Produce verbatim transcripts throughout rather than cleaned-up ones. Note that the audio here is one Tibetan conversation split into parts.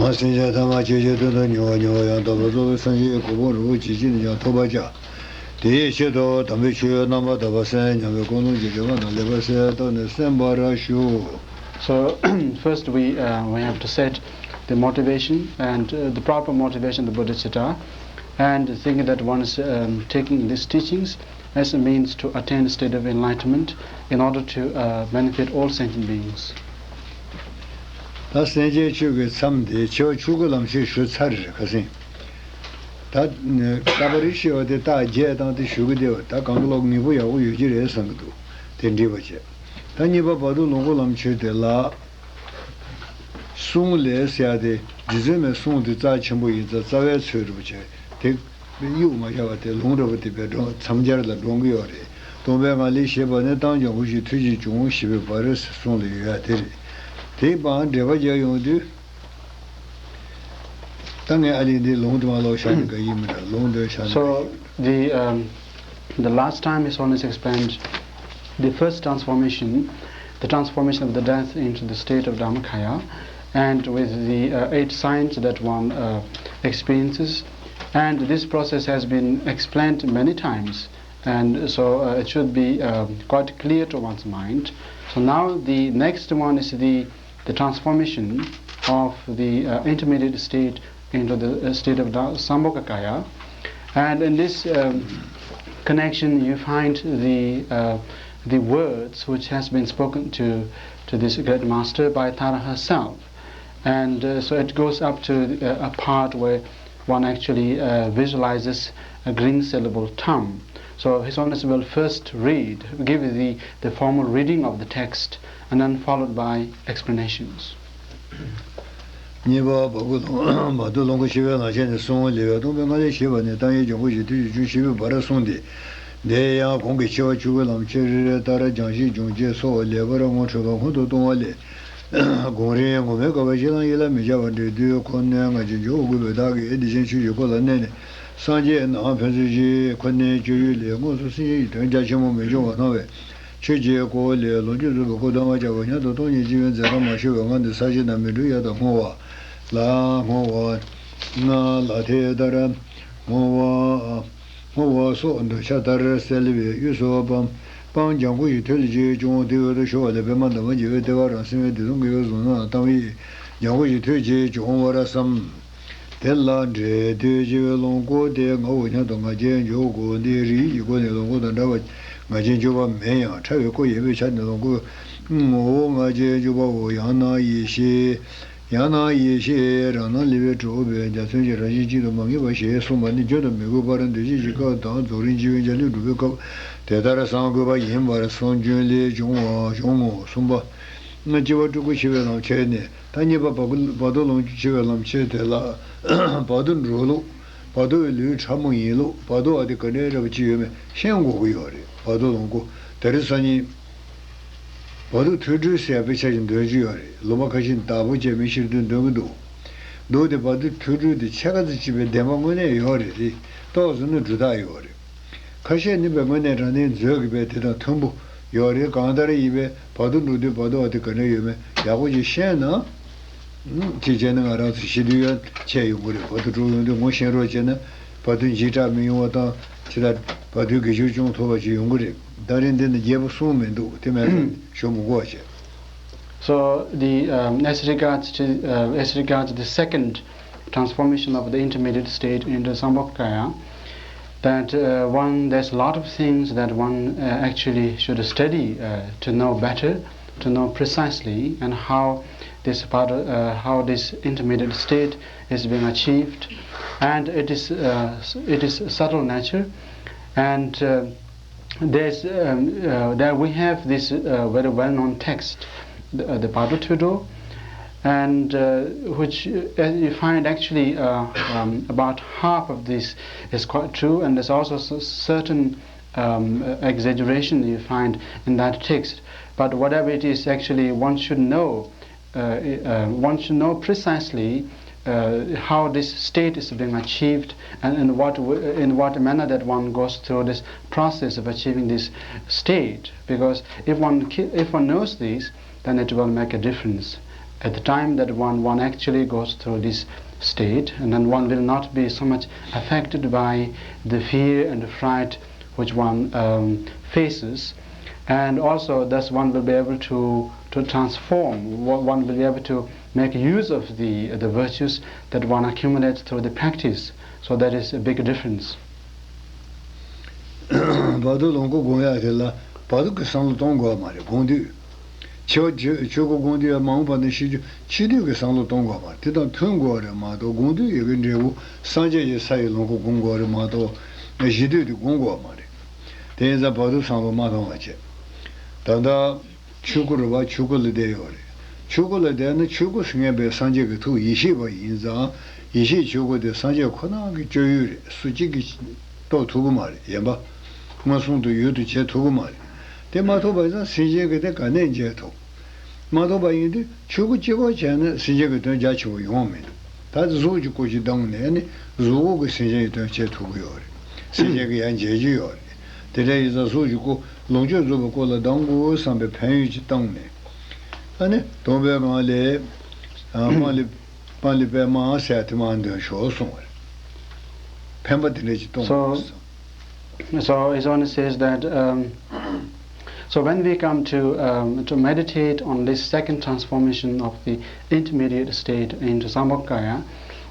མ་སེམས་ཅན་ཐ་མ་ཆོས་ཀྱི་དོན་དུ་མྱུར་བ་མྱུར་བ་ཡང་དག་པར་རྫོགས་པའི་སངས་རྒྱས་ཀྱི་གོ་འཕང་རིན་པོ་ཆེ་ཅི་ནས་ཀྱང་ཐོབ་པར་བྱ། དེའི་ཆེད་དུ་དམ་པའི་ཆོས་རྣམ་པར་དག་པ་གསན་སྙམ་པའི་ཀུན་སློང་གི་འདུན་པ་དང་ལེགས་པར་གསལ་བར་བརྟགས་ནས་གསན་པར་ཞུ། So, first we, uh, we have to set the motivation and, uh, the proper motivation of the Buddhist Sutta, and thinking that one's, um, taking these teachings as a means to attain the state of enlightenment in order to, uh, benefit all sentient beings. ད་སེམས་ཅན་ཆོས་ཀྱི་མཚམས་དེ་ཆེ་བ་ཆུང་ཀུ་ལམ་ཤས་ཞུ་ཚར་རེད་ཁ་སང་། ད་ལྟ་བ་རི་ཤི་བ་དེ་རྟགས་བརྒྱད་བཏང་སྟེ་ཞུ་གི་བསྡད་པ་ད་གང་གི་ལོག་ངེས་པོ་ཡག་པོ་ཡོད་ཀྱི་རེད་བསམ་གི་འདུག་དེ་འགྲིག་པ་བྱས། ད་གཉིས་པ་བར་དོ་ལོངས་སྐུ་ལམ་ཆོད་དེ་ལ། གསུང་ལས་ཟེར་ཡ་དེ་རྗེ་བཙུན་མའི་གསུང་དེ་རྩ་ཆེན་པོ་ཡིན་ཙང་རྩ་བའི་ཚོད་རེད་པ་བྱས་དེ། གཡུག་མ་བཞག་པ་དེ་ལུང་རེད་པ་དེ་བས་འགྲོ་མཚམས་སྦྱར་ལ་འགྲོ་གི་ཡོད་རེད། སྟོང་པའི་ངང་ལས་ཞེས་པ་ནི་བཏང་སྦྱང་དགོས་ཤིང་ཐུགས་རྗེ་འབྱུང་ཞེས་པའི་བར་གསུང་ལ་ཡོད་ཡ་དེ་རེད། དེའི་བར་འགྲེལ་པ་རྒྱག་ཡོང་དུས། ད་ངས་ཨ་ལི་འདི་ལུང་དུ་མ་ལོག་བཞག་ནས་ག་ཡིན་མི་འདྲ་ལུང་འདོན་བཞག་ནས། So, the, um, the last time His Holiness explained the first transformation, the transformation of the death into the state of Dharmakaya, and with the, uh, eight signs that one, uh, experiences. And this process has been explained many times, and so, uh, it should be, um, quite clear to one's mind. So now the next one is the, the transformation of the, uh, intermediate state into the, uh, state of Da- Sambhogakaya. And in this, um, connection, you find the, uh, the words which has been spoken to, to this great master by Tara herself. And, uh, so it goes up to, uh, a part where one actually, uh, visualizes a green syllable tam. So His Holiness will first read, give the, the formal reading of the text, and then followed by explanations. གཉིས་པ་བར་དོ་ལོངས་བར་དོ་ལོངས་སྐུ་ཞི་བའི་ལམ་ཆེན་ནས་གསུང་ལེའུ་སྟོང་པའི་ངང་ལས་ཞེས་པ་ནས་བཏང་ཡིག་སྦྱང་དགོས་ཤིང་ཐུགས་རྗེ་འབྱུང་ཞེས་པའི་བར་གསུངས་ཏེ། འདིར་ཡང་གོང་གི་ཆེ་བ་ཆུང་ཀུའི་ལམ་ཆེན་རེ་རེ་ལྟར་སྦྱང་ཞིང་སྦྱོང་བྱེད་སོགས་ལེགས་པར་ངོ་འཕྲོད་པ་ཁོང་དུ་གཏོང་བ་ལས། གོང་རིམ་ངོ་མའི་དགའ་བ་གཞི་ལམ་ཡིད་ལ་མི་བྱ་བར་འབྲེལ་དུས་ཁོ་ནའི་ང་རྒྱལ་འཇོག་དགོས་པའི་བདག་གིས་བདེ་ཆེན་ཆོས་ཀྱི་འཁོར་ལ་གནས་ནས་སངས་རྒྱས་རྣམས་ཕན་ཚུན་ཞིག་ཁོ་ནའི་སྤྱོད་ཡུལ་ལས་དངོས་སུ་སེམས་ཅན་གྱི་དོན་རྒྱ་ཆེན་པོ་མི་འབྱུང་བ་སྣང་བས། ཆོས་ཀྱི་སྒོ་ལས་ལོངས་སྤྱོད་རྫོགས་པའི་སྐུ་གདམས་པར་བྱ་བ་སྙམ་དུ་སྟོང་ཉིད་སྤྱི་བོའི་མཛད་པ་མ་ཞུ་བའི་ངང་དུ་ས་གཞི་རྣམས་མི་འགྲོ་ཡ་དང་བསྔོ་བ་ལ་བསྔོ་བ་ལྔ་ལ་དེ་ལྟར་བསྔོ་བ་བསྔོ་བ་སོགས་འདོད་ཆགས་ལྟར་གསལ་བའི་དབུས་སུ་སྤང་སྤང་སྦྱང་དགོས་ཤིང་ཐོས་ལ་རྗེས་སྐྱོང་དེའི་འོག་ཏུ་ཤོར་བ་ལས་པདྨ་འདབ་མ་བརྒྱད་པའི་ལྟེ་བ་རང་སེམས་དབྱེར་མེད་བཟུང་ནས་བཏང་བའི་སྦྱང་དགོས་ཤིང་ཐོས་རྗེས་སྐྱོང་བར་བསམ། དེ་ལ་འབྲས་དུས་སྤྱི་བོའི་ལོངས་སྐུ་དེ་ངའོ་སྙམ་དུ་ང་རྒྱལ་འཇོག་དགོས། འདི་རིགས་ཀྱི་སྒོ་ནས་ལོངས་སྐུ་དང་འདྲ་བ་ང་རྒྱལ་འཇོག་པ་མིན་ཡང་ཕྲ་བའི་སྐུ་ཡིན་པའི་ཆ་ནས་ལོངས་སྐུ་ངོ་བོ་ང་རྒྱལ་འཇོག་པའོ། ཡང་ན་ཡེ་ཤེས་ཡང་ན་ཡེ་ཤེས་རང་སྣང་ལེ་བའི་གྲོགས་པས་འཇའ་ཚོན་གྱི་རང་བཞིན་གཅིག་ཏུ་མ་ངེས་པ་ཞེས་གསུངས་པ་ནི་རྒྱུན་དུ་མི་དགོས་པར་འདོད་ཆགས་ཀྱི་སྐབས་དང་རྫོགས་རིམ་སྤྱི་བོའི་འཇའ་ལུས་སྒྲུབ་པའི་སྐབས་དེ་ལྟར་བསམ་དགོས་པ་ཡིན་པར་སོང་། རྒྱུན་ལས་བྱུང་བ་བྱུང་ངོ་། གསུམ་པ། སྤྱི་བོ་སྤྲུལ་སྐུ་ཞི་བའི་ལམ་ཁྱེར་ནས། ད་གཉིས་པ་བར་སྐུ་བར་དོ་ལོངས་སྤྱོད་ཆེ་བའི་ལམ་ཁྱེར་དེ་ལ། བར་དོ་འགྲོ་ལུགས། བར་དོ་ལུས་ཕྲ་མོ་ཡིན་ལུགས། བར་དོ་བ་དེ་ག་འདྲའི་རབ་ཅི་ཡོད་མེད་ཤེས་དགོས་ཀྱི་ཡོད་རེད། བར་དོ་ལོངས་སྐུ་དེ་རིང་སང་ཉིན། བར་དོ་ཐོས་གྲོལ་ཟེར་ཡ་དཔེ་ཆ་ཞིག་འདོན་གྱི་ཡོད་རེད། ལུང་པ་ཁ་ཤས་བདག་པོ་བྱས་མི་ཤེས་འདོན་འདོན་གྱི་འདུག་འདུག་དེ་བར་དོ་ཐོས་གྲོལ་དེ་ཕྱེད་ཀ་ཙམ་ཅིག་པའི་བདེན་པ་དངོས་གནས་ཡོད་རེད་དེ། ཏོག་ཙམ་ནི་སྒྲུབ་རྟགས་ཡོད་རེད། ཁ་ཤས་ནི་པའི་དངོས་གནས་དྲང་གནས་མཛོད་ཀྱི་པའི་དེ་དང་མཐུན་པོ་ཡོད་རེད། གང་ལྟར་ཡིན་པའི་བར་དོ་འགྲོ་དུས་བར་དོ་བ་དེ་ག་འདྲ་ཡོད་མེད་ཡག་པོ་ཅིག་ཤེས་ན། ཅིག་བྱས་ན་ང་རང་ཚོ་ཤི་དུས་ཡང་ཆད་ཡོང་གི་རེད། བར་དོ་འགྲོ་ཡོང་དུས་ངོ་ཤེས་རོགས་བྱས་ན་བར་དོ་འཇིགས་སྐྲག་མི་ཡོང་བ་དང་ཇི་ལྟར་བར་དོའི་དགེ་སྦྱོར་ཅུང་མཐོ་བ་ཅིག་ཡོང་གི་རེད། ད་རིང་འདི་ནི་རྒྱས་པོ་གསུངས་མི་འདུག་དེ་མེད་ན་ཞུ་མི་དགོས་བྱས། So the, um, as regards to, uh, as regards the second transformation of the intermediate state into Sambhogakaya, that, uh, one, there's a lot of things that one, uh, actually should study, uh, to know better, to know precisely, and how this part, uh, how this intermediate state is being achieved, and it is, uh, it is subtle nature, and, uh, there's, um, uh, there we have this, uh, very well-known text, the, uh, the Bhagavad Gita, and, uh, which, uh, you find actually, uh, um, about half of this is quite true, and there's also s- certain, um, uh, exaggeration you find in that text. But whatever it is, actually, one should know uh, uh, one should know precisely, uh, how this state is being achieved and in what w- in what manner that one goes through this process of achieving this state. Because if one ki- if one knows this, then it will make a difference. at the time that one, one actually goes through this state, and then one will not be so much affected by the fear and the fright which one um, faces. And also, thus one will be able to, to transform, one will be able to make use of the, the virtues that one accumulates through the practice. So that is a big difference. བར་དོ་ལོངས་སྐུ་སྒོམ་ཡག་དེ་ལ་བར་དོ་གི་བསམ་བློ་གཏོང་དགོས་པ་མ་རེད། སྒོམ་དུས། ཆོས་ཆོས་སྐུ་སྒོམ་དུས་མ་འོངས་པ་ནས་ཤེས་རྒྱུ་ཆོས་དུས་ཀྱི་བསམ་བློ་གཏོང་དགོས་པ་རེད། དེ་དང་མཐུན་དགོས་པ་རེད་མ་གཏོགས་སྒོམ་དུས་ཡི་གེ་འབྲས་བུ་སངས་རྒྱས་ཀྱི་ས་ཡི་ལོངས་སྐུ་སྒོམ་དགོས་པ་རེད་མ་གཏོགས་གཞི་དུས་དེ་སྒོམ་དགོས་པ་མ་རེད། དེ་ཡིན་ཙང་བར་དོ་བསམ་བློ་མ་གཏོང་བ་བྱེད། ད་ལྟ། ཆོས་སྐུ་རེད་པ། ཆོས་སྐུ་ལ་བསྡད་ཡོད་རེད། ཆོས་སྐུ་ལ་བསྡད་ན་ཆོས་སྐུ་ཟེར་མཁན་པའི་སངས་རྒྱས་ཀྱི་ཐུགས་ཡེ་ཤེས་པ་ཡིན་ཙང་ཡེ་ཤེས་ཆོས་སྐུ་དེ་སངས་རྒྱས་ཁོ་ན་གི་སྤྱོད་ཡུལ་རེད། སུ་གཅིག་གིས་རྟོགས་ཐུབ་ཀྱི་མ་རེད། ཡིན་པ། མངོན་སུམ་དུ་ཡུལ་དུ་བྱེད་ཐུབ་ཀྱི་མ་རེད། དེ་མ་ཐུབ་པ་ཡིན་ཙང་སེམས་ཅན་གྱིས་དེ་ག་ནས་མཇལ་ཐུབ། མ་ཐུབ་པ་ཡིན་དུས་ཆོས་སྐུ་གཅིག་པོ་བྱས་ན་སེམས་ཅན་གྱི་དོན་རྒྱ་ཆེ་བོ་ཡོང་མི་འདུག་ད་གཟུགས་ཀྱི་སྐུ་ཅིག་བཏང་ནས་ནི་གཟུགས་སྐུ་གིས་སེམས་ཅན་གྱི་དོན་བྱེད་ཐུབ་ཀྱི་ཡོད་རེད། སེམས་ཅན་གྱིས་ཡང་མཇལ་རྒྱུ་ཡོད་རེད། དེ་འདྲ་ཡིན་ཙང་གཟུགས་ཀྱི་སྐུ་ལོངས་སྤྱོད་རྫོགས་པའི་སྐུ་ལ་ལྡང་དགོས་བསམ་པའི་ཕན་ཡོན་ཅིག་བཏང་ནས། ཨ་ནི་སྟོང་པའི་ངང་ལས། ཨ། སྤང་ལེབ་སྤང་ལེབ་པད་མ་ཟེར་ཡ་དེ་མར་འདོན་ཤོག་གསུངས་པ་རེད། ཕན་པ་དེ་འདྲ་ཅིག་གཏོང་དགོས་བསམ། So His Holiness says that um, so when we come to um, to meditate on this second transformation of the intermediate state into Sambhogakaya,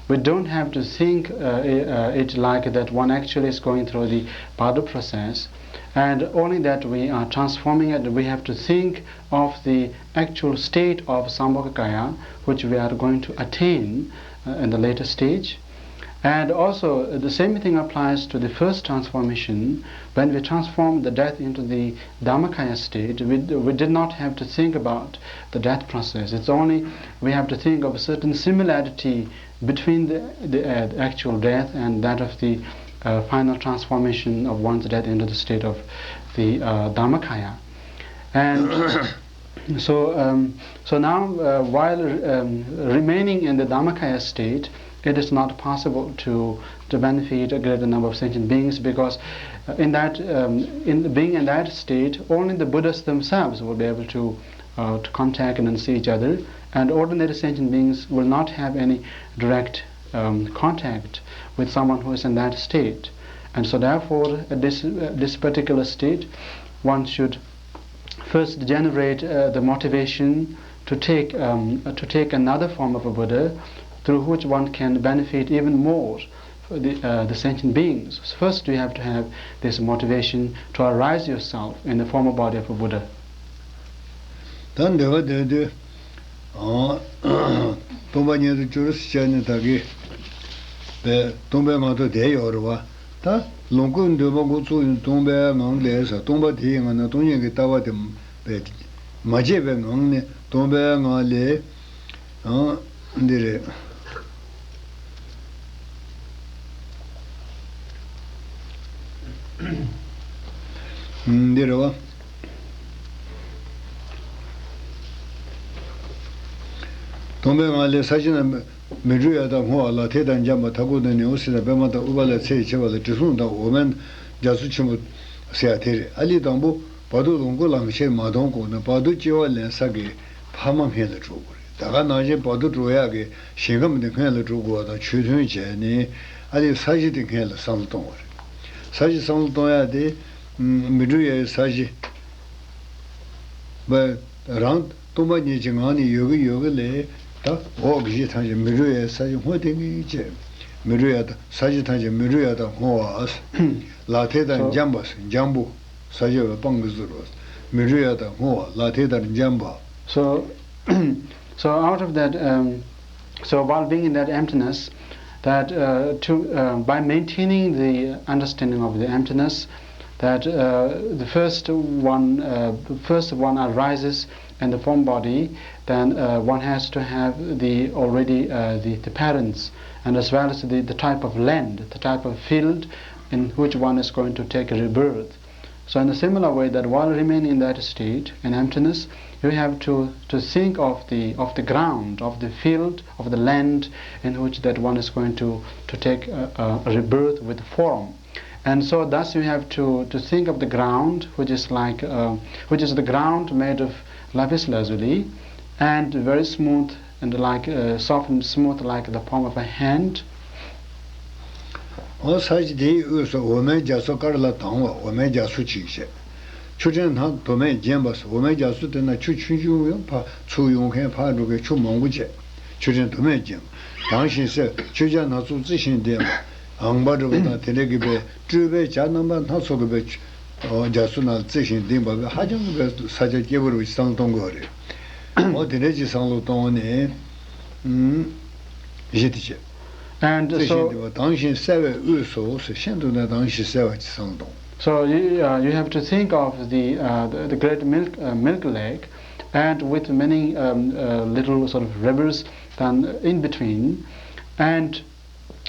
we don't have to think uh, i- uh, it like that one actually is going through the Badu process, and only that we are transforming it. We have to think of the actual state of Sambhogakaya, which we are going to attain uh, in the later stage. And also, the same thing applies to the first transformation. When we transform the death into the Dharmakaya state, we, we did not have to think about the death process. It's only we have to think of a certain similarity between the, the uh, actual death and that of the uh, final transformation of one's death into the state of the uh, Dharmakaya. And So, um, so now, uh, while um, remaining in the Dharmakaya state, it is not possible to, to benefit a greater number of sentient beings because uh, in that, um, in being in that state, only the Buddhas themselves will be able to, uh, to contact and see each other, and ordinary sentient beings will not have any direct um, contact with someone who is in that state. And so, therefore, at this, uh, this particular state, one should first generate uh, the motivation to take, um, to take another form of a Buddha through which one can benefit even more the, uh, the sentient beings. So first, you have to have this motivation to arise yourself in the formal body of a Buddha. ད་འདོད་པ་འདོད་དུས། སྟོང་པ་ཉིད་དུ་གྱུར་ཟེར་བྱས་ནས་ད་གི་པའི་སྟོང་པའི་ངང་དུ་བསྡད་ཡོད་རེད་བ། ད་ལོངས་སྐུའི་འདོད་པ་འགོ་བཙུགས་ཡིན་སྟོང་པའི་ངང་ལས་ཟེར། སྟོང་པ་དེའི་ངང་ནས་སྟོང་ཉིད་ཀྱི་ལྟ་བ་དེ་པའི་མ་བརྗེད་པའི་ངང་ནས་སྟོང་པའི་ངང་ལས། འདི་རེད། འདི་རེད་བ། སྟོང་པའི་ངང་ལས་ས་གཞི་རྣམས་མི་འགྲོ་ཡ་དག་སྔོ་བ། ལག་མཐིལ་དང་འཇམ་པ། མཐའ་སྐོར་དུ་ནི་འོད་ཟེར་དང་པདྨ་དང་ཨུཏྤ་ལ་ཚེ་ཡི་ཕྱེ་བ་ལ་དྲི་བསུང་དང་འོ་མའི་རྒྱ་མཚོ་ཆེན་པོ་ཟེར་ཡ་དེ་རེད། ཨ་ལི་དང་པོ་བར་དོ་ལོངས་སྐུ་ལ་ཆེར་མ་གཏོང་དགོས་ན་བར་དོ་སྐྱེ་བ་ལེན་ས་གི་ཕ་མ་སྔོན་ལ་འགྲོ་དགོས་རེད། ད་ག་ནང་བཞིན་བར་དོ་འགྲོ་ཡག་གི་ཞིང་ཁམས་འདི་སྔོན་ལ་འགྲོ་དགོས་པ་དང་ཆོས་མཐུན་བྱས་ནས་ཨ་ལས་ས་གཞི་དེ་སྔོན་ལ་བསམ་བློ་གཏོང་བ་རེད། ས་གཞི་བསམ་བློ་གཏོང་ཡག་དེ་མི་འགྲོ་ཡའི་ས་གཞི་བ་རང་སྟོང་པ་ཉིད་ཀྱི་ངང་ནས་ཡོད་ཀྱི་ཡོད་ཀྱི་ལས་ད་འོག་གི་གཞི་ཐམས་ཅད་མི་འགྲོ་ཡའི་ས་གཞི་སྔོ་དེ་ངེས་ཅེས་མི་འགྲོ་ཡ་དང་ས་གཞི་ཐམས་ཅད་མི་འགྲོ་ཡ་དང་སྔོ་བ། ལག་མཐིལ་དང་འཇམ་པ་འཇམ་པོ། ས་གཞི་བའི་སྤང་གི་ཟུར་བ། མི་འགྲོ་ཡ་དང་སྔོ་བ། ལག་མཐིལ་དང་འཇམ་པ། So, so out of that, um, so while being in that emptiness, that uh, to uh, by maintaining the understanding of the emptiness, that uh, the first one, uh, first one arises in the form body, then uh, one has to have the already uh, the, the parents, and as well as the, the type of land, the type of field in which one is going to take rebirth. So in a similar way, that while remaining in that state, in emptiness, you have to, to think of the, of the ground, of the field, of the land in which that one is going to, to take a, a rebirth with form. And so thus you have to, to think of the ground, which is like, uh, which is the ground made of lapis lazuli, and very smooth and like, uh, soft and smooth like the palm of a hand. འོ་ས་གཞི་དེའི་དབུས་སུ་འོ་མའི་རྒྱ་མཚོ་དཀར་ལ་དྭངས་པ། འོ་མའི་རྒྱ་མཚོ་གཅིག་བྱས། ཆུ་ཕྲན་སྣ་དུ་མས་བརྒྱན་པ། འོ་མའི་རྒྱ་མཚོ་དེ་ན་ཆུ་ཆུང་ཆུང་ཡང་ཕར་ཚུར་ཡོང་མཁན་ཕར་འགྲོ་མཁན་ཆུ་མང་པོ་བྱས། ཆུ་ཕྲན་དུ་མས་བརྒྱན་པ། དྭངས་ཤིང་གསལ། ཆོས་རྒྱལ་སྣ་ཚོགས་རྩི་ཤིང་ལྡན་པ། ཨང་པ་འདྲ་པོ་དང་དེ་འདྲ་གི་པའི་སྤྲོས་པའི་བྱ་རྣམ་པ་སྣ་ཚོགས་ཀྱི་པའི་ཆུ་འོ་རྒྱ་མཚོ་ནང་རྩི་ཤིང་ལྡན་པ་པའི་ཧ་ཅང་གི་པའི་ས་ཆ་སྐྱིད་པོ་རེད་བསམ་བློ་གཏོང་དགོས་པ་རེད། འོ་དེ་འདྲ་ཅིག་བསམ་བློ་གཏོང་ནས། ཨུམ། གཞི་དེ་བྱས། And རྩི་ཤིང་so, ལྡན་པ་དྭངས་ཤིང་གསལ་བའི་དབུས་སུ་ཟེར། ཤིན་ཏུ་ནས་དྭངས་ཤིང་གསལ་བ་ཅིག་བསམ་བློ་གཏོང་། So you, uh, you have to think of the, uh, the, the great milk, uh, milk lake, and with many, um, uh, little sort of rivers, then in between, and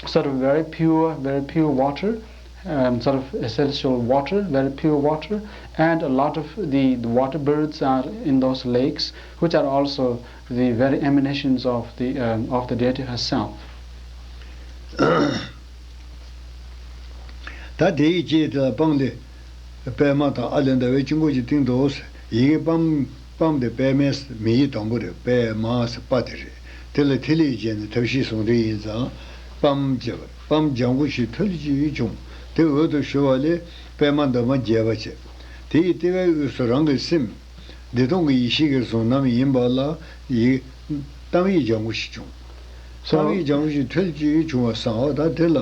sort of very pure, very pure water, um, sort of essential water, very pure water, and a lot of the, the water birds are in those lakes, which are also the very emanations of the, um, of the deity herself. ད་དེ་ཡི་རྗེས་དེ་ལ་སྤང་དེ། པདྨ་དང་ཨ་ལས་འདའ་བའི་དཀྱིལ་འཁོར་གྱི་སྟེང་དུ། ཡི་གེ་པམ། པམ་དེ་པདྨའི་མིང་ཡིག་དང་པོ་རེད། པདྨ་ཟེར་པ་དེ་རེད། དེ་ལ་ཐིག་ལེ་བརྒྱན་ནས་ཐབས་ཤེས་ཟུང་འབྲེལ་ཡིན་ཙང་། པམ་བརྒྱབ་པ། པམ་ལྗང་གུ་ཞིག་ཐུལ་གྱིས་བྱུང་། དེ་འོད་དུ་ཞུ་བ་ལས་པདྨ་འདབ་མ་བརྒྱད་པ་བྱས། དེ་ཡི་ལྟེ་བའི་དབུས་སུ་རང་གི་སེམས། བདེ་སྟོང་གི་ཡེ་ཤེས་ཀྱི་གཟུང་རྣམ་ཡིན་པ་ལ་ཡི། གཏམ་ཡིག་ལྗང་གུ་ཞིག་བྱུང་། So གཏམ་ཡིག་ལྗང་གུ་ཞིག་ཐུལ་གྱིས་བྱུང་བ་བསམ་པ་དང་། དེ་ལ།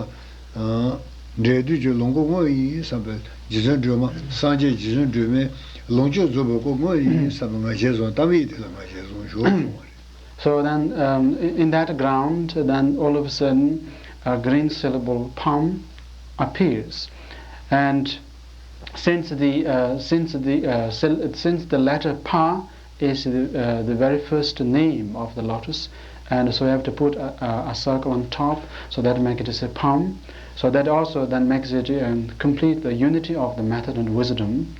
ཨ། འབྲས་དུས་ཀྱི་ལོངས་སྐུ་དངོས་ཡིན་བསམ་པའི་རྗེ་བཙུན་སྒྲོལ་མ། སངས་རྒྱས་རྗེ་བཙུན་སྒྲོལ་མའི་ལོངས་སྤྱོད་རྫོགས་པའི་སྐུ་དངོས་ཡིན་བསམ་པའི་ངེས་ཤེས་བཟུང་། གཏམ་ཡིག་དེ་ལ་ངེས་ཤེས་བཟུང་ཞུ་བ་བྱུང་བ་རེད། So then, um, in that ground, then all of a sudden, a green syllable pam appears. And since the, uh, since the, uh, syl- since the letter pa is the, uh, the very first name of the lotus, and so you have to put a, a, a circle on top, so that make it as a pam. So that also then makes it, um, complete the unity of the method and wisdom.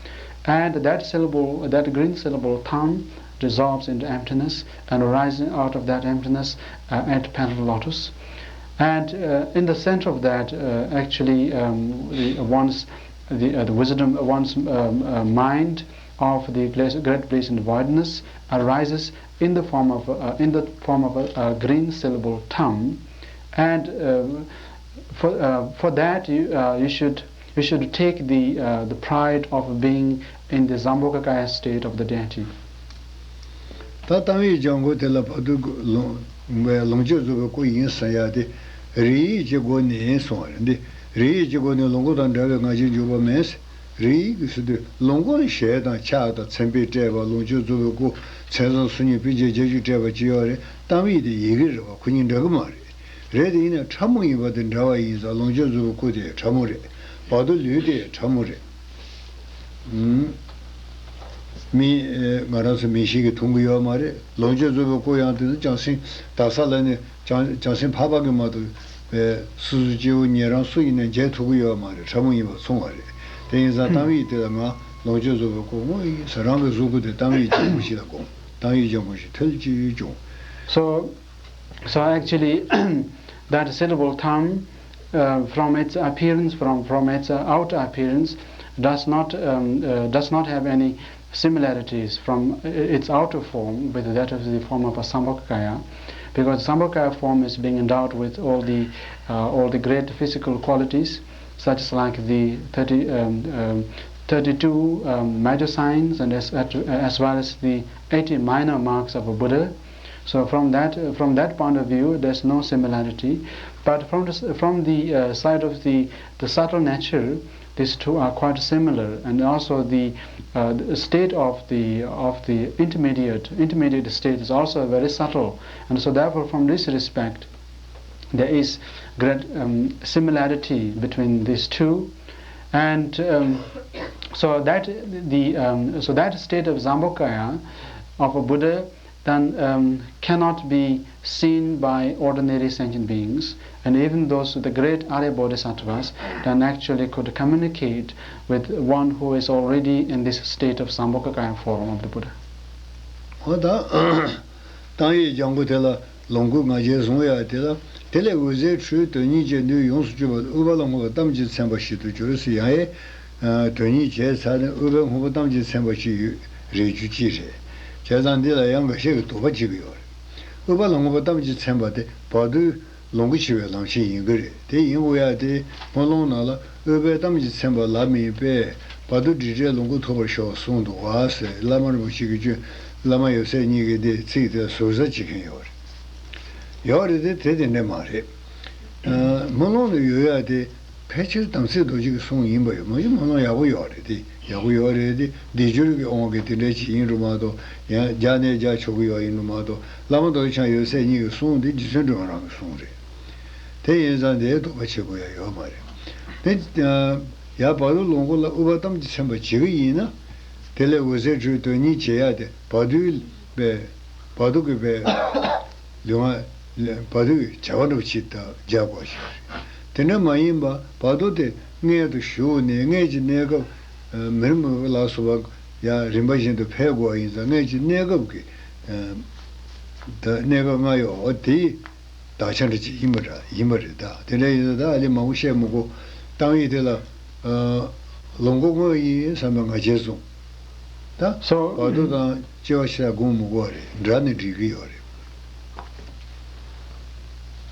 And that syllable, that green syllable tam, dissolves into emptiness, and arising out of that emptiness, uh, at parallel lotus. And, uh, in the center of that, uh, actually, um, the, one's, the, uh, the wisdom, one's, um, uh, mind of the place, great bliss and voidness arises in the form of, uh, in the form of a, a green syllable tam. And, uh, for, uh, for that, you, uh, you should you should take the, uh, the pride of being in the Zambhogakaya state of the deity. ད་གཏམ་ཡིག་ལྗང་གུ་དེ་ལ་བར་དུ་ལོངས་པའི་ལོངས་སྤྱོད་རྫོགས་པའི་སྐུ་ཡིན་ཟེར་ཡ་དེ། རིགས་ཡིད་ཀྱི་སྒོ་ནས་གསུངས་པ་རེད། འདི་རིགས་ཡིད་ཀྱི་སྒོ་ནས་ལོངས་སྐུ་དང་འདྲ་བའི་ང་རྒྱལ་འཇུག་པ་མེད། རིགས་ཡིད་ཀྱི་ཟེར་དུས་ལོངས་སྐུ་ནི་ཞལ་དང་ཕྱག་དང་མཚན་དཔེས་སྤྲས་པ། ལོངས་སྤྱོད་རྫོགས་པའི་སྐུ་མཚན་བཟང་སུམ་གཉིས་སྤུན་མཆེད་བརྒྱད་ཅུ་སྤྲས་པ་ཅི་ཡོད་རེད། གཏམ་ཡིག་དེ་ཡི་གེ་རེད་པ། ཁོ་གཉིས་འདྲ་གི་མ་རེད། རེད་དེ་ཡིན་ན་ཕྲ་མོ་ཡིན་པ་དེ་འདྲ་བ་ཡིན་ཙང་། ལོངས་སྤྱོད་རྫོགས་པའི་སྐུ་དེ་ཕྲ་མོ་རེད། བར་དོ་ལུས་དེ་ཕྲ་མོ་རེད། ཨུམ། མི། ཨེ། ང་རང་ཚོ་མི་ཞིག་གིས་མཐོང་གི་ཡོད་མ་རེད། ལོངས་སྤྱོད་རྫོགས་པའི་སྐུ་ཡང་དེ་ནི་བྱང་སེམས་དག་ས་ལ་ནི་བྱང་བྱང་སེམས་འཕགས་པ་གིས་མ་གཏོགས་པའི་སོ་སོ་སྐྱེ་བོ་ཉན་རང་སུ་ཡིན་ནའང་མཇལ་ཐུབ་ཀྱི་ཡོད་མ་རེད། ཕྲ་མོ་ཡིན་པ་མཚུངས་པ་རེད། དེ་ཡིན་ཙང་གཏམ་ཡིག་དེ་ལ་ང་ལོངས་སྤྱོད་རྫོགས་པའི་སྐུ་དངོས་ཡིན་ཟེར། རང་གི་གཟུགས་སྐུ་དེ་གཏམ་ཡིག་ལྗང་གུ་ཞིག་ལ་དགོངས། གཏམ་ཡིག་ལྗང་གུ་ཞིག་ཐུལ་གྱིས་བྱུང་། So, So actually, that syllable tam, uh, from its appearance, from, from its, uh, outer appearance, does not, um, uh, does not have any similarities from i- its outer form with that of the form of a Sambhogakaya, because Sambhogakaya form is being endowed with all the, uh, all the great physical qualities, such as like the thirty, um, um, thirty-two, um, major signs, and as, as well as the eighty minor marks of a Buddha. So from that, from that point of view, there's no similarity. But from the, from the, uh, side of the, the subtle nature, these two are quite similar, and also the, uh, the state of the, of the intermediate, intermediate state is also very subtle, and so therefore, from this respect, there is great, um, similarity between these two, and, um, so that the, um, so that state of Zambhogakaya of a Buddha then, um, cannot be seen by ordinary sentient beings, and even those, the great Arya Bodhisattvas, then actually could communicate with one who is already in this state of Sambhogakaya form of the Buddha. འོ་ད། གཏམ་ཡིག་ལྗང་གུ་དེ་ལ་ལོངས་སྐུའི་ང་རྒྱལ་བཟུང་ཡ་དེ་ལ། དེ་ལས་འོད་ཟེར་འཕྲོས་དོན་གཉིས་བྱས། འདོད་ཡོངས་སུ་གཅོད་པ་དབུལ་བ་ལ་བསྔོ་བ་གཏམ་གྱིས་མཚན་པ་ཞིག་ཏུ་གྱུར་ཟེར། ཡང་ཡང་དོན་གཉིས་བྱས་ཚར་ནས་དབུལ་བའི་བསྔོ་བ་གཏམ་གྱིས་མཚན་པ་ཞིག་ཡོད་རེད་རྒྱུ་ཅི་རེད། བྱས་ཙང་འདི་ལ་ཡང་འགའ་ཤས་ཀྱིས་དོགས་པ་བྱེད་ཀྱི་ཡོད་རེད། ཨུཏྤ་ལ་སྔོན་པོ་གཏམ་གྱིས་མཚན་པ་དེ་བར་དོའི་ལོངས་སྐུ་ཕྱེ་བའི་ལམ་ཤེས་ཡིན་གྱི་རེད། དེ་ཡིན་དགོས་ཡ་དེ་སྨོན་ལམ་ནང་ལ་ཨུཏྤལ་གཏམ་གྱིས་མཚན་པ་ལམ་ཡིན་པས། བར་དོ་སྒྲིབ་བྲལ་ལོངས་སྐུ་ཐོབ་པར་ཤོག་གསུངས་འདུག་བ་ཟེར། བླ་མ་རིན་པོ་ཆེ་གིས་ཁྱོད་བླ་མ་ཡབ་སྲས་གཉིས་ཀྱི་དེ་ཚིག་དེ་ཟུར་ཟ་བྱེད་མཁན་ཡོད་རེད། ཡོད་རེད་དེ། དེ་དེ་འདྲ་མ་རེད། ཨ། སྨོན་ལམ་ལ་ཡོད་ཡ་དེ་ཕལ་ཆེར་དམ་ཚིག་རྡོ་རྗེ་གི་གསུང་ཡིན་པ་ཡོད། མ་གཞི་སྨོན་ལམ་ཡག་པོ་ཡོད་རེད་དེ། ཡག་པོ་ཡོད་རེད་དེ། སྡེབ་སྦྱོར་གྱི་དབང་གིས་དེ་འདྲ་ཅིག་ཡིན་འགྲོ་མ་གཏོགས། ཡང་རྒྱ་ནས་རྒྱ་ཆོག་གི་ཡོད་ཡིན་འགྲོ་མ་གཏོགས། བླ་མ་རྡོ་རྗེ་འཆང་ཡབ་སྲས་གཉིས་ཀྱི་གསུང་དེ་རྗེ་བཙུན་སྒྲོལ་མ་རང་གི་གསུང་རེད། དེ་ཡིན་ཙང་དེའི་དོགས་པ་བྱེད་དགོས་ཡ་ཡོད་མ་རེད། དེ་ཡ་བར་དོ་ལོངས་སྐུ་ལ་ཨུཏྤལ་གཏམ་གྱིས་མཚན་པ་བྱེད་ཀྱི་ཡིན་ན། དེ་ལས་འོད་གསལ་འཕྲོས་དོན་གཉིས་བྱེད་ཡ་དེ་བར་དོའི་པའི་བར་དོ་གི་པའི་ལུས་ངག་བར་དོའི་བྱ་བ་འདྲ་བོ་ཞིག་ད་སྦྱར་དགོས་ཤིག་རེད། དེ་འདྲ་མ་ཡིན་པ་བར་དོ་དེ་མངལ་དུ་ཞུགས་ནས་མངལ་གྱི་གནས་སྐབས། ཨ། མི་རིང་པོ་ལ་སོགས་པ་ཡང་རིམ་པ་བཞིན་དུ་འཕེལ་དགོས་པ་ཡིན་ཙང་མངལ་གྱི་གནས་སྐབས་ཀྱི། ཨ། ད་གནས་སྐབས་ལྔ་ཡོད་དེ། དག་ཆ་འདྲ་ཅིག་ཡིན་པ་འདྲ་ཡིན་པ་རེད་ད། དེ་འདྲ་ཡིན་ཙང་ད་ཨ་ལས་མང་པོ་བཤད་མི་དགོས། གཏམ་དབྱིབས་དེ་ལ། ཨ། ལོངས་སྐུ་དངོས་ཡིན་བསམ་པའི་ང་རྒྱལ་བཟུང་། ད་So, བར་དོ་དང་སྐྱེ་བ་ཕྱི་དགོངས་མི་དགོས་པ་རེད། འདྲ་ནི་འགྲིག་གི་ཡོད་རེད།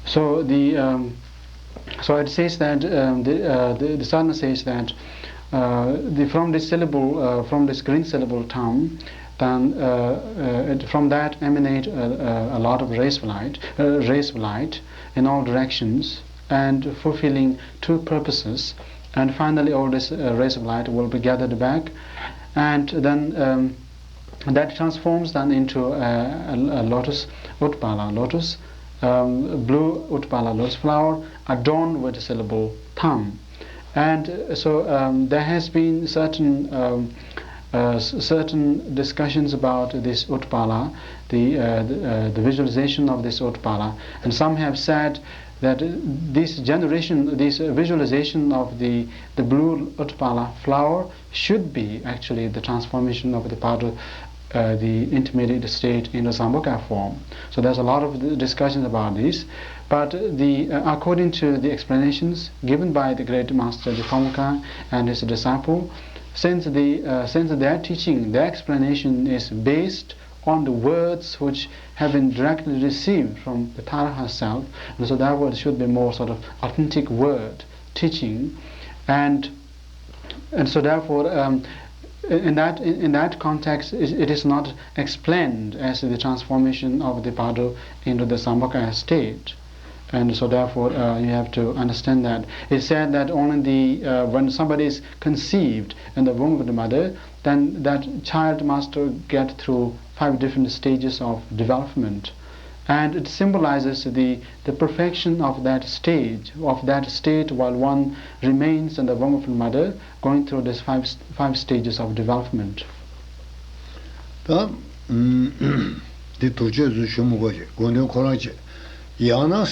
So the um, so it says that um, the, uh, the the sadhana says that uh, the from this syllable uh, from this green syllable tam, then uh, uh, it, from that emanate a, a, a lot of rays of light, uh, rays of light in all directions, and fulfilling two purposes. And finally, all these uh, rays of light will be gathered back, and then um, that transforms then into a, a, a lotus, utpala, lotus, um, blue utpala, lotus flower, adorned with the syllable tam. And uh, so um, there has been certain um, uh, s- certain discussions about this utpala, the uh, the, uh, the visualization of this utpala, and some have said that uh, this generation, this uh, visualization of the the blue utpala flower should be actually the transformation of the powder, uh, the intermediate state in the Sambhogakaya form. So there's a lot of discussions about this. But the, uh, according to the explanations given by the great master Dipamukha and his disciple, since the uh, since their teaching, their explanation is based on the words which have been directly received from the Tara herself, and so therefore it should be more sort of authentic word teaching, and and so therefore um, in that in, in that context it, it is not explained as the transformation of the Padu into the Sambhogakaya state. And so therefore uh, you have to understand that it's said that only the uh, when somebody is conceived in the womb of the mother, then that child must get through five different stages of development. And it symbolizes the, the perfection of that stage, of that state while one remains in the womb of the mother, going through these five, five stages of development. ད་འདི་དུག་ཆོས་ཚོས་ཞུ་མི་དགོས་ཤིག་དགོངས་དོན་ཁོ་རང་བྱེད། ཡང་ན།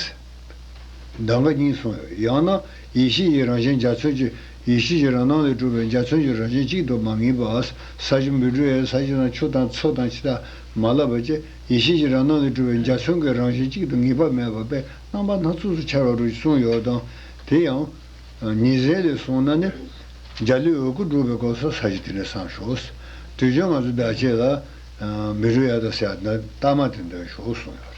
གདམ་ག་གཉིས་གསུངས་ཡོད། ཡང་ན་ཡེ་ཤེས་ཀྱི་རང་བཞིན་འཇའ་ཚོན་གྱི། ཡེ་ཤེས་ཀྱི་རང་སྣང་ལས་གྲུབ་པའི་འཇའ་ཚོན་གྱི་རང་བཞིན་གཅིག་ཏུ་མ་ངེས་པ། ས་གཞི་འབུད་རྡོ་ཡི་ས་གཞི་དང་ཆུ་དང་མཚོ་དང་ཇི་ལྟར་མ་ལབ་པ་བཅས་ཡེ་ཤེས་ཀྱི་རང་སྣང་ལས་གྲུབ་པའི་འཇའ་ཚོན་གྱི་རང་བཞིན་གཅིག་ཏུ་ངེས་པ་མེད་པ་བས་རྣམ་པ་སྣ་ཚོགས་སུ་འཆར་བ་རུ་གསུངས་ཡོད་དང་། དེ་ཡང་། ཉི་ཟེར་ལས་གསུངས་ན་ནི། འཇའ་ལུས་འོད་སྐུ་འགྲུབ་པའི་སྐབས་སུ་ས་གཞི་དེ་ནས་སངས་ཤོག་དུས་རྒྱུན་ང་ཚོ་བདག་བསྐྱེད་ལ། འབུད་རྡོ་ཡི་ཟེར་ཡ་དེ་ནི་ལྟག་མ་དེ་འདོན་ཤོག་གསུངས་ཡོད་རེད།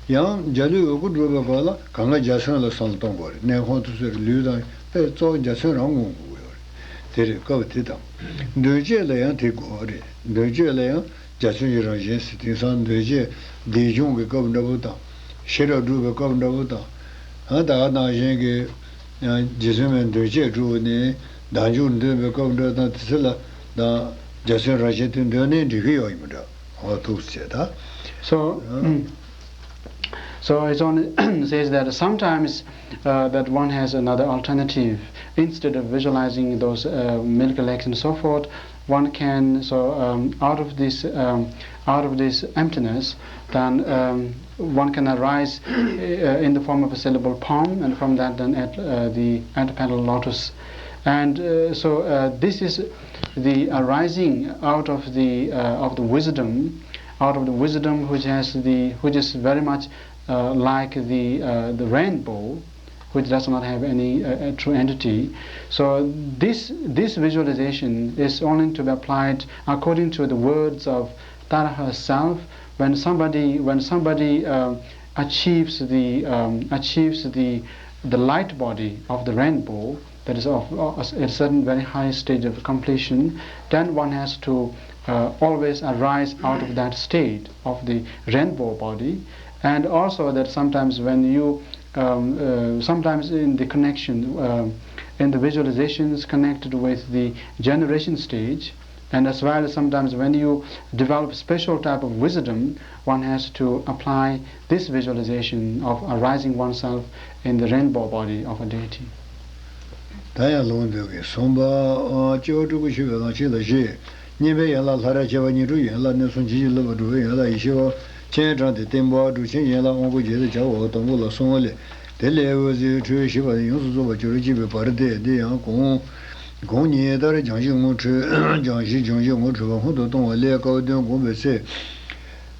ཡང་འཇའ་ལུས་འོད་སྐུ་འགྲུབ་པའི་སྐབས་ལ་གང་ག་འཇའ་ཚོན་ལ་བསམ་བློ་གཏོང་དགོས་རེད། གནས་ཁང་དུ་ཚུར་ལུས་དང་དཔེ་གཙོ་བོ་འཇའ་ཚོན་རང་ངོ་དགོས་ཡོད་རེད། དེ་རེད། སྐབས་དེ་དང་། འདོན་སྤྱོད་ལ་ཡང་དེ་དགོས་རེད། འདོན་སྤྱོད་ལ་ཡང་། འཇའ་ཚོན་གྱི་རང་བཞིན་ཟེར། དེང་སང་འདོན་སྤྱོད་བདེ་སྐྱོང་གི་སྐབས་འདྲ་པོ་དང་། ཤེས་རབ་སྒྲུབ་པའི་སྐབས་འདྲ་པོ་དང་། ཨ། ད་ག་ནང་བཞིན་གྱི་རྗེ་བཙུན་མའི་འདོན་སྤྱོད་སྒྲུབ་ནས་བདག་འཇུག་འདོན་པའི་སྐབས་འདྲ་དང་། དེ་ཚོ་ལ་ད་འཇའ་ཚོན་རང་བཞིན་དེ་འདོན་ནས་འགྲིག་གི་ཡོད་ཡིན་པ་འདྲ། འོ་ཐུགས་རྗེ་ཆེ་ད། So, so it only says that sometimes uh, that one has another alternative. Instead of visualizing those uh, milk lakes and so forth, one can, so um, out of this um, out of this emptiness, then um, one can arise uh, in the form of a syllable poem, and from that then at uh, the antepental lotus. And uh, so uh, this is the arising out of the uh, of the wisdom, out of the wisdom which has the which is very much uh, like the uh, the rainbow, which does not have any uh, uh, true entity. So this this visualization is only to be applied according to the words of Tara herself, when somebody when somebody um, achieves the um, achieves the the light body of the rainbow, that is of uh, at a certain very high stage of completion, then one has to uh, always arise out of that state of the rainbow body. And also that sometimes when you um, uh, sometimes in the connection um, in the visualizations connected with the generation stage, and as well as sometimes when you develop special type of wisdom, one has to apply this visualization of arising oneself in the rainbow body of a deity. ད་ཡང་ལུང་འདོད་ཀྱི་གསུམ་པ། སྐྱེ་བ་སྤྲུལ་སྐུ་ཞེས་པའི་ལམ་ཆེན་ལ་བཞི། བསྙེན་པའི་ཡན་ལག་ལྷ་རབ་བྱེ་བ་ཉིད་སྤྲུལ་ཡན་ལག་གནས་གསུམ་བྱིན་གྱིས་བརླབས་པ་སྒྲུབ་པའི་ཡན་ལག་ཡེ་ཤེས་པ། སྤྱན་དྲངས་ཏེ་བསྟིམ་པ་སྒྲུབ་ཆེན་ཡན་ལག་དབང་བསྐུར་བརྒྱད་དུ་སྦྱར་བའོ། དང་པོ་ལ་གསུང་བ་ལས། དེ་ལས་འོད་ཟེར་འཕྲོས་ཞེས་པ་ནི་ཡོངས་སུ་རྫོགས་པར་སྦྱོར་བ་བྱེད་པའི་བར་ཏེ། འདི་ཡང་གོང་གོང་ཉིད་ལྟར་སྦྱང་གཞི་ངོ་འཕྲོད། སྦྱང་གཞི་སྦྱོང་བྱེད་ངོ་འཕྲོད་པ་སྔོན་དུ་གཏོང་བ་ལས། སྐབས་དོན་བསྒོམས་པའི་ཚེ།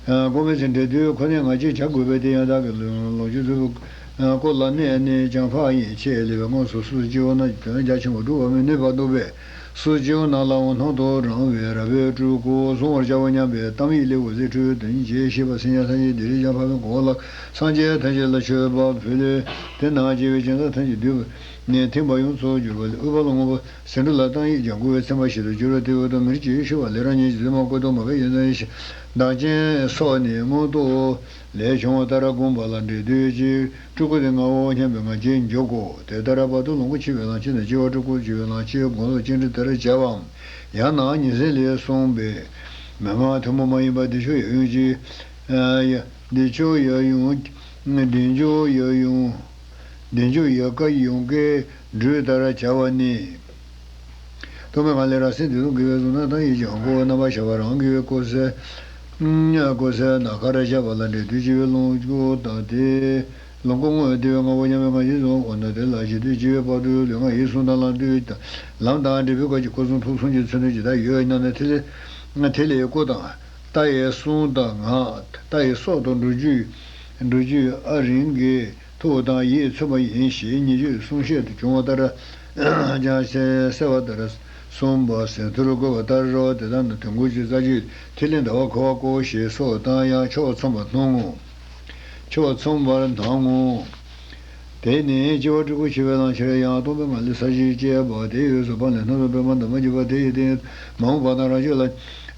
བསྒོམས་པའི་ཚེ་འབྲས་དུས་ཁོ་ནའི་ངང་ཅིག་བྱ་དགོས་པས། དེ་ཡང་བདག་གི་ལོངས་སྤྱོད་རྫོགས་པའི་སྐུ་ལ་གནས་ནས་ཀྱང་འཕགས་ཡན་ཆད་ལས་པའི་དངོས་སུ་སུ་སྐྱེ་བོ་རྣམས་ཀྱི་དོན་རྒྱ་ཆེན་པོ་སྒྲུབ་པར་མི་ནུས་པ་འདུག་པས། སུ་སྐྱེ་བོ་རྣམས་ལའང་སྣང་དུ་རང་བའི་རབ་དཔལ་སྤྲུལ་སྐུ་གཟུང་བར་བྱའོ་སྙམ་པའི་གཏམ་ཡིད་ལས་འོད་ཟེར་འཕྲོས་དོན་གཉིས་བྱེད་ཅེས་པ་སེམས་ཅན་ཐམས་ཅད་བདེ་ལེགས་ཀྱང་ཕ་མའི་གོ་འཕང་ལ་སངས་རྒྱས་ཐམས་ཅད་ལ་མཆོད་པ་ཕུལ། དེ་ནང་སྐྱེ་བོའི་སྦྱིན་བདག་ཐམས་ཅད་འདུས་པ་ནས་ཐིམ་པ་ཡོངས་སུ་གྱུར་པ་ལས། དབུལ་བ་ལ་བསྔོ་བ་ཟེར་འཕྲོ་ལ་གཏམ་ཡིད་ཀྱང་བསྐུལ་བའི་ཚིག་མ་ཞིག་ཏུ་གྱུར་པ་སྟེ། འོད་དང་མིར་གྱིས་ཞུ་བ་ལས་རང་ཉིད་ཀྱི་ཚིག་མ་བཀོད་དུ་མ་བཀོད་ཡོན་ཏན་ཡེ་ཤེས་མདངས་ཅན་སོགས་ནི་མངོན་རྟོགས་ལས་བྱུང་བ་ལྟར་བསྒོམས་པ་ལ་འབྲས་དུས་ཀྱི་སྤྲུལ་སྐུ་དེ་ངའོ་སྙམ་པའི་ངང་ཅིག་འཇོག་གོ། དེ་ལྟར་བར་དོ་ལོངས་སྐུ་ཕྱེ་བའི་ལམ་ཆེན་དང་སྐྱེ་བ་སྤྲུལ་སྐུ་ཕྱེ་བའི་ལམ་ཆེན་དགོངས་རྫོགས་སྤྱན་འདྲེན་དེ་ལྟར་བྱ་བའམ། ཡང་ན་ཉིན་མཚན་ལས་གསུངས་པའི་མན་ངག་ཐུན་མོང་མ་ཡིན་པ་བདེ་མཆོག་ཡབ་ཡུམ་གྱི། ཨ་ཡ། བདེ་མཆོག་ཡབ་ཡུམ། བདེ་མཆོག་ཡབ་ཡུམ། བདེ་མཆོག་ཡལ་ག་ཡུམ་གའི་སྒྲོས་ལྟར་བྱ་བ་ནི། སྟོང་པའི་ངང་ལས་རང་སེམས་བདེ་སྟོང་གི་བའི་གཟུགས་སྣང་དང་ཡིད་ཀྱི་ངང་ཁོག་རྣམ་པར་ཤར་བ་རང་གི་བའི་ཀོ་སའི། ཀོ་སའི་ནམ་མཁར་བཞག་པ་ལ་འབྲས་དུས་སྐྱེ་བོའི་ལོངས་སྐུ་དང་དེ། ལོངས་སྐུ་དངོས་བདེ་བའི་ངང་པོ་མཉམ་པའི་ངང་ཅིག་བཟུང་འོ་ན་དེ་ལ་བཞེད་དུས་སྐྱེ་བོའི་བར་དུ་ལུས་ངག་ཡིད་གསུམ་དང་ལམ་དུས་དང་ལམ་དང་འབྲས་བུའི་སྐབས་ཀྱི་སྐུ་གསུང་ཐུགས་གསུམ་གྱི་མཚོན་དོན་ཇི་ལྟར་ཡོད་སྙམ་ན། ཐིག་ལེ་ཐིག་ལེའི་སྐུ་དང་། རྟ་ཡི་གསུང་དང་ངག་རྟ་ཡི་སྲོག་དང་འགྲོ་རྒྱུད། འགྲོ་རྒྱུད་ཨ་རིང་གི་ཐུགས་དང་ཡིད་མཚོན་པ་ཡིན་ཞེས་ཉེ་བརྗོད་གསུང་བཤད་དུ་བྱུང་བ་ལྟར། ཀྱང་གསལ་བ་ལྟར་གསུངས་པ་ཟིན་ཐོར་བཀོད་པ་ལྟར་རོ། དེ་ལྟར་ན་དོན་ཀུན་གྱི་རྩ་རྒྱུད་ཐིག་ལེ་ཟླ་བ་འཁོར་བ་བསྐོར་ཞེས་སོགས་དང་ཡང་ཕྱོགས་མཚུངས་པར་སྣང་ངོ་། ཕྱོགས་མཚུངས་པར་སྣང་ངོ་། དེ་ནི་སྐྱེ་བ་སྤྲུལ་སྐུ་ཕྱེ་བའི་ལམ་ཁྱེར་ཡང་སྟོང་པའི་ངང་ལས་ས་གཞི་བསྐྱེད་པ་དེ་ཡོངས་སུ་སྤངས་ནས་སྣང་ཚུལ་པདྨ་འདབ་མ་བརྒྱད་པ་དེ་ཡི་སྟེང་མ་འོངས་པ་དང་རང་རྒྱུད་ལ་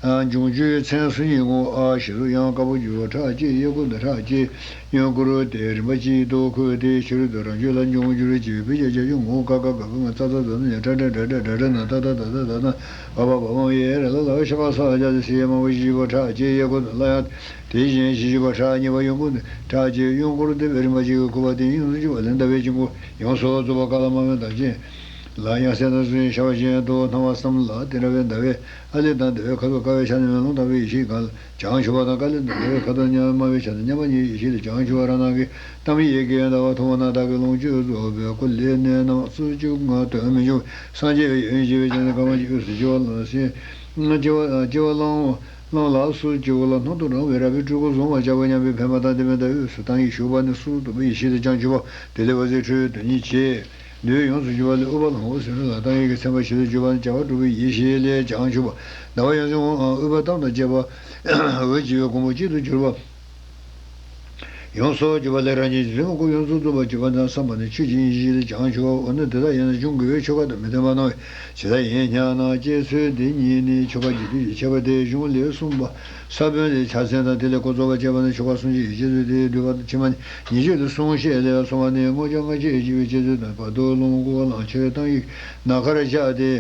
འབྱུང་རྒྱུའི་མཚན་གསུམ་གྱི་ངོ་བོ་ཨ་ཞེས་སོགས་ཡང་དཀར་པོ་བརྗོད་པ་ཕྲག་གཅིག་གཡས་སྐོར་དུ་ཕྲག་གཅིག་གཡོན་སྐོར་ཏེ་རིམ་པ་གཅིག་ཏུ་འཁོད་དེ་ཕྱི་རོལ་དུ་རང་རྒྱུད་ལ་འབྱུང་འགྱུར་ཅེས་པའི་དཔེ་བྱད་བྱ་ཞིང་ངོ་བོ་ཀ་ཁ་ག་ག་ང་ཙ་ཙ་ཛ་ཛ་ཉ་ཊ་ཊ་ཌ་ཌ་ཌ་ཌ་ན་ཏ་ཏ་ད་ད་ད་ན་བ་བ་བ་བ་ཡེ་ར་ལ་ལ་ཤ་ཀ་ས་ཨ་ཅ་ཟི་ཡེ་མ་བ་བཞི་པ་ཕྲག་གཅིག་གཡས་སྐོར་དུ་སླར་ཡང་དེ་བཞིན་བཞི་བཞི་པ་ཕྲག་གཉིས་པ་གཡོན་སྐོར་དུ་ཕྲག་གཅིག་གཡོན་སྐོར་ཏེ་བའི་རིམ་པ་གཅིག་གི་འཁོར་བ་དེ་ཡོངས་སུ་གྱུར་པ་ལས་ཟླ་བའི་དཀྱིལ་འཁོར་ཡོངས་སུ་རྫོགས་པ་ཀ་ལ་མ་མེ་དང་ཅན། ལ་ཡང་སེར་སྣ་གསུམ་ཤར་བ་བཞིན་དུ་སྣང་བ་གསུམ་ལ་དེ་འདྲ་བའི་ཟླ་བའི་ཨ་ལི་དང་ཟླ་བའི་ཁ་དོག་དཀར་བའི་ཆ་ནས་མེ་ལོང་ལྟ་བུའི་ཡེ་ཤེས་གང་ལ་བྱང་ཆུབ་པ་དང་། དཀར་ལི་དང་ཟླ་བའི་ཁ་དོག་དམར་བའི་ཆ་ནས་མཉམ་པ་ཉིད་ཡེ་ཤེས་ལ་བྱང་ཆུབ་པ་རང་སྣང་གི་གཏམ་ཡིད་ཀྱི་ཟླ་བ་ཐོབ་པ་ན་བདག་གི་ལོངས་སྤྱོད་རྫོགས་པའི་སྐུ་ལས་ནི་སྣང་བ་སུ་བྱུང་ང་དོན་མི་འབྱུང་། སངས་རྒྱས་པའི་ཡོན་ཞེས་པའི་ཆ་ནས་ཀ་མ་གྱི་དབུས་སུ་སྐྱེ་བ་ལ་སེམས་སྐྱེ་བ་སྐྱེ་བ་བླང་བླང་ལ་སུ་སྐྱེ་བོ་ལ་སྣང་དུ་རང་བའི་རབ་དཔལ་སྤྲུལ་སྐུ་བཟུང་བར་བྱ་བ་སྙམ་པའི་འཕེན་པ་དང་། དེ་མིན་ད་དབུས་སུ་གཏམ་ཡིད་ཞུགས་པ་ནི་སུ་རྟོག་པའི་ཡེ་ཤེས་དེ་བྱང་ཆུབ་པ་དེ་ལས་འོད་ཟེར་འཕྲོས་དོན་གཉིས་བྱེད། འདོད་ཡོངས་སུ་གྱུར་པ་ལས་དབུལ་བ་ལ་འོད་ཟེར་འཕྲོ་ལ་གཏམ་ཡིད་ཀྱི་མཚན་པ་ཞིག་ཏུ་གྱུར་པ་ནི་བྱ་བ་སྒྲུབ་པའི་ཡེ་ཤེས་ལས་བྱང་ཆུབ་པ། ཟླ་བ་ཡང་ཟུང་དབུལ་བ་གཏམ་དང་བཅས་པ་འོད་བྱེད་པའི་གོང་བུ་གཅིག་ཏུ་གྱུར་པ། ཡོངས་སུ་གྱུར་པ་ལས་རང་ཉིད་ཀྱི་ལུས་ངག་ཡོངས་སུ་རྫོགས་པར་གྱུར་པ་ན་བསམ་པ་ནི་ཆོས་ཀྱི་དབྱིངས་ཡེ་ཤེས་ལས་བྱང་ཆུབ་པ། འོ་ན་དེ་དག་ཡང་ན་གཞུང་དགེ་བའི་ཆོ་ག་དང་མི་མཐུན་པར་སྣང་བས་ཇི་ལྟར་ཡིན་སྙམ་ན། བསྐྱེད་ཚུལ་འདི་ཉིད་ནི་ཆོ་ག་རྒྱས་བསྡུས་ཀྱི་ཁྱད་པར་ཏེ། གཞུང་ལས་གསུངས་པ་ས་བོན་ལས་ཕྱག་མཚན་དང་དེ་ལས་འགོ་རྫོགས་པ་བཅས་པ་ནི་ཆོ་ག་གསུང་ཆོག་གི་བསྐྱེད་ཚུལ་ཏེ། བསྡུས་པ་ཕྱི་མ་ཉེ་བརྗོད་དུ་གསུང་བཤད་ལས་གསུངས་པ་ནི་བསྔོ་སྦྱང་སྔ་ཕྱི་ཡི་བསྐྱེད་ཚུལ་དང་། བར་དོ་ལོངས་སྐུ་བ་ལང་ཁྱེར་གཏམ་ཡིད་ནམ་མཁར་བཞག་སྟེ་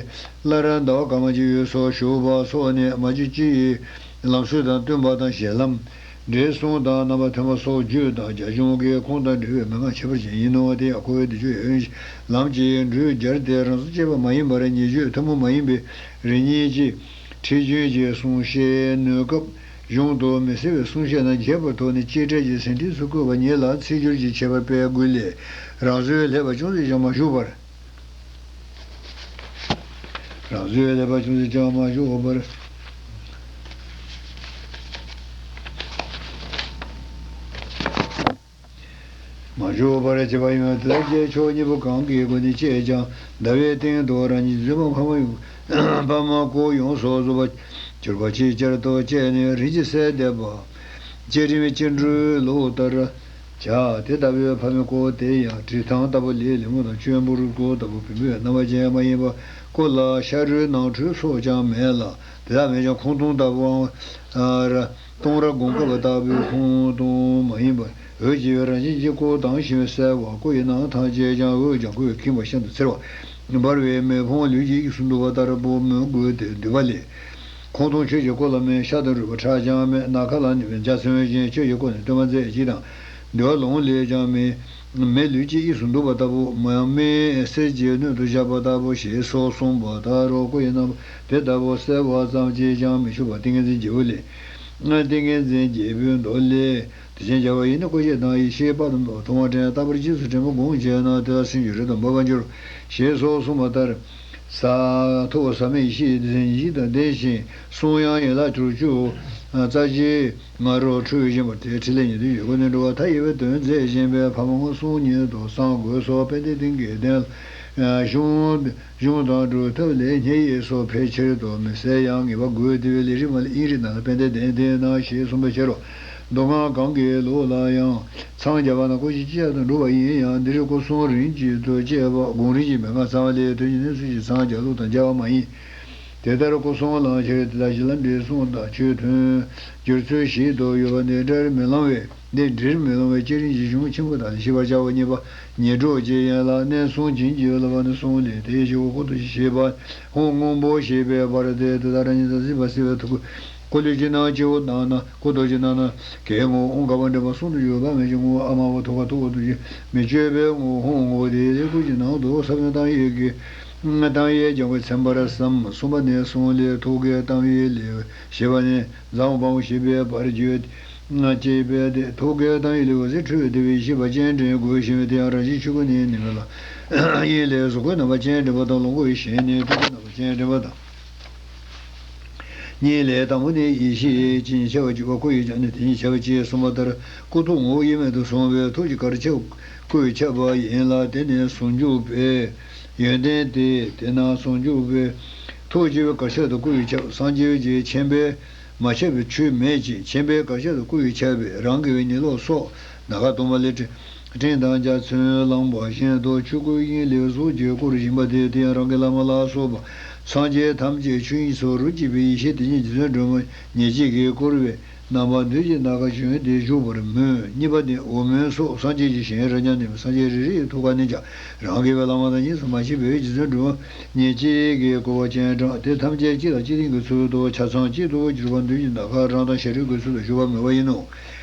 སླར་ཟླ་བ་གང་མ་གཅིག་དབུས་སུ་ཞུགས་པ་སོགས་ནི་མ་བཅོས་སྤྱི་ཡི་ལམ་སྲོལ་དང་བསྟུན་པ་དང་ཞལ་ལམ། འགྲེལ་གསུང་དང་རྣམ་པ་ཐོས་པ་སོགས་རྒྱུད་དང་རྒྱ་གཞུང་གི་ཁུངས་དང་འབྲེལ་བའི་མན་ངག་ཁྱད་པར་ཅན་ཡིན་ནོ། དེ་ཡང་འཁོར་བའི་བདེ་མཆོག་ཡབ་ཡུམ་གྱི་ལམ་གྱི་འགྲོས་སྦྱར་ཏེ་རང་བཟོ་བྱས་པ་མ་ཡིན་པར་ཉེ་བརྗོད་ཐུན་མོང་མ་ཡིན་པའི་རིགས་ངེས་ཀྱི་ཁྲིད་རྒྱུན་གྱི་གསུང་བཤད་ནུས་སྐབས་གཞུང་དུ་མི་གསལ་བའི་གསུང་བཤད་རྣམས་རྒྱས་པར་ཐོགས་ནས་གཅེས་སྤྲས་ཀྱི་ཟིན་བྲིས་སུ་བཀོད་པ་ཉིད་ལ་ཚིག་སྦྱོར་གྱི་ཁྱད་པར་སྤེལ་དགོས་ལས། རང་བཟོའི་ལེགས་པར་ཅུང་ཟད་ཀྱང་མ་ཞུགས་པར། རང་བཟོའི་ལེགས་པར་ཅུང་ཟད་ཀྱང་མ་ཞུགས་པར། མ་ཞུགས་པར་བྱས་པ་ཡང་དེ་དག་ཕྱོགས་གཉིས་པོ་གང་གི་སྒོ་ནས་བཅད་ཀྱང་ཟླ་བའི་སྟེང་དུ་རང་ཉིད་འཛིན་པ་འཕགས་མ་ཡུམ་འཕགས་མ་སྐུ་ཡོངས་སུ་རྫོགས་པ། གྱུར་པ་ཅིག་ཅར་དུ་བཅད་ནས་རིམ་གྱིས་གསལ་འདེབས་པ། བཅད་རིམ་སྐྱེ་འགྲོའི་ལུགས་ལྟར་བྱ། དེ་ལྟ་བུའི་ཕ་མའི་སྐུ་དེ་ཡང་བྲིས་ཐང་ལྟ་བུ་ལས་ལེགས་མོ་དང་བཅོས་འབུར་སྐུ་ལྟ་བུ་བེམ་པོའི་རྣམ་པ་ཅན་མ་ཡིན་པ། སྐུ་ལ་ཤ་རུས་ནང་ཁྲོལ་སོགས་ཀྱང་མེད་ལ། དེ་དག་མེད་ཀྱང་ཁོང་སྟོང་ལྟ་བུའམ། སྟོང་ར་སྒོམ་ཁ་བ་ལྟ་བུའི་ཁོང་སྟོང་མ་ཡིན་པ། འོད་ཀྱི་རང་བཞིན་གྱི་སྐུ་དང་ཞིང་གསལ་བ། སྐུ་ཡི་ནང་ཐམས་ཅད་ཀྱང་འོད་ཀྱང་སྐུ་ཡི་ཁེངས་པ་ཤིན་ཏུ་འཚེར་བ། འབར་བའི་མེ་ཕུང་ལུས་ཀྱི་དབྱིངས་སུ་འདུ་བ་ལྟ་བུ་མོས་གུས་ཏེ་འདུས་པ་ལས། ཁོང་སྟོང་ཆོས་ཀྱི་སྐུ་ལ་མེད། ཤ་དང་རུས་པ་ཁྲག་ཀྱང་མེད། སྣ་ཁ་ལ་ནི་མེད། འཇའ་ཚོན་བཞིན་ཆོས་ཀྱི་སྐུ་ནི་སྟོན་པ་མཛད་ཅིག་དང་། འདུལ་བ་ལུང་ལས་ཀྱང་མེད། མེ་ལུས་ཀྱི་དབྱིངས་སུ་འདུ་བ་ལྟ་བུ་མ་ཡང་མེ་གསེར་གྱི་སྣོད་དུ་བཞག་པ་ལྟ་བུ་ཞེས་སོགས་གསུངས་པ་ལྟར་རོ། སྐུ་ཡི་རྣམ་པ་དེ་ལྟ་བུ་གསལ་བ་ཙམ་གྱིས་ཀྱང་མི་ཆོག་པ་ཏིང་ངེ་འཛིན་རྒྱལ་པོ་ལས། ཏིང་ངེ་འཛིན་རྒྱལ་པོའི་མདོ་ལས། དེ་བཞིན་རྒྱལ་བ་ཡི་ནི་སྐུ་ཞེས་དང་། ཡེ་ཤེས་དཔལ་དུ་འདོད་པ་མཐོང་བ་དྲན། རྟག་པར་རྗེས་སུ་དྲན་པས་བསྒོམས་བྱས་ན། དེ་ལ་སེམས་ཀྱི་རི་དྭགས་འབབ་པར་འགྱུར། ཞེས་སོགས་གསུངས་པ་ལྟར། ས། ཐུགས་ཟབ་མོའི་ཡེ་ཤེས་དེ་བཞིན་ཉིད་དང་ལྡན་ཞིང་གསུང་དབྱངས་ཡན་ལག་བཅུ་གཅིག་རྩ་བཞིའི་ང་རོ་འཁྲོལ་བཞིན་པ་དེ་ཕྲིན་ལས་ཉི་ཤུ་ཡོད་དགུ་ནས་འགྲོ་བ་མཐའ་ཡས་པའི་དོན་མཛད་བཞིན་པའི་ཕ་མ་སྔོན་སོང་ཉིད་དུ་སངས་དགོས་སོ། དཔལ་ལྡན་ཏིང་གི་གདན་ལ་གཞུང་གཞུང་དང་སྒྲུབ་ཐབས་ལས་བསྙེན་ཡས་སོགས་ཕལ་ཆེར་དུ་མི་གསལ་ཡང་ངེས་པ་དགོས། དེ་བས་ལས་རིམ་མ་ལས་དབྱིངས་རིག་ན་ལ་དཔལ་ལྡན་གདན་འདི་ན་ཞེས་གསུངས་པའི་ཕྱིར་རོ། མདོ་སྔགས་གང་གི་ལུགས་ལ་ཡང་འཚང་རྒྱ་བ་ན་སྐུ་བཞི་ཅི་བྱ་དང་འགྲུབ་པ་ཡིན་ཡང་། འདིར་སྐུ་གསུམ་རིམ་གཅིག་ཏུ་བསྐྱེད་པ་སྒོམ་རིམ་གྱི་མན་ངག་རྩ་བ་ལས་དོན་གྱི་གནས་ཚུལ་གྱི་འཚང་རྒྱ་ལུགས་དང་འགལ་བ་མ་ཡིན། དེ་ལྟར་སྐུ་གསུམ་ལམ་ཁྱེར་དེ་དག་གཞི་ལམ་འབྲས་གསུམ་དང་ཆོས་མཐུན་འགྱུར་ཚུལ་བཞི་དུ་ཡོད་པ་འདི་འགྲེལ་མི་ལང་བས། འདི་འགྲེལ་མི་ལང་བའི་བསྐྱེད་རིམ་གྱི་གཞུང་ཆེན་པོ་དག་ལས་ཤེས་པར་བྱའོ། གཉིས་པ་ཉེར་དྲུག་ཅེས་ཡན་ལག་གནས་གསུམ་བྱིན་གྱིས་བརླབ་པ་ནི་གསུམ་ལས། དེའི་ཕྱི་སྐུ་མདོག་ཅན་ཞེས་པ་ཧཱུྃ་སྔོན་པོ་ཞེས་པའི་བར་ཏེ། དེ་དག་རང་ཉིད་དང་སྲིད་པ་སྲིད་པའི་ཐུགས་ཀྱི་སྐུ་ལུས་ཀྱི་ནང་སྤྱི་བོ་དང་ན། སྐུ་མདོག་ཅན་ནང་ན་གའི་ངོ་བོ་དབང་བསྐལ་པ་འདྲེན་པ་གསུམ་དུ་ཡོད་པ་མེད་ཅིང་། ངོ་བོ་ཨ་མ་བ་ཐུག་པ་ཐུག་པ་དུ་ཅིག་མི་བསྐྱོད་པའི་ངོ་བོ་ཧཱུྃ་ངོ་བོ་དེ་ཡི་སྐུ་གི་ནང་དུ་ས་བོན་གཏང་ཡས་ཀྱི་གཏང་ཡས་རྒྱག་པའི་ཚེམས་པར་བསམ། གསུམ་པ་ནས་གསུམ་ལས་ཐུགས་ཀའི་གཏང་ཡས་ལས་ཞེས་པ་ནས་ཛཿཧཱུྃ་བ་ཧཱུྃ་ཞེས་པའི་བར་བརྗོད་ཅེས་པས་ཏེ། ཐུགས་ཀའི་གཏང་ཡས་ལས་འོད་ཟེར་འཕྲོས་ཏེ་ཡེ་ཤེས་པ་སྤྱན་འདྲེན་དགོས་ཤིང་། དེ་ཡང་རང་བཞིན་ཆོས་སྐུ་ནི་ནི་མེད་ལ། དབྱིངས་ལས་གཟུགས་སྐུའི་རྣམ་པ་སྤྱན་འདྲེན་པ་དང་། ལོངས་སྐུ་ཡི་ཞིང་ནི་སྤྲུལ་སྐུའི་རྣམ་པ་སྤྱན་འདྲེན་པ་དང་། གཉིས་ལས་དང་པོ་ནི་ཡེ་ཤེས་ཅན་ཁྱབ་པར་གྱུར་པ་སྐུ་ཡི་ཕྱག་ནི་དེ་ཉིད་ཁྱབ་པ་ཅེས་གསུངས་པ་ལྟར། སྐུ་ཐུགས་ངོ་བོ་དབྱེར་མེད་དུ་བཟུང་བས་ཐུགས་ཀྱི་གར་ཁྱབ་སྐུ་ཡི་ཁྱབ་པ་ཡིན་ལ། དེ་ནི་ཟུང་འཇུག་པའི་ཡོན་ཏན་ཏེ། དེས་ན་ཟུང་འཇུག་པའི་ཐུགས་ཀྱི་གར་ཁྱབ་ཏུ་སྐུ་ཡི་ཁྱབ། སངས་རྒྱས་ཀྱི་མཁྱེན་པས་མ་ཁྱབ་པའི་ཆོས་མེད་ཅིང་། མཁྱེན་པའི་གར་ཁྱབ་ཏུ་སྐུ་ཡི་ཁྱབ་པས་རང་གི་ཉི་ལོག་སོགས་ནམ་མཁའ་སྟོང་པ་ལས་སྤྲིན་དང་འཇའ་ཚོན་ལངས་པ་བཞིན་དུ་ཆོས་སྐུའི་དབྱིངས་ལས་གཟུགས་ཀྱིས་བསྐོར་བཞིན་པ་སྟེ། དེ་ཡང་རང་གི་བླ་མ་ལ་སོགས་པ་སངས་རྒྱས་ཐམས་ཅད་ཆོས་དབྱིངས་སུ་རོ་གཅིག་པའི་ཡེ་ཤེས་དེ་ཉིད་རྗེ་བཙུན་སྒྲོལ་མ་ཉེར་གཅིག་གིས་བསྐོར་བའི་རྣམ་པ་བདུད་ཀྱི་ནམ་མཁར་བྱོན་ཏེ་བཞུགས་པར་མོས། གཉིས་པ་ནི་འོག་མིན་སོགས་སངས་རྒྱས་ཀྱི་ཞིང་རབ་འབྱམས་ནས་སངས་རྒྱས་རེ་རེ་ཡི་ཐུགས་ཀ་ནས་ཀྱང་རང་གི་བླ་མ་དང་གཉིས་སུ་མ་མཆིས་པའི་རྗེ་བཙུན་སྒྲོལ་མ་ཉེར་གཅིག་གིས་བསྐོར་བ་སྤྱན་དྲངས་ཏེ། ཐམས་ཅད་གཅིག་ལ་གཅིག་བརྟེན་གྱི་ཚུལ་དུ་ཆ་ཚང་གཅིག་ཏུ་གྱུར་པ་བདུད་ཀྱི་ནམ་མཁར་རང་དང་ཤ་རུས་ཀྱི་ཚུལ་དུ་བཞུགས་པ་མོས་པ་ཡིན་ནོ།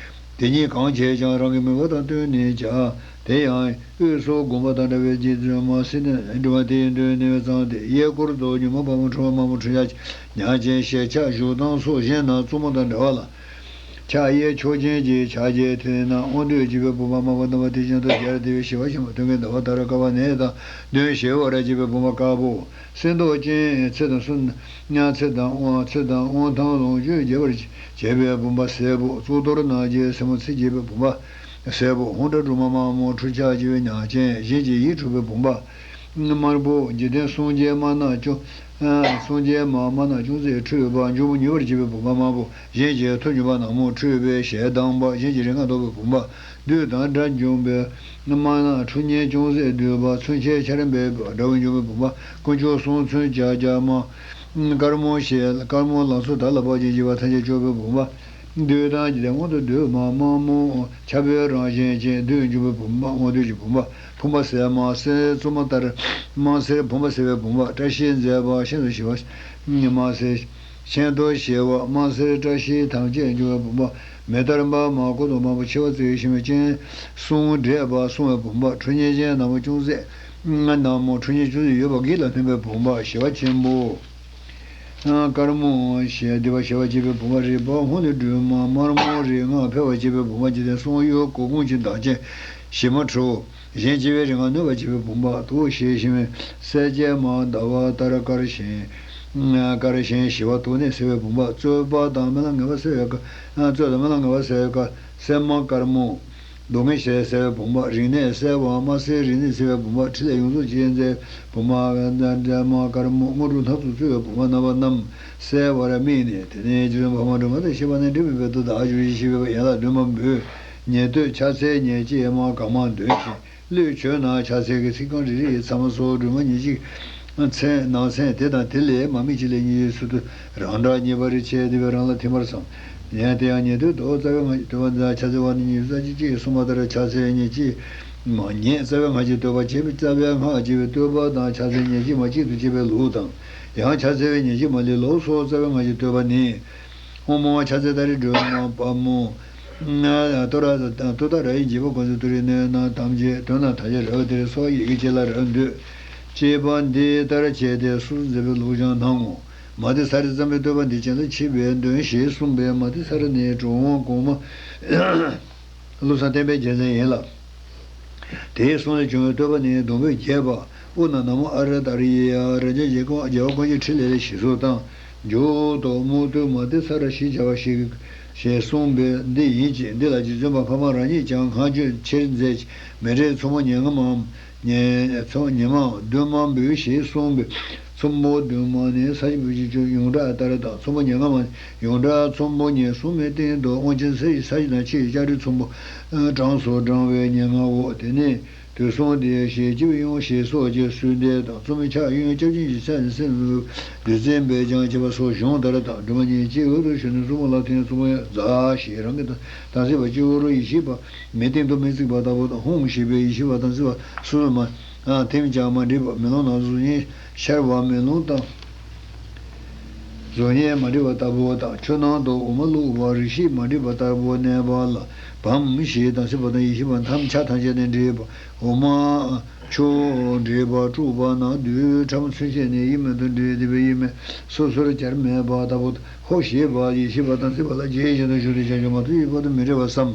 དེ་ཉིད་གང་བྱས་ཀྱང་རང་གི་མོས་པ་དང་བསྟུན་ནས་ཀྱང་། དེ་ཡང་དབུས་སུ་དགོངས་པ་དང་འདྲ་བའི་རྗེ་བཙུན་མ་སེར་སྣའི་སྒྲོན་མ་དེའི་མདུན་ནས་བརྩམས་ཏེ། གཡས་སྐོར་དུ་སྙུང་མ་དཔལ་མོ་འཁྲུགས་པ་དམར་མོ་འཁྲུ་ཆ་ཉག་ཅན་ཞེས་ཕྱག་བཞུགས་སྟངས་སོགས་གཞན་རྣམས་གཙུག་མ་དང་འདྲ་བ་ལ། ཕྱག་གཡས་ཕྱོགས་ཅན་གྱི་ཕྱག་རྒྱའི་མཐིལ་ན་དབང་སྡུད་ཅེས་པའི་བུམ་པ་དམར་པོ་ཟླ་བ་དེ་བཞིན་དུ་རྒྱས་ཏེ་ཞི་བ་ཆེན་པོ་སྟོན་ཀའི་ཟླ་བ་ལྟར་དཀར་བ་ནས་དང་གདོན་ཞི་བར་བྱེད་པའི་བུམ་པ་དཀར་པོ། གསེར་མདོག་ཅན་ཚེ་དང་གསུམ་ཚེ་དང་དབང་ཚེ་དང་དབང་ཐང་ལོངས་སྤྱོད་རྒྱས་པར་བྱེད་པའི་བུམ་པ་སེར་པོ། གཙུག་ཏོར་ནག་ཅན་སེར་མོ་ཚེ་རྒྱས་པའི་བུམ་པ་སེར་པོ། ཧཱུྃ་སྒྲ་སྒྲོལ་མ་དམར་མོ་འཁྲུ་ཆ་ཅེས་པའི་ཉག་ཅན་གཞན་གྱི་ཡིད་འཕྲོག་པའི་བུམ་པ་དམར་པོ། འཇིག་རྟེན་གསུམ་གྱི་དམར་ནག་ཅུང་གསུམ་གྱི་དམར་དམར་ནག་ཅུང་ཟད་འཁྲུད་པ། འཇུག་པ་མྱུར་བར་བྱེད་པའི་བུམ་པ་དམར་པོ། གཞན་གྱི་ཐུགས་མྱུར་བ་ནག་མོ་འཁྲུད་པའི་ཞལ་གདངས་པ། གཞན་གྱི་རིག་སྔགས་བཟློག་པའི་བུམ་པ། བདུད་དང་དགྲ་འཇོམས་པའི་དམར་ནག་ཁྲོ་གཉེར་ཅུང་ཟད་བསྡུས་པ། མཚོན་ཆའི་ཆ་རིམ་པའི་དགྲ་བོ་འཇོམས་པའི་བུམ་པ། དཀོན་མཆོག་གསུམ་མཚོན་ཕྱག་རྒྱ་དམར་དཀར་མོ་ཞེས་དཀར་མོ་ལང་ཚོ་དར་ལ་བབ་ཅིང་བྱེད་པ་ཐམས་ཅད་སྐྱོབ་པའི་བུམ་པ། བདུད་དང་འཇིག་རྟེན་མངོན་དུ་བསྡུས་པ་དམར་མོ། ཆགས་པའི་རང་བཞིན་ཅན་བདུད་འཇོམས་པའི་བུམ་པ། དབང་སྡུད་ཀྱི་བུམ་པ། ཕུང་པོ་སེར་དམར་སེར་བཙུན་མོ་ལྟར་དམར་སེར་བུམ་པ་སེར་བའི་བུམ་པ། བཀྲ་ཤིས་མཛད་པ་ཤིན་ཏུ་ཞི་བ་དམར་སེར་ཤིན་ཏུ་ཞི་བ་དམར་སེར་བཀྲ་ཤིས་ཐམས་ཅད་འཇོམས་པའི་བུམ་པ། མེ་ལྟར་འབར་དམར་ཀུན་ཏུ་དམར་པོ་མཆེ་བ་གཙིགས་ཤིང་སྤྱན་གསུམ་བགྲད་པ་སྲུང་བའི་བུམ་པ། ཁྲོ་གཉེར་ཅན་ནག་མོ་ཅུང་ཟད་ནག་མོ་ཁྲོ་གཉེར་ཅུང་ཟད་ཡོད་པ་བགེགས་ལ་གནོན་པའི་བུམ་པ་ཞི་བ་ཆེན་པོ། དཀར་མོ་ཞེས་འདུས་པ་ཞི་བར་བྱེད་པའི་བུམ་པ། རིག་པ་ཧཱུྃ་ལས་སྒྲོལ་མ་དམར་མོ་རིག་སྔགས་འཕེལ་བར་བྱེད་པའི་བུམ་པ། འཇིག་རྟེན་གསུམ་གཡོ་འགུག་དགོངས་ཀྱི་མདངས་ཅན་ཞི་མ་ཁྲོ། གཞན་གཅེས་པའི་རིག་སྔགས་གནོད་པར་བྱེད་པའི་བུམ་པ། དུག་ཤེས་ཤིང་སེར་སྐྱའི་དམར་ཟླ་བ་ལྟར་དཀར་ཞིང་དཀར་ཞིང་ཞི་བ་དུག་ནད་སེལ་བའི་བུམ་པ། རྩོད་པ་དང་རྨི་ལམ་ངན་པ་སེལ་བའི་རྩོད་དང་རྨི་ལམ་ངན་པ་སེལ་བའི་སེར་དམར་དཀར་མོ། སྡུག་བསྔལ་ཞེས་བསལ་བའི་བུམ་པ། རིག་གནས་གསལ་བའམ་མ་གསལ་རིག་གནས་གསལ་བའི་བུམ་པ། ཕྲིན་ལས་ཡོངས་རྫོགས་རྗེས་མཛད་བུམ་པ། དཀར་མོ་དངོས་གྲུབ་སྣ་ཚོགས་སྩོལ་བའི་བུམ་པ་རྣམ་པ་རྣམས་གསལ་བར་དམིགས་ནས། དེ་ནས་རྗེ་བཙུན་འཕགས་མ་སྒྲོལ་མ་དང་བཅས་པ་རྣམས་སྒྲིབ་མེད་པའི་ཐུགས་དམ་ཨ་ཇོ་བཞི་བཞི་པའི་ཡན་ལག་བདུན་པ་འབུལ། ཉེར་སྡོད་ཕྱག་འཚལ་ཉེར་གཅིག་མ་གང་མང་འདོན་ཞིང་། གླུད་བྱོན་ན་ཕྱག་འཚལ་གྱི་ཚིག་རྐང་རེ་རེ་ཡི་མཚམས་སུ་སྒྲོལ་མ་ཉེར་གཅིག་མཚན་ནང་ཚན་དེ་དང་དེ་ལས་མ་དམིགས་གཅིག་ལས་གཉིས་ཀྱི་ཚུལ་དུ་རང་འདྲ་ཉེས་པར་བྱས་བསྡུས་པའི་རང་ལ་ཐིམ་པར་བསམ། ཡང་དེ་ཡང་ཉེར་སྡོད་དུ་རྩ་བའི་སྔགས་ཀྱི་བསྟོད་པ་འདི་དང་ཕྱག་འཚལ་བ་ནི་ཉི་ཤུ་རྩ་གཅིག་ཅེས་གསུངས་པ་ལྟར། ཕྱག་འཚལ་ཉེར་གཅིག་མ་ཉེར་རྩ་བའི་སྔགས་ཀྱི་བསྟོད་པ་བྱས་པའི་རྩ་བའི་སྔགས་བྱས་པའི་བསྟོད་པ་དང་ཕྱག་འཚལ་ཉེར་གཅིག་མ་གཅིག་ཏུ་བྱས་པའི་ལུགས་དང་། ཡང་ཕྱག་འཚལ་བའི་ཉེར་གཅིག་མ་ལས་ལོགས་སུ་རྩ་བའི་སྔགས་ཀྱི་བསྟོད་པ་ནི། ཨོཾ་ཕྱག་འཚལ་ཏཱ་རེ་སྒྲོལ་མ་དཔའ་མོ། ཏུ་ར་ཏུ་ཏཱ་ར་ཡི་འཇིགས་པ་ཀུན་སེལ། ཏུ་རེ་གནོད་སྣང་ཐམས་ཅད་གདོན་དང་དག་བྱེད་རལ་པ་དེ་རེ་སོགས་ཡི་གེ་གཅིག་ལ་རབ་འདོད། ཅེས་པ་འདི་ལྟར་བྱས་ཏེ་སོ་སོར་མཛད་པའི་ལུགས་ཀྱང་སྣང་ངོ་། མ་ཏི་ས་རི་བརྩམས་པའི་བསྟོད་པ་འདི་སྤྱན་ལ་མཆིས་པས་འདོན་ཞེས་གསུངས་པས། མ་ཏི་ས་རི་ནི་གྲུབ་དབང་གོང་མ་བློ་བཟང་བསྟན་པའི་རྒྱལ་མཚན་ཡིན་ལ། དེའི་གསུང་ལས་བྱུང་བའི་བསྟོད་པ་ནི་སྡོང་པོས་བརྒྱན་པ། ཨོཾ་ན་ན་མོ་ཨ་ར་ཏཱ་རེ་ཡ། རབ་འབྱམས་རྒྱལ་བ་ཀུན་གྱི་ཕྲིན་ལས་ལ་ཞིག་གསོ་དང་། མཇུག་ཏུ་མུ་ཏུ་མ་ཏི་ས་ར་ཞེས་བྱ་བ་ཞིག་ཞེས་གསུངས་པས་འདི་ཡིན་གྱི། འདི་ལ་རྗེ་བཙུན་པ་འཕགས་མ་རང་ཉིད་ཀྱང་བསྔགས་བརྗོད་ཆེར་མཛད་ཅིང་མཎྜལ་ཚོགས་མ་ཉེར་ལྔའམ་ཉེ་ཚོགས་ཉེར་མང་བདུན་མང་འབུལ་ཞེས་གསུངས་པས། ཚོམ་བུ་བདུན་མ་ནི་ས་གཞི་འབུལ་ཕྱིར་བྱོན་ཡོངས་གྲགས་ལྟར་དང་། ཚོམ་བུ་ཉེར་ལྔ་མ་ནི་ཡོངས་གྲགས་ཚོམ་བུ་ཉེར་གསུམ་མའི་སྟེང་དུ་དབང་ཆེན་ས་གཞི་ས་གཞི་དང་ཕྱི་ཡི་ལྕགས་རི་ཚོམ་བུ་གྲངས་སུ་བགྲངས་པའི་ཉེར་ལྔའོ། དེ་ནས་དུས་གསུམ་བདེ་གཤེགས་སྤྱི་བོའི་དབྱིངས་ཞེས་སོགས་ཀྱི་གསོལ་འདེབས་དང་། ཚོམ་བུའི་ཕྱག་གཡོན་སྐྱབས་སྦྱིན་གྱི་ཕྱག་ནི་སེམས་བདུད་རྩི་འབེབས་ཀྱང་བྱེད་པ་སོགས་གཞུང་ལྟར་དང་། སྒྲོལ་མ་ཉེར་གཅིག་འོག་ཏུ་ཞོན་ནས་ཚོམ་བུ་ལ་ཐིམ། ཚོམ་བུ་ཡང་ཛཿ་ཞེས་རང་གི་དམ་ཚིག་པ་སྤྱི་བོ་རུ་ཡེ་ཤེས་པ་མེ་སྟེང་དུ་མེ་བརྩིགས་པ་ལྟ་བུ་དང་། ཧཱུྃ་ཞེས་པས་ཡེ་ཤེས་པ་དམ་ཚིག་པ་སོ་སོར་མ་ཐིམ་ཀྱང་མ་འདྲེས་པ་མེ་ལོང་ནང་གཟུགས་བརྙན་ཤར་བ་མེ་ལོང་དང་། གཟུགས་བརྙན་མ་འདྲེས་པ་ལྟ་བུ་དང་། ཆུ་ནང་དུ་འོ་མ་བླུགས་པ་རིགས་ཤེས་མ་འདྲེས་པ་ལྟ་བུ་གནས་པ་ལ་བམ་ཞེས་དམ་ཚིག་པ་དང་ཡེ་ཤེས་པ་ཐམས་ཅད་ཐམས་ཅད་ནས་འདྲེས་པ། འོ་མ་ཆུ་འདྲེས་པ་དཀྲུགས་པ་ན་རྡུལ་ཕྲ་མོ་ཚུན་ཆད་ནས་དབྱེར་མེད་དུ་འདྲེས་ཏེ་དབྱེར་མེད་སོ་སོར་གྱར་མེད་པ་ལྟ་བུ། ཧཱུྃ་ཞེས་པ་ཡེ་ཤེས་པ་དམ་ཚིག་པ་ལ་རྗེས་བཞིན་དུ་ཞུགས་ཏེ་བྱང་ཆུབ་མ་ཐོབ་ཀྱི་བར་དུ་མི་འབྲལ་བར་བསམ།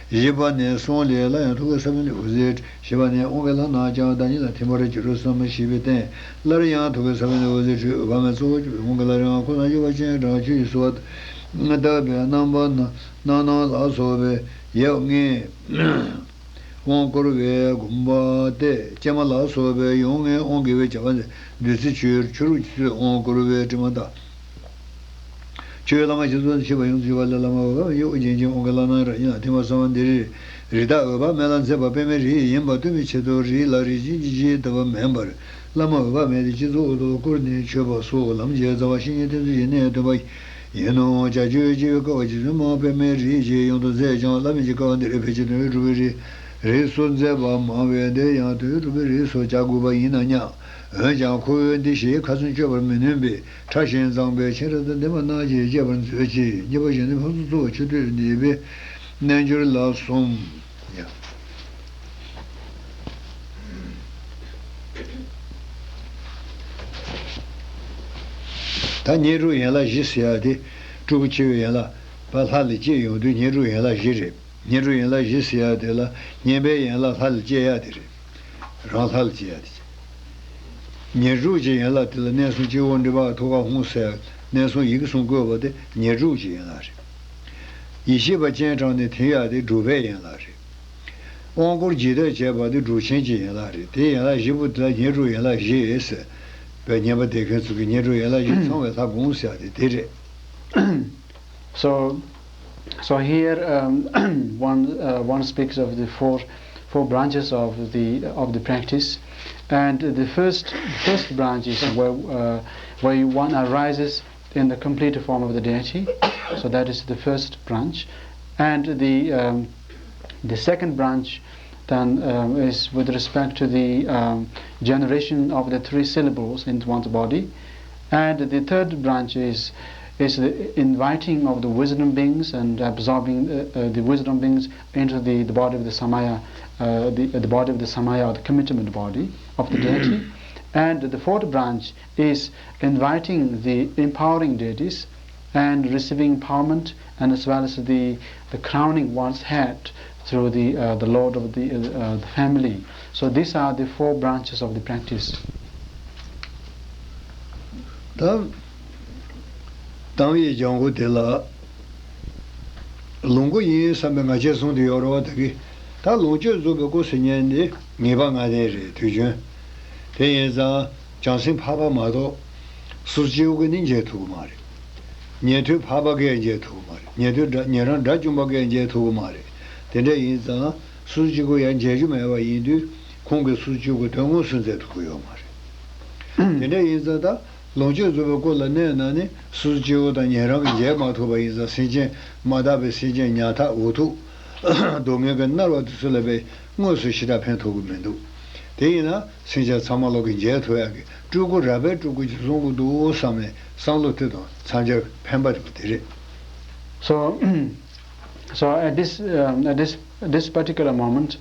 བཞི་པ་ནས་གསུང་ལས། སླར་ཡང་ཐུགས་ཀའི་ས་བོན་ནས་འོད་ཟེར། བཞི་པ་ནས་དབང་གི་ལྷ་རྣམས་ཀྱང་བདག་ཉིད་ལ་ཐིམ་པར་གྱུར་ཏོ་བསམ་ཞེས་པའི་རྟེན། སླར་ཡང་ཐུགས་ཀའི་ས་བོན་ནས་འོད་ཟེར་འཕྲོས། འོད་དཔག་མེད་གཙོ་བོར་གྱུར་པའི་དབང་གི་ལྷ་རིགས་ལྔ་ཁོ་ན་སྤྱོད་པ་ཅན་དྲག་ཤུལ་གྱིས་གསོལ་བ་བཏབ་པའི་རྣམ་པ་ན་སྣང་ལ་སོགས་པའི་ཡབ་ལྔའི་དབང་བསྐུར་བའི་དགོངས་པ་སྟེ། ཀྱེ་མ་ལ་སོགས་པའི་ཡབ་ལྔའི་དབང་བསྐུར་བའི་བྱ་བ་མཛད། བདུད་རྩི་ཆུ་ཆུ་རུད་ཀྱི་ཚུལ་དབང་བསྐུར་བའི་དྲི་མ་དག་ཆོས་བླ་མ་ཞིག་གསུངས་ཤེས་པ་ཡོངས་སུ་གྱུར་པ་ལས། བླ་མ་འོད་དཔག་མེད་ཀྱི་དབང་གི་ལྷ་རྣམས་རང་ཉིད་ལ་ཐིམ་པར་བསམ་པ་འདི་རེད། རི་དྭགས་འོད་དཔག་མེད་ལ་མཛད་པ་པདྨའི་རིགས་ཡིན་པ་སྟོན་པའི་ཆེད་དུ། རིགས་ལ་རིགས་ཅན་གྱི་རྗེས་ལྟ་བ་མིན་པར། བླ་མ་འོད་དཔག་མེད་དེ་སྤྱི་གཙུག་ཏུ་བཀུར་ནས་མཆོད་པ་སོགས་ལམ་གྱི་རྩ་བ་བཤེས་གཉེན་བསྟེན་ཚུལ་གྱི་གནད་སྟོན་པ་ཡིན་ནོ། བྱ་སྤྱོད་བགྱི་བའི་སྐབས་རྗེ་བཙུན་མ་པདྨའི་རིགས་ཀྱིས་ཡོངས་སུ་མཛད་ཀྱང་། བླ་མེད་ཀྱི་སྐབས་འདིར་ཕལ་ཆེར་དོན་ཡོད་གྲུབ་པའི་རིགས་རིགས་སུ་མཛད་པ་མང་བས། འདིར་ཡང་དོན་ཡོད་གྲུབ་པའི་རིགས་སུ་བྱ་དགོས་པ་ཡིན་ན་སྙམ། འོན་ཀྱང་ཁོ་བོས་འདི་ཞེས་ཁ་ཚོན་གཅོད་པར་མི་ནུས་པས། ཕྲ་ཞིང་མཛངས་པས་མཁྱེན་རབ་ཏུ་ལྡན་པ་རྣམས་ཀྱིས་དཔྱད་པར་མཛོད་ཅིག། གཉིས་པ་གཞན་དོན་ཕུན་སུམ་ཚོགས་པ་ཆུ་སྟོད་འདེབས་པའི་རྣལ་འབྱོར་ལ་གསུམ། ད་བསྙེན་སྒྲུབ་ཡན་ལག་བཞི་ཟེར་ཡ་དེ། སྤྲུལ་སྐུ་ཆེ་བའི་ཡན་ལག་པ་ལྷ་ལ་སྐྱེས་ཡོང་དུས་བསྙེན་སྒྲུབ་ཡན་ལག་བཞི་རེད། བསྙེན་སྒྲུབ་ཡན་ལག་བཞི་ཟེར་ཡ་དེ་ལ་བསྙེན་པའི་ཡན་ལག་ལྷ་ལ་སྐྱེ་ཡ་དེ་རེད། རང་ལྷ་ལ་སྐྱེ་ཡ་དེ། བསྙེན་སྒྲུབ་ཀྱི་ཡན་ལག་དེ་ལ་གནས་གསུམ་སྤྱི་བོ་མགྲིན་པ་ཐུགས་ཀ་ཧཱུྃ་ཟེར་གནས་གསུམ་ཡི་གེ་གསུམ་བཀོད་པ་དེ་བསྙེན་སྒྲུབ་ཀྱི་ཡན་ལག་རེད། ཡེ་ཤེས་པ་སྤྱན་དྲངས་ནས་ཐིམ་ཡ་དེ་སྒྲུབ་པའི་ཡན་ལག་རེད། དབང་བསྐུར་རྒྱས་གཏད་བྱས་པ་དེ་སྒྲུབ་ཆེན་གྱི་ཡན་ལག་རེད། དེ་ཡན་ལག་བཞི་པོ་དེ་ལ་བསྙེན་སྒྲུབ་ཡན་ལག་བཞི་ཟེར། བའི་བསྙེན་པ་འདེབས་མཁན་ཚོ་གི་བསྙེན་སྒྲུབ་ཡན་ལག་བཞི་ཚང་བའི་ལྷ་དགོངས་ཟེར་ཡ་དེ་དེ་རེད། So, so here, um, one, uh, one speaks of the four, four branches of the, of the practice, and the first, first branch is where, uh, where one arises in the complete form of the deity. So that is the first branch, and the, um, the second branch then, um, is with respect to the, um, generation of the three syllables in one's body. And the third branch is, is the inviting of the wisdom beings and absorbing, uh, uh, the wisdom beings into the, the body of the Samaya, uh, the, the body of the Samaya, or the commitment body of the deity. And the fourth branch is inviting the empowering deities and receiving empowerment, and as well as the, the crowning one's head through the, uh, the lord of the, uh, uh, the family. So these are the four branches of the practice. ད་དམ་ཡི་ལྗང་གུ་དེ་ལ་ལོངས་སྐུ་ཡིན་བསམ་པའི་ང་རྒྱལ་བཟུང་དུ་ཡོད་རེད་བ། ད་གི་ ད་ལོངས་སྤྱོད་རྫོགས་པའི་སྐུ་ཟེར་མཁན་འདི་ངེས་པ་ལྔ་ལྡན་རེད། དུས་རྒྱུན། དེ་ཡིན་ཙང་བྱང་སེམས་འཕགས་པ་མ་གཏོགས་སོ་སོ་སྐྱེ་བོ་གིས་ནི་མཇལ་ཐུབ་ཀྱི་མ་རེད། ཉན་ཐོས་འཕགས་པ་གིས་ཡང་མཇལ་ཐུབ་ཀྱི་མ་རེད། ཉན་ཐོས་དགྲ་ཉན་རང་དགྲ་བཅོམ་པ་གིས་ཡང་མཇལ་ཐུབ་ཀྱི་མ་རེད། དེ་འདྲ་ཡིན་ཙང་སོ་སོ་སྐྱེ་བོ་ཡང་མཇལ་རྒྱུ་མེད་པ་ཡིན་དུས་ཁོང་གིས་སོ་སོ་སྐྱེ་བོ་དོན་དངོས་སུ་མཛད་ཐུབ་ཀྱི་ཡོད་མ་རེད། དེ་འདྲ་ཡིན་ཙང་ད་ལོངས་སྤྱོད་རྫོགས་པའི་སྐུ་ལ་གནས་ན་ནི་སོ་སོ་སྐྱེ་བོ་དང་ཉན་རང་གིས་མཇལ་མ་ཐུབ་པ་ཡིན་ཙང་སེམས་ཅན་མ་དག་པའི་སེམས་ཅན་ཉམ་ཐག་འུ་ཐུག་སྡུག་བསྔལ་གྱིས་མནར་བ་དེ་ཚོ་ལ་དཔེ་དངོས་སུ་ཞེ་དྲག་ཕན་ཐོགས་ཀྱི་མི་འདུག་དེ་ཡིན་ན་སེམས་ཅན་ཚང་མ་ལོག་གིས་མཇལ་ཐུབ་ཡག་གི་སྤྲུལ་སྐུ་རལ་པའི་སྤྲུལ་སྐུ་ཅིག་བཟུང་དགོས་འདུག་བསམ་ནས་བསམ་བློ་དེ་དང་འཚམས་སྦྱར་ཕན་པ་རེད་པ། དེ་རེད། So, so at this um, at this this particular moment,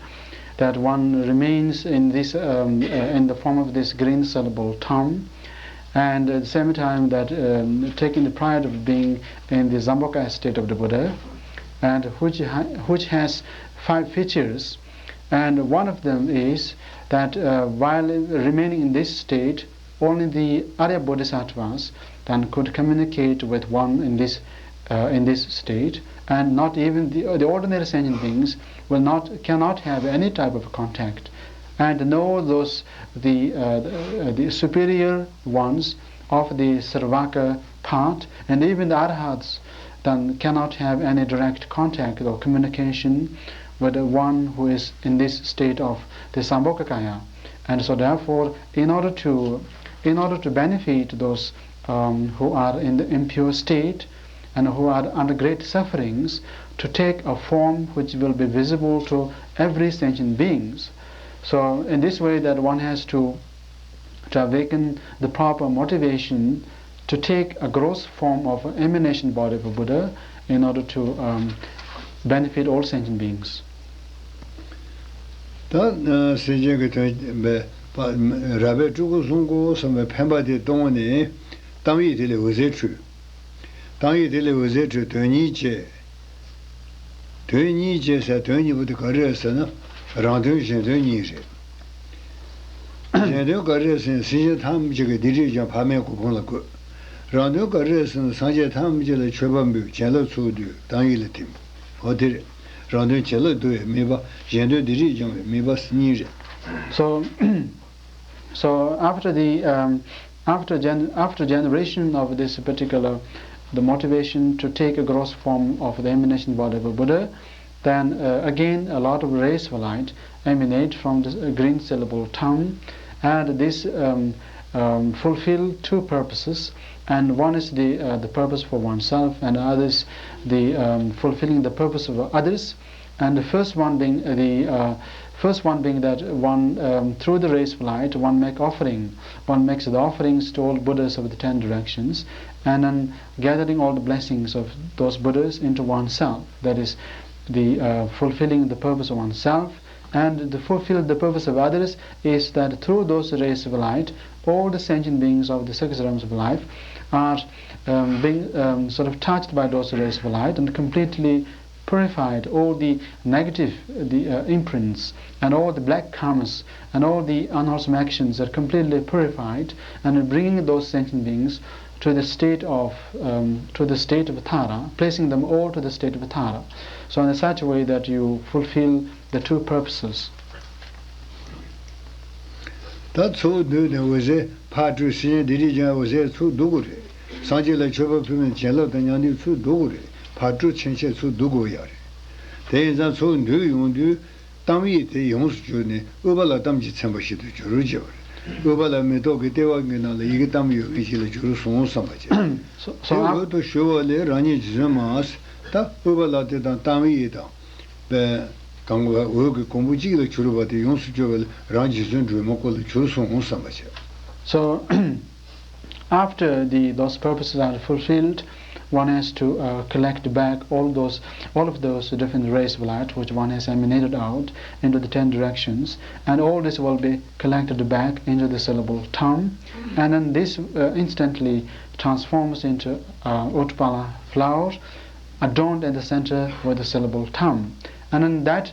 that one remains in this um, uh, in the form of this green syllable tam, and at the same time that um, taking the pride of being in the Zambhogakaya state of the Buddha, and which ha- which has five features, and one of them is that uh, while remaining in this state, only the Arya Bodhisattvas then could communicate with one in this uh, in this state, and not even the, the ordinary sentient beings will not cannot have any type of contact, and nor those the uh, the, uh, the superior ones of the Sravaka part, and even the Arhats then cannot have any direct contact or communication with the one who is in this state of the Sambhogakaya. And so therefore, in order to, in order to benefit those um, who are in the impure state and who are under great sufferings, to take a form which will be visible to every sentient beings. So in this way that one has to to awaken the proper motivation to take a gross form of an emanation body of a Buddha in order to um, benefit all sentient beings. ད་སེམས་ཅན་གྱི་དོན་པའི་རལ་པའི་སྤྲུལ་སྐུ་བཟུང་དགོས་བསམ་པའི་འཕེན་པ་དེ་གཏོང་བ་ནི་གཏམ་ཡིག་དེ་ལས་འོད་ཟེར་འཕྲོས། གཏམ་ཡིག་དེ་ལས་འོད་ཟེར་འཕྲོས་དོན་གཉིས་བྱས། དོན་གཉིས་བྱས་ཟེར་དོན་གཉིས་པོ་དེ་ག་རེ་རེད་ཟེར་ན་རང་དོན་གཞན་དོན་གཉིས་རེད། གཞན་དོན་ག་རེ་རེད་ཟེར་ན་སེམས་ཅན་ཐམས་ཅད་ཀྱི་སྡིག་སྒྲིབ་སྦྱང་ཕ་མའི་གོ་འཕང་ལ་བཀོད། རང་དོན་ག་རེ་རེད་ཟེར་ན་སངས་རྒྱས་ཐམས་ཅད་ལ་མཆོད་པ་འབུལ་བྱིན་རླབས་ཚུར་བསྡུས་གཏམ་ཡིག་ལ་ཐིམ། འོ་དེ་རེད། རང་དོན་བྱིན་རླབས་བསྡུ་བའི་དམིགས་པ། གཞན་དོན་སྡིག་སྒྲིབ་སྦྱང་བའི་དམིགས་པ་གཉིས་རེད། So, so after the um, after gen- after generation of this particular the motivation to take a gross form of the emanation body of a Buddha, then uh, again a lot of rays of light emanate from the green syllable tam, and this um, um, fulfill two purposes, and one is the uh, the purpose for oneself, and others the um, fulfilling the purpose of others. And the first one being the uh, first one being that one um, through the rays of light one make offering, one makes the offerings to all Buddhas of the ten directions, and then gathering all the blessings of those Buddhas into oneself. That is the uh, fulfilling the purpose of oneself, and to fulfill the purpose of others is that through those rays of light all the sentient beings of the six realms of life are um, being um, sort of touched by those rays of light and completely purified. All the negative the uh, imprints and all the black karmas and all the unwholesome actions are completely purified, and bringing those sentient beings to the state of um, to the state of Tara, placing them all to the state of Tara. So in such a way that you fulfill the two purposes. ད་ཚུར་བསྡུས་ནས་འོད་ཟེར་ཕར་སྤྲོས། སེམས་ཅན་སྡིག་སྒྲིབ་སྦྱང་འོད་ཟེར་ཚུར་བསྡུ་དགོས་རེད། སངས་རྒྱས་ལ་མཆོད་པ་ཕུལ་ནས་བྱིན་རླབས་དང་མཉམ་འདུས་ཚུར་བསྡུ་དགོས་རེད། ཕར་སྤྲོས་ཕྱིན་ཆད་ཚུར་བསྡུ་དགོས་ཡག་རེད། དེ་ཡིན་ཙང་ཚུར་བསྡུས་ཡོང་དུས་གཏམ་ཡིག་དེ་ཡོངས་སུ་གྱུར་ནས་དབུས་པ་ལ་གཏམ་གྱིས་མཚན་པ་ཞིག་ཏུ་འགྱུར་བར་བྱེད་པ་རེད། དབུས་པ་ལ་མེ་ཏོག་གི་ལྟེ་བ་གི་ནང་ལ་ཡི་གེ་གཏམ་ཡོད་མཁན་ཞིག་ལ་འགྱུར་སོང་བསམ་པ་བྱེད། So, དེ་so འོད་དུ་ཞུ་བ་ལས་རང་ཉིད་རྗེ་བཙུན་མ། ད་དབུས་པ་ལ་དེ་དང་གཏམ་ཡིག་དང་། པས། གང་ག་འོད་ཀྱི་གོང་བུ་གཅིག་ལ་གྱུར་པ་དེ་ཡོངས་སུ་གྱུར་པ་ལས་རང་རྗེ་བཙུན་སྒྲོལ་མའི་སྐུ་ལ་གྱུར་སོང་བསམ་པ་བྱས། So, after the, those purposes are fulfilled, one has to uh, collect back all those, all of those different rays of light which one has emanated out into the ten directions, and all this will be collected back into the syllable tam, and then this uh, instantly transforms into uh, utpala flower, adorned at the center with the syllable tam. And then that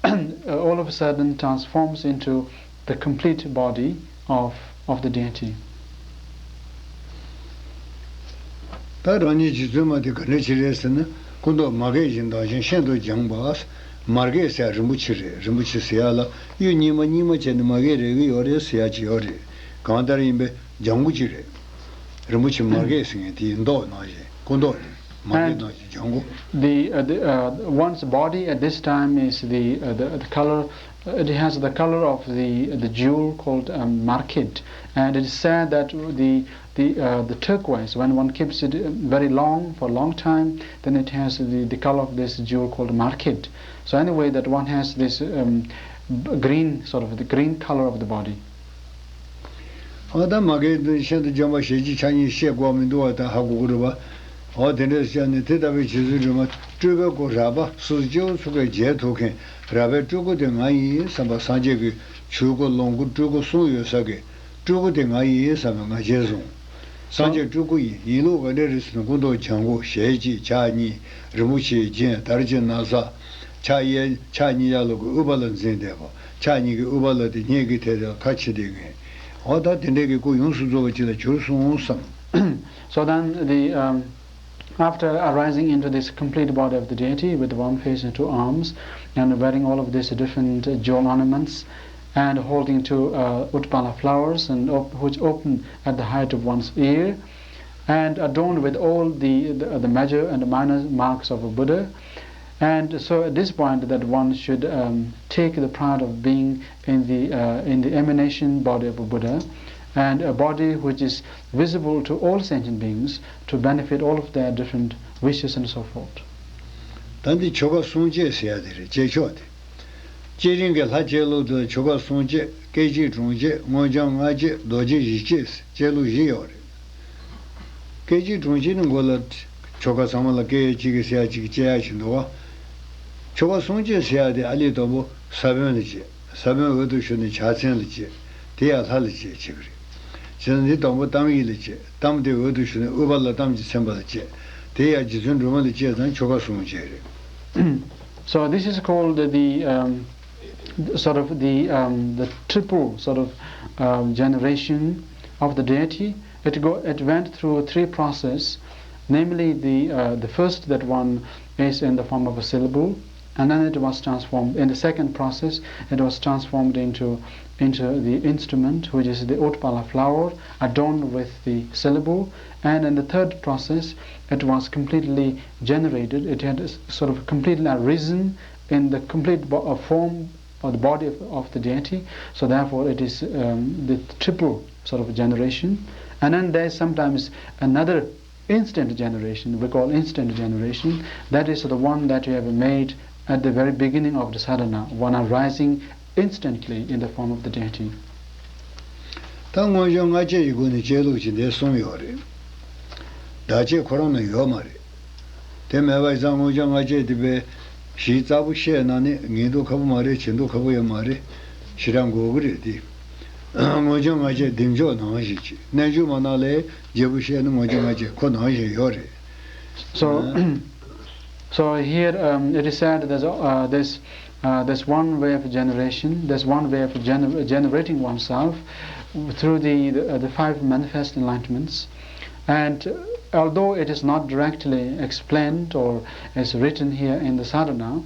uh, all of a sudden transforms into the complete body of, of the deity. ད་རང་ཉིད་རྗེ་བཙུན་མ་དེ་ག་འདྲ་ཅིག་རེད་ཟེར་ན། སྐུ་མདོག་མ་སྐྱེས་བཞིན་མདངས་ཤིང་ཤིན་ཏུ་འཇམ་པ། མར་གད་ཟེར་ཡ་རིན་པོ་ཆེ་རེད། རིན་པོ་ཆེ་ཟེར་ཡ་ལ་གཡུ་རྙིང་མ་རྙིང་མ་བྱས་ནས་མར་གད་རེག་གི་ཡོད་རེད་ཟེར་ཡ་ཅིག་ཡོད་རེད། གང་ལྟར་ཡིན་པས་ལྗང་གུ་ཅིག་རེད། རིན་པོ་ཆེ་མར་གད་ཟེར་མཁན་དེའི་མདོག་ནང་བཞིན་སྐུ་མདོག་དེ་མར་གད། And ནང་བཞིན་ལྗང་གུ། The, uh, the, uh, one's body at this time is the, uh, the, the color, uh, it has the color of the, the jewel called, um, markit. And it is said that the, the, uh, the turquoise, when one keeps it, uh, very long, for a long time, then it has the, the color of this jewel called markit. So anyway, that one has this, um, green, sort of the green color of the body. ཨ་ད་མར་གད་འདི་ཤིན་ཏུ་འཇམ་པ་ཞལ་གཅིག་ཕྱག་གཉིས་བཤད་དགོས་མི་འདུག་བ། ད་ཧ་གོ་གི་རེད་པ། འོ་དེ་འདྲས་བྱས་ནས་དེ་ལྟ་བུའི་རྗེ་བཙུན་སྒྲོལ་མ་སྤྲུལ་པའི་སྐུ་རལ་པ་སོ་སོ་སྐྱེ་བོ་ཚོ་གིས་མཇལ་ཐུབ་མཁན་རལ་པའི་སྤྲུལ་སྐུ་དེ་ང་ཡིན་བསམ་པ། སངས་རྒྱས་ཀྱི་ཆོས་སྐུ་ལོངས་སྐུ་སྤྲུལ་སྐུ་གསུམ་ཡོད་ས་གི་སྤྲུལ་སྐུ་དེ་ང་ཡིན་བསམ་པའི་ང་རྒྱལ་བཟུང་། སངས་རྒྱས་སྤྲུལ་སྐུ་ཡིན། ཡིན་ལུགས་ག་འདྲས་རེད་ཟེར་ན་སྐུ་མདོག་ལྗང་གུ། ཞལ་གཅིག་ཕྱག་གཉིས། རིན་པོ་ཆེའི་རྒྱན། དར་གྱི་ན་བཟའ། ཕྱག་གཡས་ཕྱག་གཉིས་ཡར་ལོག་གི་དབུ་བ་ལ་འཛིན་བསྡད་པ། ཕྱག་གཉིས་ཀྱི་དབུ་བ་ལ་དེ་སྙན་གྱི་ཐད་དེ་ཁ་ཕྱེ་བསྡད་མཁན། འོ་ད་དེ་འདྲས་ཀྱི་སྐུ་ཡོངས་སུ་རྫོགས་པ་ཅིག་ལ་གྱུར་སོང་བསམ། So then the, um, after arising into this complete body of the deity with one face and two arms, and wearing all of these different jewel ornaments, and holding two, uh, Utpala flowers, and op- which open at the height of one's ear, and adorned with all the, the, the major and minor marks of a Buddha. And so at this point, that one should, um, take the pride of being in the, uh, in the emanation body of a Buddha, and a body which is visible to all sentient beings to benefit all of their different wishes and so forth. ད་འདི་ཆོ་ག་གསུང་བྱེད་ཟེར་ཡ་དེ་རེད། བྱེད་ཆོག་དེ། བསྐྱེད་རིམ་གྱི་ལྷ་བསྐྱེད་ལུགས་དེ་ཆོ་ག་གསུང་བྱེད། སྐད་ཅིག་དྲུང་བསྐྱེད། སྔོ་ལྗང་ལྔ་བསྐྱེད། རྡོ་རྗེ་བཞི་བསྐྱེད། བསྐྱེད་ལུགས་བཞི་ཡོད་རེད། སྐད་ཅིག་དྲུང་བསྐྱེད་ནི་མགོ་ལ་ཆོ་ག་ཚང་མ་ལ་སྐད་ཡིག་གཅིག་གིས་ཟེར་ཡ་གཅིག་གིས་བསྐྱེད་ཡ་ཞིག་འདུག་བ། ཆོ་ག་གསུང་བྱེད་ཟེར་ཡ་དེ་ཨ་ལི་དང་པོ་ས་བོན་ལ་བསྐྱེད། ས་བོན་འོད་དུ་ཞུ་ནས་ཕྱག་མཚན་ལ་བསྐྱེད། དེ་ཡང་ལྷ་ལ་བསྐྱེད་བྱེད་ཀྱི་རེད། བྱས་ཙང་འདི་དང་པོ་གཏམ་ཡིག་ལ་བསྐྱེད། གཏམ་དེ་འོད་དུ་ཞུ་ནས་དབུ་བ་ལ་གཏམ་གྱི་ཚན་པ་ལ་བསྐྱེད། དེ་ཡང་རྗེ་བཙུན་སྒྲོལ་མ་ལ་བསྐྱེད་ཙང་ཆོ་ག་གསུང་བྱེད་རེད། So this is called the, um, sort of the, um, the triple sort of, um, generation of the deity. It go, it went through three process, namely the, uh, the first, that one is in the form of a syllable, and then it was transformed. In the second process, it was transformed into, into the instrument, which is the Utpala flower, adorned with the syllable. And in the third process, it was completely generated. It had s- sort of completely arisen in the complete bo- uh, form of the body of, of the deity. So therefore, it is, um, the triple sort of generation. And then there's sometimes another instant generation, we call instant generation, that is the one that you have made at the very beginning of the sadhana, one arising instantly in the form of the deity. ད་སྔོ་ལྗང་ལྔ་བསྐྱེད་ཀྱི་སྒོ་ནས་བསྐྱེད་ལུགས་ཀྱི་འདི་གསུམ་ཡོད་རེད། བདག་བསྐྱེད་ཁོ་རང་ན་ཡོད་མ་རེད། དེ་མེད་པ་ཡིན་ཙང་སྔོ་ལྗང་ལྔ་བསྐྱེད་དེ་བས་ཞིབ་ཚགས་པོ་བཤད་ན་ནི་ངེས་འདུག་ཁ་པོ་མ་རེད། བྱེད་འདུག་ཁ་པོ་ཡང་མ་རེད། ཞེ་དྲག་འགོར་གི་རེད་དེ། སྔོ་ལྗང་ལྔ་བསྐྱེད་བདེ་མཆོག་ནང་བཞིན་གྱི་རྣལ་འབྱོར་མ་ནང་ལས་རྒྱས་པོ་བཤད་ན་སྔོ་ལྗང་ལྔ་བསྐྱེད་ཁོ་ནང་བཞིན་ཡོད་རེད། So, so here, um, it is said that, uh, this, uh, there's one way of generation, there's one way of gener- generating oneself through the, the, uh, the five manifest enlightenments. And although it is not directly explained or is written here in the sadhana,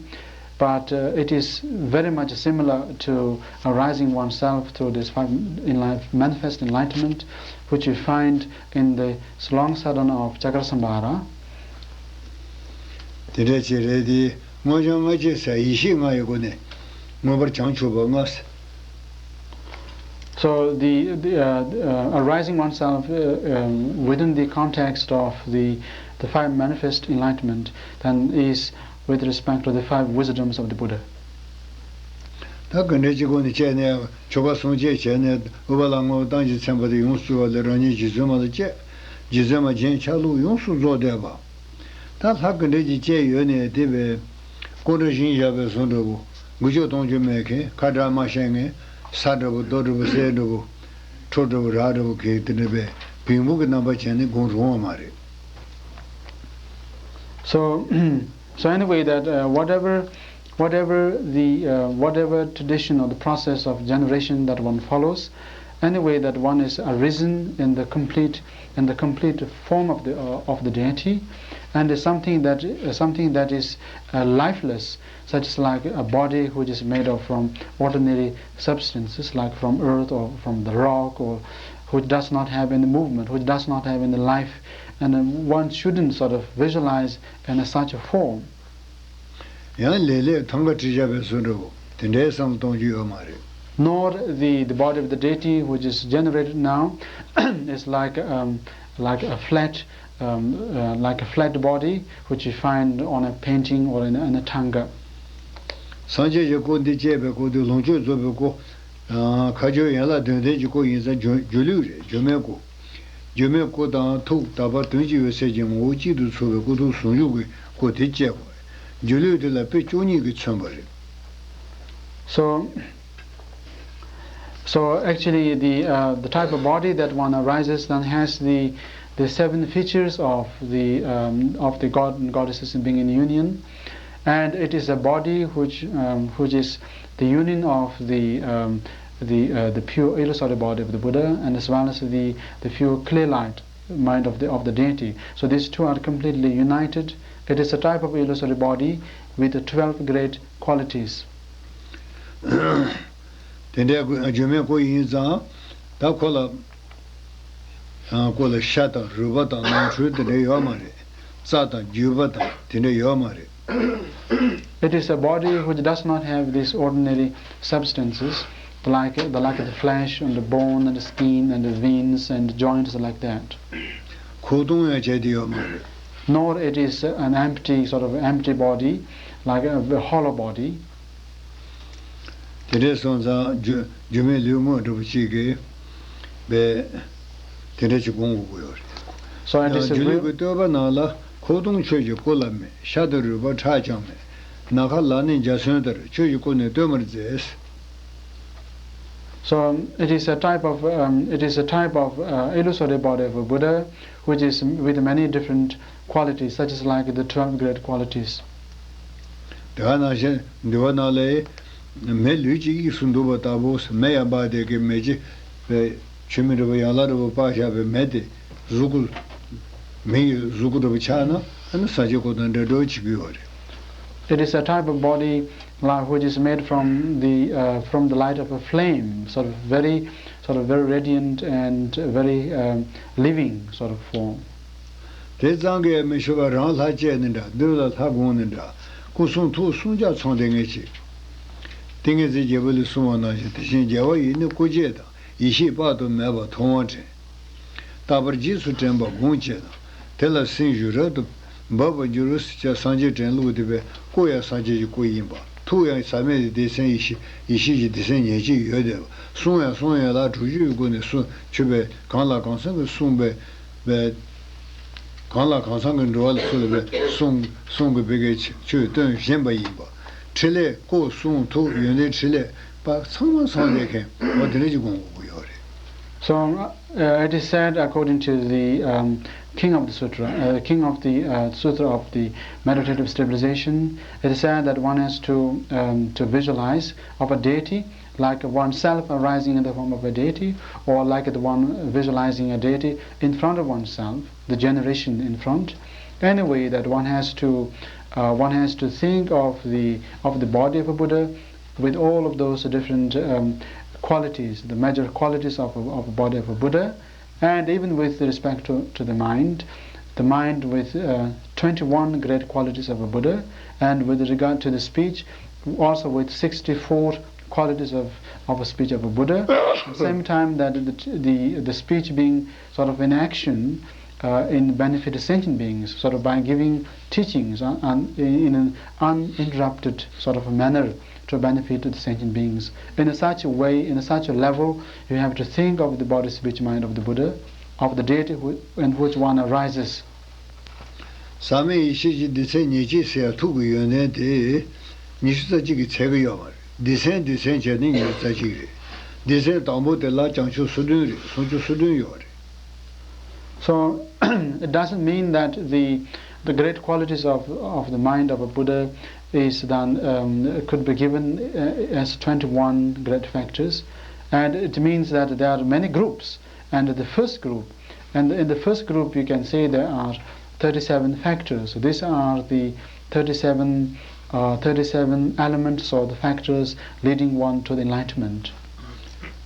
but, uh, it is very much similar to arising oneself through these five enlight- manifest enlightenment, which you find in the long sadhana of Chakrasamhara. དེ་འདྲ་ཅིག་རེད་དེ། སྔོ་ལྗང་ལྔ་བསྐྱེད་ཟེར་ཡེ་ཤེས་ལྔ་ཡི་སྒོ་ནས་མངོན་པར་བྱང་ཆུབ་པ་ལྔ། So the, the, uh, uh, arising oneself, uh, um, within the context of the, the five manifest enlightenment, then is with respect to the five wisdoms of the Buddha. ད་ག་འདྲ་ཅིག་སྒོ་ནས་བསྐྱེད་ནས་ཆོ་ག་གསུང་བསྐྱེད་བྱས་ནས་དབུ་བ་ལ་སྔོ་བ་གཏམ་གྱི་ཚན་པ་དེ་ཡོངས་སུ་གྲུབ་པ་ལས་རང་ཉིད་རྗེ་བཙུན་མ་ལ་བསྐྱེད། རྗེ་བཙུན་མ་རྒྱན་ཆ་ལུགས་ཡོངས་སུ་རྫོགས་བསྡད་པ། ད་ལྷ་ག་འདྲ་ཅིག་བསྐྱེད་ཡོད་ནས་དེ་བས་སྐུ་འདྲ་ཞིང་བཞག་པའི་བཟོ་འདྲ་བོ། འགུལ་སྐྱོད་གཏོང་རྒྱུ་མེད་མཁན། ཁ་གྲག་མ་ཤེས་མཁན། ས་འདྲ་བོ་རྡོ་འདྲ་བོ་གསེར་འདྲ་བོ། ཁྲོ་འདྲ་བོ་རག་འདྲ་བོ་གི་དེ་འདྲ་བའི་བེམ་པོ་གི་རྣམ་པ་བྱས་ནས་སྒོམ་རུང་བ་མ་རེད། So, so anyway, that, uh, whatever, whatever the, uh, whatever tradition or the process of generation that one follows, Anyway, that one is arisen in the complete in the complete form of the uh, of the deity, and is something that uh, something that is uh, lifeless, such as like a body which is made of from ordinary substances, like from earth or from the rock, or which does not have any movement, which does not have any life, and uh, one shouldn't sort of visualize in a such a form. ཡང་ལས་ལས་ཐང་ག་བྲིས་བཞག་པའི་བཟོ་འདྲ་བོ་དེ་འདྲའི་བསམ་བློ་གཏོང་རྒྱུ་ཡོད་མ་རེད། Nor the, the body of the deity which is generated now is like, um, like a flat, um, uh, like a flat body which you find on a painting or in a, in a tanga. སངས་རྒྱས་ཀྱི་སྐུ་འདི་བཅས་པའི་སྐུ་འདི་ལོངས་སྤྱོད་རྫོགས་པའི་སྐུ། ཁ་སྦྱོར་ཡན་ལག་བདུན་ལྡན་གྱི་སྐུ་ཡིན་ཙང་སྒྱུ་སྒྱུ་ལུས་རེད། སྒྱུ་མའི་སྐུ། སྒྱུ་མའི་སྐུ་དང་ཐུགས་དག་པ་དོན་གཅིག་ཡོད་ཚད་ཀྱི་ངོ་བོ་གཅིག་ཏུ་ཚོར་བའི་སྐུ་ཐུགས་ཟུང་འཇུག་གི་སྐུ་དེ་བཅས་པ་རེད། སྒྱུ་ལུས་དེ་ལ་དཔེ་བཅུ་གཉིས་ཀྱིས་མཚོན་པ་རེད། So, so actually, the uh, the type of body that one arises then has the the seven features of the um, of the god and goddesses being in union, and it is a body which um, which is the union of the um, the uh, the pure illusory body of the Buddha and as well as the the pure clear light mind of the of the deity. So these two are completely united. It is a type of illusory body with the twelve great qualities. དེ་འདྲའི་སྒྱུ་མའི་སྐུ་ཡིན་ཙང་ད་ཁོ་ལ་སྐུ་ལ་ཤ་དང་རུས་པ་དང་ནང་ཁྲོལ་དེ་འདྲ་ཡོད་མ་རེད། རྩ་དང་རྒྱུས་པ་དང་དེ་འདྲ་ཡོད་མ་རེད། It is a body which does not have these ordinary substances, like the, like the flesh and the bone and the skin and the veins and the joints like that. ཁོག་སྟོང་ཡང་བྱས་ཏེ་ཡོད་མ་རེད། Nor it is an empty, sort of empty body, like a hollow body. དེ་འདྲས་སོང་ཙང་སྒྱུ་སྒྱུ་མའི་ལུས་དངོས་འདྲ་པོ་གཅིག་གིས་པས་དེ་འདྲ་ཅིག་སྒོམ་དགོས་ཀྱི་ཡོད་རེད། So it is a སྒྱུ་ལུས་real- ཀྱི་བསྟོད་པ་ནང་ལ་ཁོག་སྟོང་ཁྱོད་ཀྱི་སྐུ་ལ་མེད། ཤ་དང་རུས་པ་ཁྲག་ཀྱང་མེད། ནམ་མཁའ་ལ་ནི་འཇའ་ཚོན་ལྟར། ཁྱོད་ཀྱི་སྐུ་ནི་སྟོན་པར་མཛད། So it is a type of um, it is a type of uh, illusory body of a Buddha, which is with many different qualities, such as like the twelve great qualities. དེ་ག་ནང་བཞིན་འདུལ་བ་ནང་ལས་མེ་ལུས་ཀྱི་དབྱིངས་སུ་འདུག་པ་ལྟ་བུ། མེ་ཡང་འབར་ཏེ་གི་མེ་ལྕེ་བའི་ཆུ་མིག་འདྲ་བོ་ཡན་ལག་འདྲ་བོ་སྤར་བཞག་པའི་མེ་དེ་གཟུགས་སྐུ་མེ་ཡི་གཟུགས་སྐུ་འདྲ་བོ་ཆགས་ན་ཨ་ནི་སངས་རྒྱས་སྐུ་དང་འདྲ་འདྲ་བོ་བྱེད་ཀྱི་ཡོད་རེད། It is a type of body like which is made from the uh, from the light of a flame, sort of very sort of very radiant and very um, living sort of form. དེ་ཙམ་གྱིས་མི་ཞུ་བར་རང་ལྷ་བཅས་ནི་འདྲ། འདུལ་ལ་ལྷ་དགོངས་ནི་འདྲ། སྐུ་གསུང་ཐུགས་གསུམ་ཀྱང་ཚང་སྟེ་ངེས་ཤིག། ཏིང་ངེ་འཛིན་རྒྱལ་པོ་ལས་གསུངས་པ་ནང་བཞིན་དེ་བཞིན་རྒྱལ་བ་ཡི་ནི་སྐུ་བརྒྱད་དང་། ཡེ་ཤེས་དཔག་ཏུ་མེད་པ་མཐོང་བ་དྲན། རྟག་པར་རྗེས་སུ་དྲན་པ་སྒོམ་བྱས་ན། དེ་ལ་སེམས་ཤུགས་རབ་ཏུ་འབབ་པར་འགྱུར་ཟེར་བྱས། སངས་རྒྱས་དྲན་ལུགས་དེ་བས་སྐུ་ཡང་སངས་རྒྱས་ཀྱི་སྐུ་ཡིན་པ། ཐུགས་ཡང་ཟག་མེད་ཀྱི་སྡེ་ཚན་ཡེ་ཤེས་ཡེ་ཤེས་ཀྱི་སྡེ་ཚན་ཉེར་གཅིག་ཡོད་བསྡད་པ། གསུང་ཡང་གསུང་ཡན་ལག་དྲུག་ཅུ་ཡི་སྒོ་ནས་གསུང་ཆུ་བས་གང་ལ་གང་འཚམ་གྱིས་གསུངས་པའི་བས། གང་ལ་གང་འཚམ་གྱིས་འགྲོ་བ་ལ་སུ་ལ་བས་གསུང་གསུང་གི་བི་གའི་ཆོས་སྟོན་བཞིན་པ་ཡིན་པ། ཕྲིན་ལས་སྐུ་གསུང་ཐུགས་ཡོན་ཏན་ཕྲིན་ལས་པ་ཚང་མ་ཚང་བསྡད་མཁན་འོ་དེ་འདྲ་ཅིག་དགོངས་དགོས་ཀྱི་ཡོད་རེད། So uh, it is said, according to the um, king of the sutra, uh, king of the uh, sutra of the meditative stabilization, it is said that one has to um, to visualize of a deity like oneself arising in the form of a deity, or like the one visualizing a deity in front of oneself, the generation in front. Anyway, that one has to uh, one has to think of the of the body of a Buddha with all of those different um, qualities, the major qualities of a, of a body of a Buddha, and even with respect to, to the mind, the mind with uh, twenty-one great qualities of a Buddha, and with regard to the speech, also with sixty-four qualities of, of a speech of a Buddha. At the same time, that the, the, the speech being sort of in action uh, in benefit of sentient beings, sort of by giving teachings uh, and in an uninterrupted sort of manner to benefit the sentient beings. In such a way, in such a level, you have to think of the body, speech, mind of the Buddha, of the deity who, in which one arises. ཟག་མེད་ཡེ་ཤེས་ཀྱི་སྡེ་ཚན་ཉེར་གཅིག་ཟེར་ཡ་ཐུགས་ཀྱི་ཡོན་ཏན་དེ་ཉི་ཤུ་རྩ་གཅིག་གིས་ཚད་ཀྱི་ཡོད་མ་རེད། སྡེ་ཚན་སྡེ་ཚན་བྱས་ནས་ཉི་ཤུ་རྩ་གཅིག་རེད། སྡེ་ཚན་དང་པོ་དེ་ལ་བྱང་ཆུབ་སོ་བདུན་རེད། སུམ་ཅུ་སོ་བདུན་ཡོད་རེད། So it doesn't mean that the the great qualities of, of the mind of a Buddha is then um, could be given uh, as twenty-one great factors. And it means that there are many groups. And the first group, and in the first group, you can say there are thirty-seven factors. So these are the thirty-seven, uh, thirty-seven elements or the factors leading one to the enlightenment.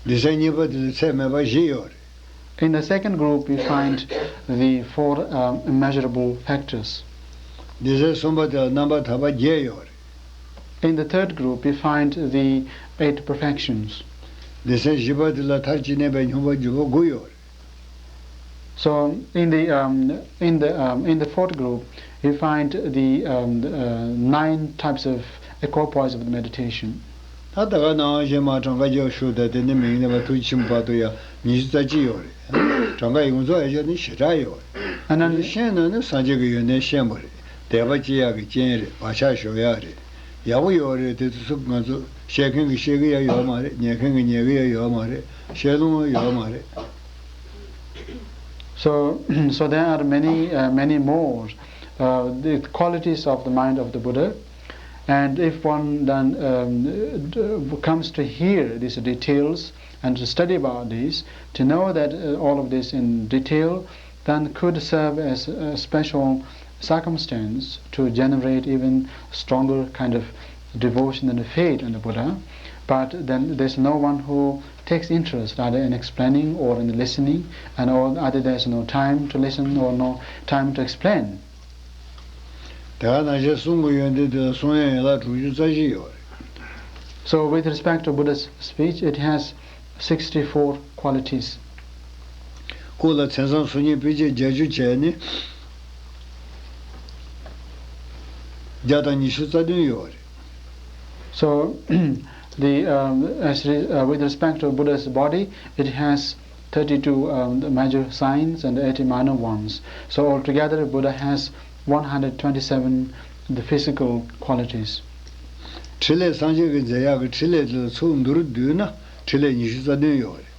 སྡེ་ཚན་གཉིས་པ་དེ་ལ་ཚད་མེད་པ་བཞི་ཡོད་རེད། In the second group, we find the four, um, immeasurable factors. སྡེ་ཚན་གསུམ་པ་དེ་ལ་རྣམ་པར་ཐར་པ་བརྒྱད་ཡོད་རེད། In the third group, we find the eight perfections. སྡེ་ཚན་བཞི་པ་དེ་ལ་མཐར་ཅི་གནས་པའི་སྙོམས་པར་འཇུག་པ་དགུ་ཡོད་རེད། So in the, um, in the, um, in the fourth group, we find the, um, the, uh, nine types of equipoise of the meditation. ད་ད་ག་ནང་བཞིན་མར་གྲངས་ཀ་རྒྱབ་ཞུ་དང་དེ་ནས་མིང་ནས་མར་ཐུགས་ཆེན་པོ་བར་དུ་ཡང་ཉི་ཤུ་རྩ་གཅིག་ཡོད་རེད། གྲངས་ཀ་ཡོངས་རྫོགས་ཡར་བཞག་ནས་ཞེ་དྲག་ཡོད་རེད། And then ཤེས་ན་ནི་སངས་རྒྱས་ཀྱི་ཡོན་ཏན་ཤེས་པ་རེད། དད་པ་སྐྱེ་ཡག་གི་རྐྱེན་རེད། བག་ཆགས་ཞོག་ཡག་རེད། ཡག་པོ་ཡོད་རེད། དེ་ཚོ་ང་ཚོ་བཤད་མཁན་གྱི་བཤད་གི་ཡ་ཡོད་མ་རེད། ཉན་མཁན་གྱི་ཉན་གི་ཡ་ཡོད་མ་རེད། བཤད་ལུང་ཡོད་མ་རེད། So, so there are many, uh, many more, uh, the qualities of the mind of the Buddha. And if one then, um, d- comes to hear these details and to study about this, to know that, uh, all of this in detail, then could serve as a special circumstance to generate even stronger kind of devotion and faith in the Buddha. But then there's no one who takes interest either in explaining or in listening, and or either there's no time to listen or no time to explain. དེ་ག་ནང་བཞིན་གསུང་གི་ཡོན་ཏན་དེ་ལ་གསུང་ཡན་ཡན་ལག་དྲུག་ཅུ་རྩ་བཞི་ཡོད་རེད། So with respect to Buddha's speech, it has sixty-four qualities. སྐུ་ལ་མཚན་བཟང་གསུང་སྙན་དཔེ་ཆ་བརྒྱད་ཅུ་བྱས་ནས་བརྒྱ་དང་ཉི་ཤུ་རྩ་བདུན་ཡོད་རེད། So, the, um, as re- uh, with respect to Buddha's body, it has thirty-two, um, the major signs and eighty minor ones. So altogether, Buddha has one hundred twenty-seven the physical qualities. འཕྲིན་ལས་སངས་རྒྱས་ཀྱི་མཛད་ཡག་གི་འཕྲིན་ལས་དེ་ལ་ཚུར་མདོར་བསྡུས་ན་འཕྲིན་ལས་ཉི་ཤུ་རྩ་བདུན་ཡོད་རེད།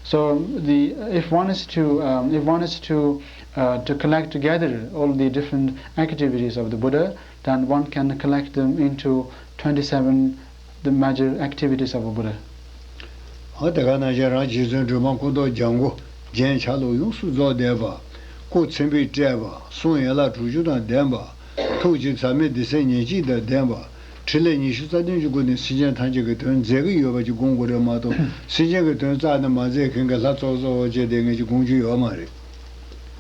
So the if one is to, um, if one is to, uh, to collect together all the different activities of the Buddha, then one can collect them into twenty-seven the major activities of a Buddha. ཨ་དེ་ག་ནང་བཞིན་རང་རྗེ་བཙུན་སྒྲོལ་མ་སྐུ་མདོག་ལྗང་གུ་རྒྱན་ཆ་ལུགས་ཡོངས་སུ་རྫོགས་ལྡན་པ། སྐུ་མཚན་དཔེས་སྤྲས་པ། གསུང་ཡན་ལག་དྲུག་ཅུ་དང་ལྡན་པ། ཐུགས་རྗེ་ཟབ་མོས་སྡེ་ཚན་ཉེར་གཅིག་དང་ལྡན་པ། འཕྲིན་ལས་ཉི་ཤུ་རྩ་བདུན་གྱི་སྒོ་ནས་སེམས་ཅན་ཐམས་ཅད་ཀྱི་དོན་མཛད་ཀྱི་ཡོད་པ་ཅིག་སྒོམ་དགོས་རེད་མ་གཏོགས་སེམས་ཅན་གྱི་དོན་རྩ་ནས་མ་མཛད་མཁན་གྱི་ལྷ་ཙོག་ཙོག་བྱས་བསྡད་མཁན་ཅིག་སྒོམ་རྒྱུ་ཡོད་མ་རེད།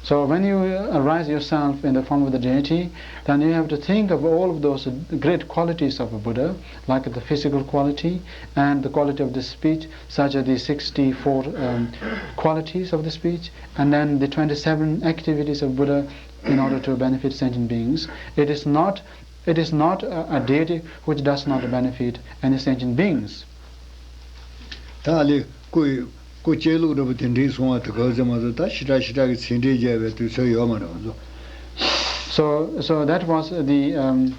So when you arise yourself in the form of the deity, then you have to think of all of those great qualities of a Buddha, like the physical quality and the quality of the speech, such as the sixty-four, um, qualities of the speech, and then the twenty-seven activities of Buddha in order to benefit sentient beings. It is not, it is not a, a deity which does not benefit any sentient beings. ད་ལས་སྐུ་ཡི་སྐུ་སྐྱེ་ལུགས་འདྲ་པོ་དེ་འདྲའི་གསུང་བ་དེ་ག་ཚོད་མ་གཏོགས་ད་ཞེ་དྲག་ཞེ་དྲག་གི་ཚིག་འགྲེལ་རྒྱག་པའི་དུས་ཚོད་ཡོད་མ་རེད་ང་ཚོ། So, so that was the, um,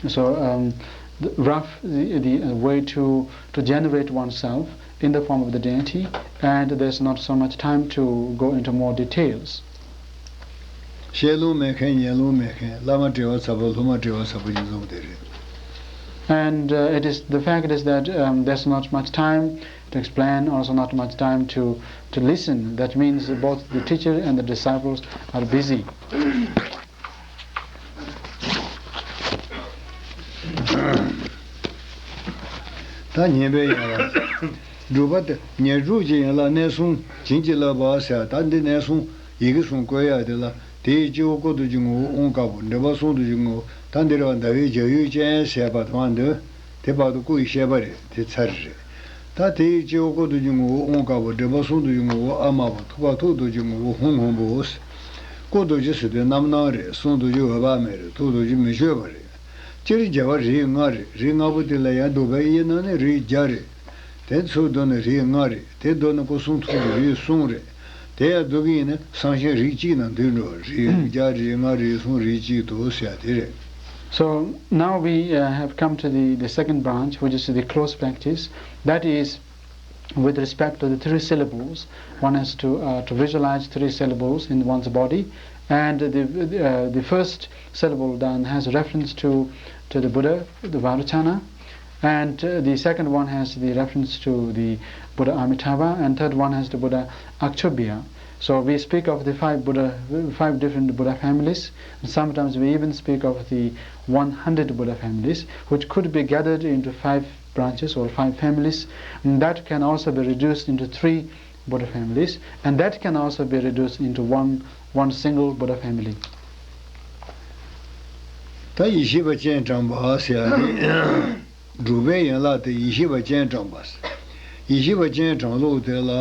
so, um, the rough the, the uh, way to to generate oneself in the form of the deity, and there's not so much time to go into more details. བཤད་ལུང་མེད་མཁན་ཉན་ལུང་མེད་མཁན་བླ་མ་བྲེལ་བ་ཚ་པོ་སློབ་མ་བྲེལ་བ་ཚ་པོ་ཅིག་བཟོ་དེ་རེད། And uh, it is the fact is that, um, there's not much time to explain, also not much time to to listen. That means both the teacher and the disciples are busy. ད་ཉན་པའི་ཡན་ལག་སྒྲུབ་པ་དེ་ཉན་སྒྲུབ་ཀྱི་ཡན་ལག་གནས་གསུམ་བྱིན་གྱིས་བརླབ་པ་ཟེར། ད་འདི་གནས་གསུམ་ཡི་གེ་གསུམ་བཀོད་ཡག་དེ་ལ་དེ་ཡི་སྤྱི་བོ་སྐུ་རྡོ་རྗེ་ངོ་བོ་དབང་བཀའ་བསྒོམ། འདྲེན་པ་གསུང་རྡོ་རྗེ་ངོ་བོ། ད་འདིར་བ་ཟླ་བའི་རྒྱལ་ཡུལ་ཅན་ཟེར་བ་དང་འདོན། དེ་བར་དུ་སྐུ་ཡི་བཤད་པ་རེད། དེ་ཚར་རེད། ད་དེ་ཡི་སྤྱི་བོ་སྐུ་རྡོ་རྗེ་ངོ་བོ་དབང་བཀའ་བསྒོམ། འདྲེན་པ་གསུང་རྡོ་རྗེ་ངོ་བོ་ཨ་མ་བ། ཐུགས་ཀ་ཐུགས་རྡོ་རྗེ་ངོ་བོ་ཧཱུྃ་སྔོན་པོ། སྐུ་རྡོ་རྗེ་ཟེར་དུས་རྣམ་སྣང་རེད། གསུང་རྡོ་རྗེ་འོད་དཔག་མེད་རེད། ཐུགས་རྡོ་རྗེ་མི་བསྐྱོད་པ་རེད། སྤྱིར་རྒྱལ་བ་རིགས་ལྔ་རེད། རིགས་ལྔ་པོ་དེ་ལ་ཡང་འདུས་པའི་དབྱེ་ན་ནི་རིགས་བརྒྱ་རེད། དེ་ཚུར་བསྡུ་ན་རིགས་ལྔ་རེད། དེ་བསྡུ་ན་སྐུ་གསུང་ཐུགས་ཀྱི་རིགས་གསུམ་རེད། དེ་ཡང་བསྡུ་གི་ཡིན་ན་གསང་ཆེན་རིགས་གཅིག་ནང་འདུས་འགྲོ། རིགས་བརྒྱ་རིགས་ལྔ་རིགས་གསུམ་རིགས་གཅིག་ཏུ་ཟེར་ཡ་དེ་རེད། So now we uh, have come to the, the second branch, which is the close practice. That is, with respect to the three syllables, one has to, uh, to visualize three syllables in one's body. And the, uh, the first syllable then has reference to, to the Buddha, the Vairochana. And uh, the second one has the reference to the Buddha Amitabha, and third one has the Buddha Akshobhya. So we speak of the five Buddha, five different Buddha families. And sometimes we even speak of the one hundred Buddha families, which could be gathered into five branches or five families. And that can also be reduced into three Buddha families, and that can also be reduced into one, one single Buddha family. ད་ཡེ་ཤེས་པ་སྤྱན་དྲངས་པ་ཟེར་ཡ་དེ། སྒྲུབ་པའི་ཡན་ལག་དེ་ཡེ་ཤེས་པ་སྤྱན་དྲངས་པ་ཟེར། ཡེ་ཤེས་པ་སྤྱན་དྲངས་ལུགས་དེ་ལ།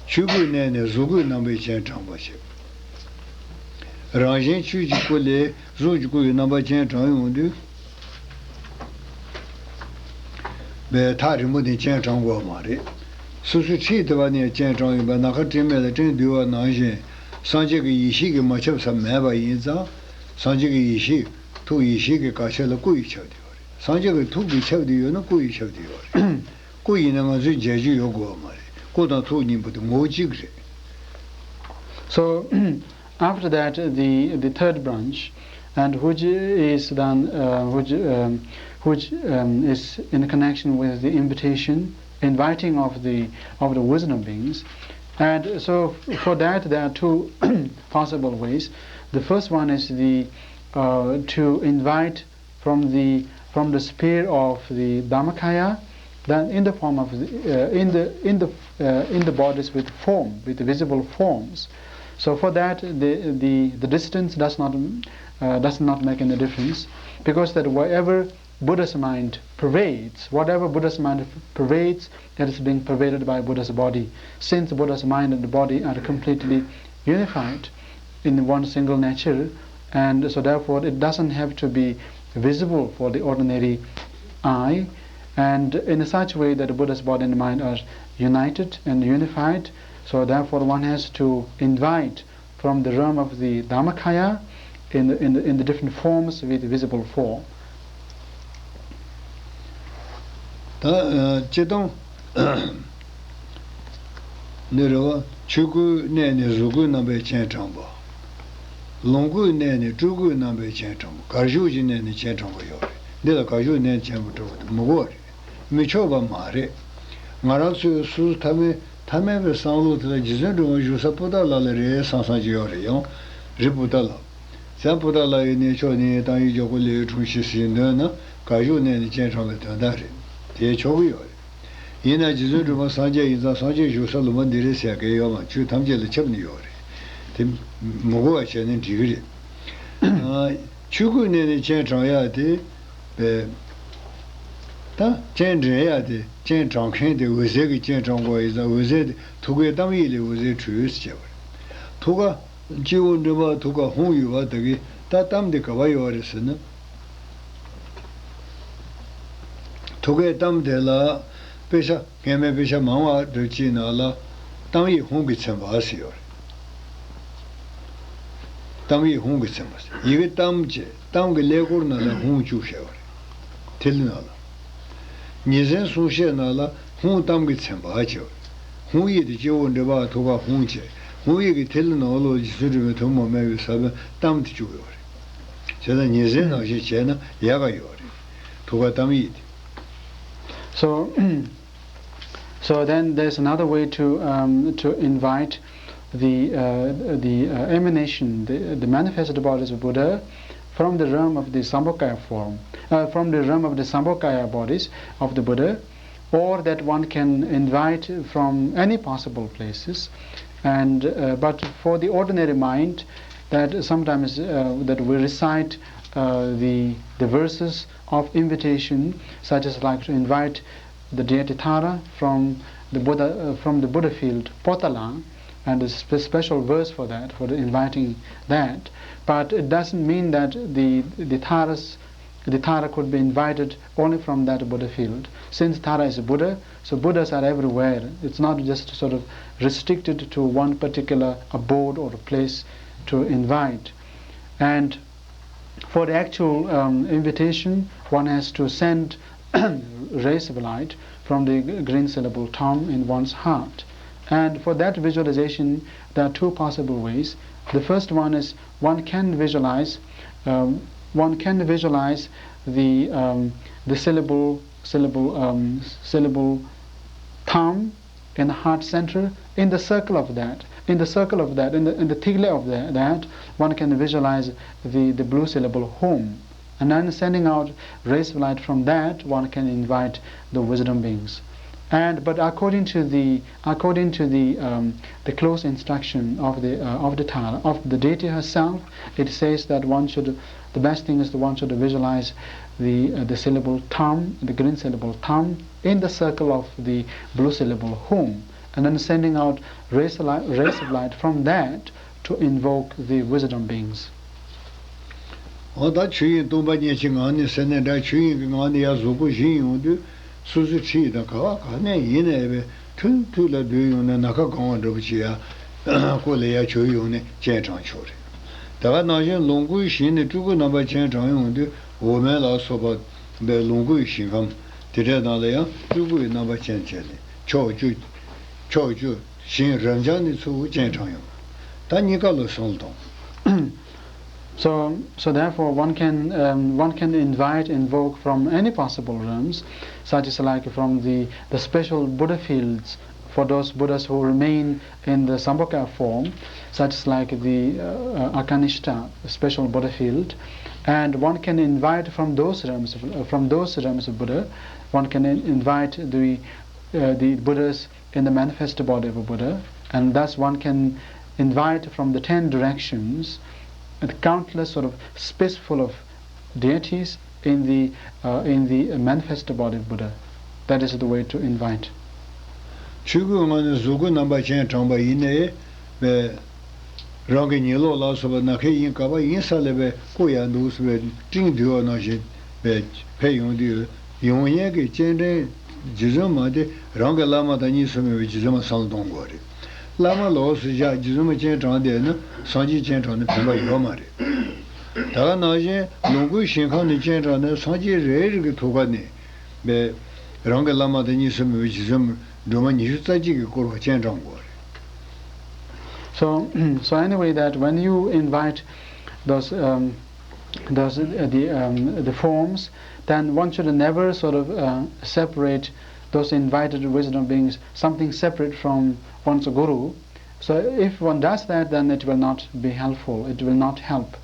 ཆོས་སྐུའི་གནས་ནས་གཟུགས་སྐུའི་རྣམ་པའི་སྤྱན་དྲངས་པ་བྱེད། རང་བཞིན་ཆོས་ཀྱི་སྐུ་ལས་གཟུགས་ཀྱི་སྐུ་ཡི་རྣམ་པ་སྤྱན་དྲངས་ཡོང་དུས། པའི་ཐག་རིང་པོ་ནས་སྤྱན་དྲངས་དགོས་པ་མ་རེད། སོ་སོའི་འཁྲིས་དེ་བ་ནས་སྤྱན་དྲངས་ཡོང་བའི་ནམ་མཁའ་སྤྲིན་མེད་ལ་སྤྲིན་བསྡུས་པ་ནང་བཞིན། སངས་རྒྱས་ཀྱི་ཡེ་ཤེས་ཀྱིས་མ་ཁྱབ་ས་མེད་པ་ཡིན་ཙང་། སངས་རྒྱས་ཀྱི་ཡེ་ཤེས། ཐུགས་ཡེ་ཤེས་ཀྱི་དཀའ་ཆད་ལ་སྐུ་ཡིས་ཁྱབ་བསྡད་ཡོད་རེད། སངས་རྒྱས་ཀྱི་ཐུགས་ཀྱིས་ཁྱབ་བསྡད་ཡོད་ན་སྐུ་ཡིས་ཁྱབ་བསྡད་ཡོད་རེད། སྐུ་ཡིན་ན་ང་ཚོས་མཇལ་རྒྱུ་ཡོད་དགོས་པ་མ་རེད། སྐུ་དང་ཐུགས་གཉིས་པོ་དེ་ངོ་བོ་གཅིག་རེད། So, after that, the, the third branch, and which is done, uh, which, um, which um, is in connection with the invitation, inviting of the of the wisdom beings. And so, for that, there are two possible ways. The first one is the uh, to invite from the from the sphere of the Dharmakaya, then in the form of the, uh, in the in the uh, in the bodies with form, with visible forms. So for that, the the, the distance does not uh, does not make any difference, because that wherever Buddha's mind pervades, whatever Buddha's mind pervades, that is being pervaded by Buddha's body. Since Buddha's mind and body are completely unified in one single nature, and so therefore it doesn't have to be visible for the ordinary eye, and in such way that Buddha's body and mind are united and unified, so therefore one has to invite from the realm of the Dharmakaya in the, in the, in the different forms with visible form. ད་སྤྱིར་བཏང་ནི་རེད་བ། ཆོས་སྐུའི་གནས་ནས་གཟུགས་སྐུའི་རྣམ་པའི་སྤྱན་དྲངས་པ། ལོངས་སྐུའི་གནས་ནས་སྤྲུལ་སྐུའི་རྣམ་པའི་སྤྱན་དྲངས་པ། གར་བཞུགས་ཀྱི་གནས་ནས་སྤྱན་དྲངས་པ་ཡོད་རེད། འདི་ལ་གར་བཞུགས་གནས་ཆེན་པོ་སྤྲུལ་པ་དེ་མི་དགོས་རེད། མི་ཆོག་པ་མ་རེད། ང་རང་ཚོའི་སོ་སོ་ཐ་མའི་ཐ་མལ་པའི་བསམ་བློ་དེ་ལ་རྗེ་བཙུན་སྒྲོལ་མ་བཞུགས་ས་པོ་ཏཱ་ལ་ལ་རེད་བསམ་བསམ་གྱི་ཡོད་རེད། ཡང་རི་པོ་ཏཱ་ལ། བྱང་པོ་ཏཱ་ལ་ཡི་གནས་མཆོག་ནི། བཏང་ཡིད་འཇོག་པོ་ལས་འཁྲུངས་ཤིང་ཟེར་འདོད་ན། གར་བཞུགས་གནས་ནས་སྤྱན་དྲངས་པའི་དོན་དག་རེད། དེ་ཆོག་གི་ཡོད་རེད། ཡིན་ན་རྗེ་བཙུན་སྒྲོལ་མ་སངས་རྒྱས་ཡིན་ཙང་སངས་རྒྱས་བཞུགས་ས་ལུང་པ་འདི་རེད་ཟེར་མཁན་ཡོད་མ། ཆོས་ཐམས་ཅད་ལ་ཁྱབ་ནི་ཡོད་རེད། དེ་མི་གོ་བ་བྱས་ན་འགྲིག་གི་རེད། ཆོས་སྐུའི་གནས་ནས་སྤྱན་དྲངས་ཡག་དེ། ད་སྤྱན་འདྲེན་ཡག་དེ་སྤྱན་དྲངས་མཁན་དེ་འོད་ཟེར་གྱི་སྤྱན་དྲངས་དགོས་ཡིན་ཙང་འོད་ཟེར་དེ་ཐུགས་ཀའི་གཏམ་ཡིག་ལས་འོད་ཟེར་འཕྲོས་ཟེར་བྱས་པ་རེད། ཐུགས་ཀ་སྤྱི་བོ་མགྲིན་པ་ཐུགས་ཀ་ཧཱུྃ་ཡོད་པ་དེ་གི་ད་གཏམ་དེ་ག་པར་ཡོད་རེད་ཟེར་ན། ཐུགས་ཀའི་གཏམ་དེ་ལ་དཔེ་ཆ་སྔ་མའི་དཔེ་ཆ་མང་བ་འདྲ་ཅིག་ནང་ལ་གཏམ་ཡིག་ཧཱུྃ་གིས་མཚན་པ་ཟེར་ཡོད་རེད། གཏམ་ཡིག་ཧཱུྃ་གིས་མཚན་པ་ཟེར། ཡི་གེ་གཏམ་བཅས་གཏམ་གྱི་ཀླད་ཀོར་ནང་ལ་ཧཱུྃ་བཅུག་བཞག་ཡོད་རེད། མཐིལ་ནང་ལ། ཉི་ཟེར་གསུང་བཤད་ནང་ལ་ཧཱུྃ་གཏམ་གྱིས་མཚན་པ་བྱས་པ་རེད། ཧཱུྃ་ཡིག་དེ་སྤྱི་བོ་མགྲིན་པ་ཐུགས་ཀ་ཧཱུྃ་བྱས། ཧཱུྃ་ཡིག་གི་མཐིལ་ནང་ལོགས་རྗེ་བཙུན་སྒྲོལ་མའི་ཐུན་མོང་མ་ཡིན་པའི་ས་བོན་གཏམ་དེ་བཅུག་ཡོད་རེད། བྱས་ཙང་ཉི་ཟེར་ནང་བཞིན་བྱས་ན་ཡག་ག་ཡོད་རེད། ཐུགས་ཀ་གཏམ་ཡིག་དེ། So, so then there's another way to um, to invite the uh, the uh, emanation, the, the manifested bodies of Buddha from the realm of the Sambhogakaya form, uh, from the realm of the Sambhogakaya bodies of the Buddha, or that one can invite from any possible places. And uh, but for the ordinary mind, that sometimes uh, that we recite uh, the the verses of invitation, such as like to invite the deity Tara from the Buddha uh, from the Buddha field, Potala, and a spe- special verse for that, for the inviting that. But it doesn't mean that the the Taras the Tara could be invited only from that Buddha field. Since Tara is a Buddha, so Buddhas are everywhere. It's not just sort of restricted to one particular abode or a place to invite. And for the actual um, invitation, one has to send rays of light from the green syllable Tom in one's heart. And for that visualization, there are two possible ways. The first one is one can visualize, um, one can visualize the um, the syllable, syllable, um, syllable tham in the heart center, in the circle of that, in the circle of that, in the, in the tigla of that, that, one can visualize the, the blue syllable home. And then sending out rays of light from that, one can invite the wisdom beings. And but according to the according to the um, the close instruction of the uh, of the Tara, of the deity herself, it says that one should, the best thing is that one should visualize the uh, the syllable tam, the green syllable tam, in the circle of the blue syllable home, and then sending out rays of light, rays of light from that to invoke the wisdom beings. འོ་ད་ཆོས་དབྱིངས་སྟོང་པ་ཉིད་ཀྱི་ངང་ནས་ཟེར་ནས་འདྲ། ཆོས་དབྱིངས་ཀྱི་ངང་ནས་ཡར་གཟུགས་པོ་བཞེངས་ཡོང་དུས། སོ་སོའི་འཁྲིས་དང་ག་བ་ག་ནས་ཡིན་ནའི་བས་ཐུང་ཐུང་ལ་སྡོད་ཡོང་ནས་ན་ཁ་གང་བ་འདྲ་པོ་ཅིག་ཡར་སྐོར་ལ་ཡར་བྱོལ་ཡོང་ནས་སྤྱན་དྲངས་ཆོག་རེད། དེ་ག་ནང་བཞིན་ལོངས་སྐུའི་ཞིང་ནས་སྤྲུལ་སྐུ་རྣམ་པ་སྤྱན་དྲངས་ཡོང་དུས། འོག་མིན་ལ་སོགས་པ་པའི་ལོངས་སྐུའི་ཞིང་ཁམས་དེ་འདྲའི་ནང་ལ་ཡང་སྤྲུལ་སྐུའི་རྣམ་པ་ཅན་བྱས་ནས། ཕྱོགས་བཅུ། ཕྱོགས་བཅུ་ཞིང་རབ་འབྱམས་ནས་ཚུར་སྤྱན་དྲངས་ཡོང་། ད་གཉིས་ཀ་ལ་བསམ་བློ་གཏོང་། So, so therefore, one can um, one can invite, invoke from any possible realms, such as like from the the special Buddha fields for those Buddhas who remain in the Sambhogakaya form, such as like the uh, uh, Akanishta, the special Buddha field, and one can invite from those realms, uh, from those realms of Buddha, one can in- invite the uh, the Buddhas in the manifest body of a Buddha, and thus one can invite from the ten directions the countless sort of space full of deities in the uh, in the manifest body of Buddha. That is the way to invite. ཆོས་སྐུའི་ངང་ནས་གཟུགས་སྐུ་རྣམ་པ་སྤྱན་དྲངས་པ་ཡིན་ནའི་བས། རང་གི་ཉེ་ལོགས་ལ་སོགས་པ་ན་ཁའི་ཡིན་ག་པ་ཡིན་ས་ལས་པའི་སྐུ་ཡང་འདུག་ཟེར་བའི་སྤྲིན་འདུལ་བ་ནང་བཞིན་པའི་ཕེབས་ཡོང་དུས། ཡོང་ཡས་ཀྱི་སྤྱན་འདྲེན་རྗེ་བཙུན་མ་དེ་རང་གི་བླ་མ་དང་གཉིས་སུ་མེད་པའི་རྗེ་བཙུན་མ་བསམ་བློ་གཏོང་དགོས་རེད། བླ་མ་ལོགས་སུ་བཞག་རྗེ་བཙུན་མ་སྤྱན་དྲངས་བསྡད་ན་སངས་རྒྱས་སྤྱན་དྲངས་ནས་ཕན་པ་ཡོད་མ་རེད། ད་ག་ནང་བཞིན་ལོངས་སྐུའི་ཞིང་ཁམས་ནས་སྤྱན་དྲངས་ནས་སངས་རྒྱས་རེ་རེ་གི་ཐུགས་ཀ་ནས་པའི་རང་གི་བླ་མ་དང་གཉིས་སུ་མེད་པའི་རྗེ་བཙུན་མ་སྒྲོལ་མ་ཉི་ཤུ་རྩ་གཅིག་གིས་བསྐོར་བ་སྤྱན་དྲངས་དགོས་རེད། So, so anyway, that when you invite those um, those uh, the um, the forms, then one should never sort of uh, separate those invited wisdom beings, something separate from one's guru. So if one does that, then it will not be helpful. It will not help.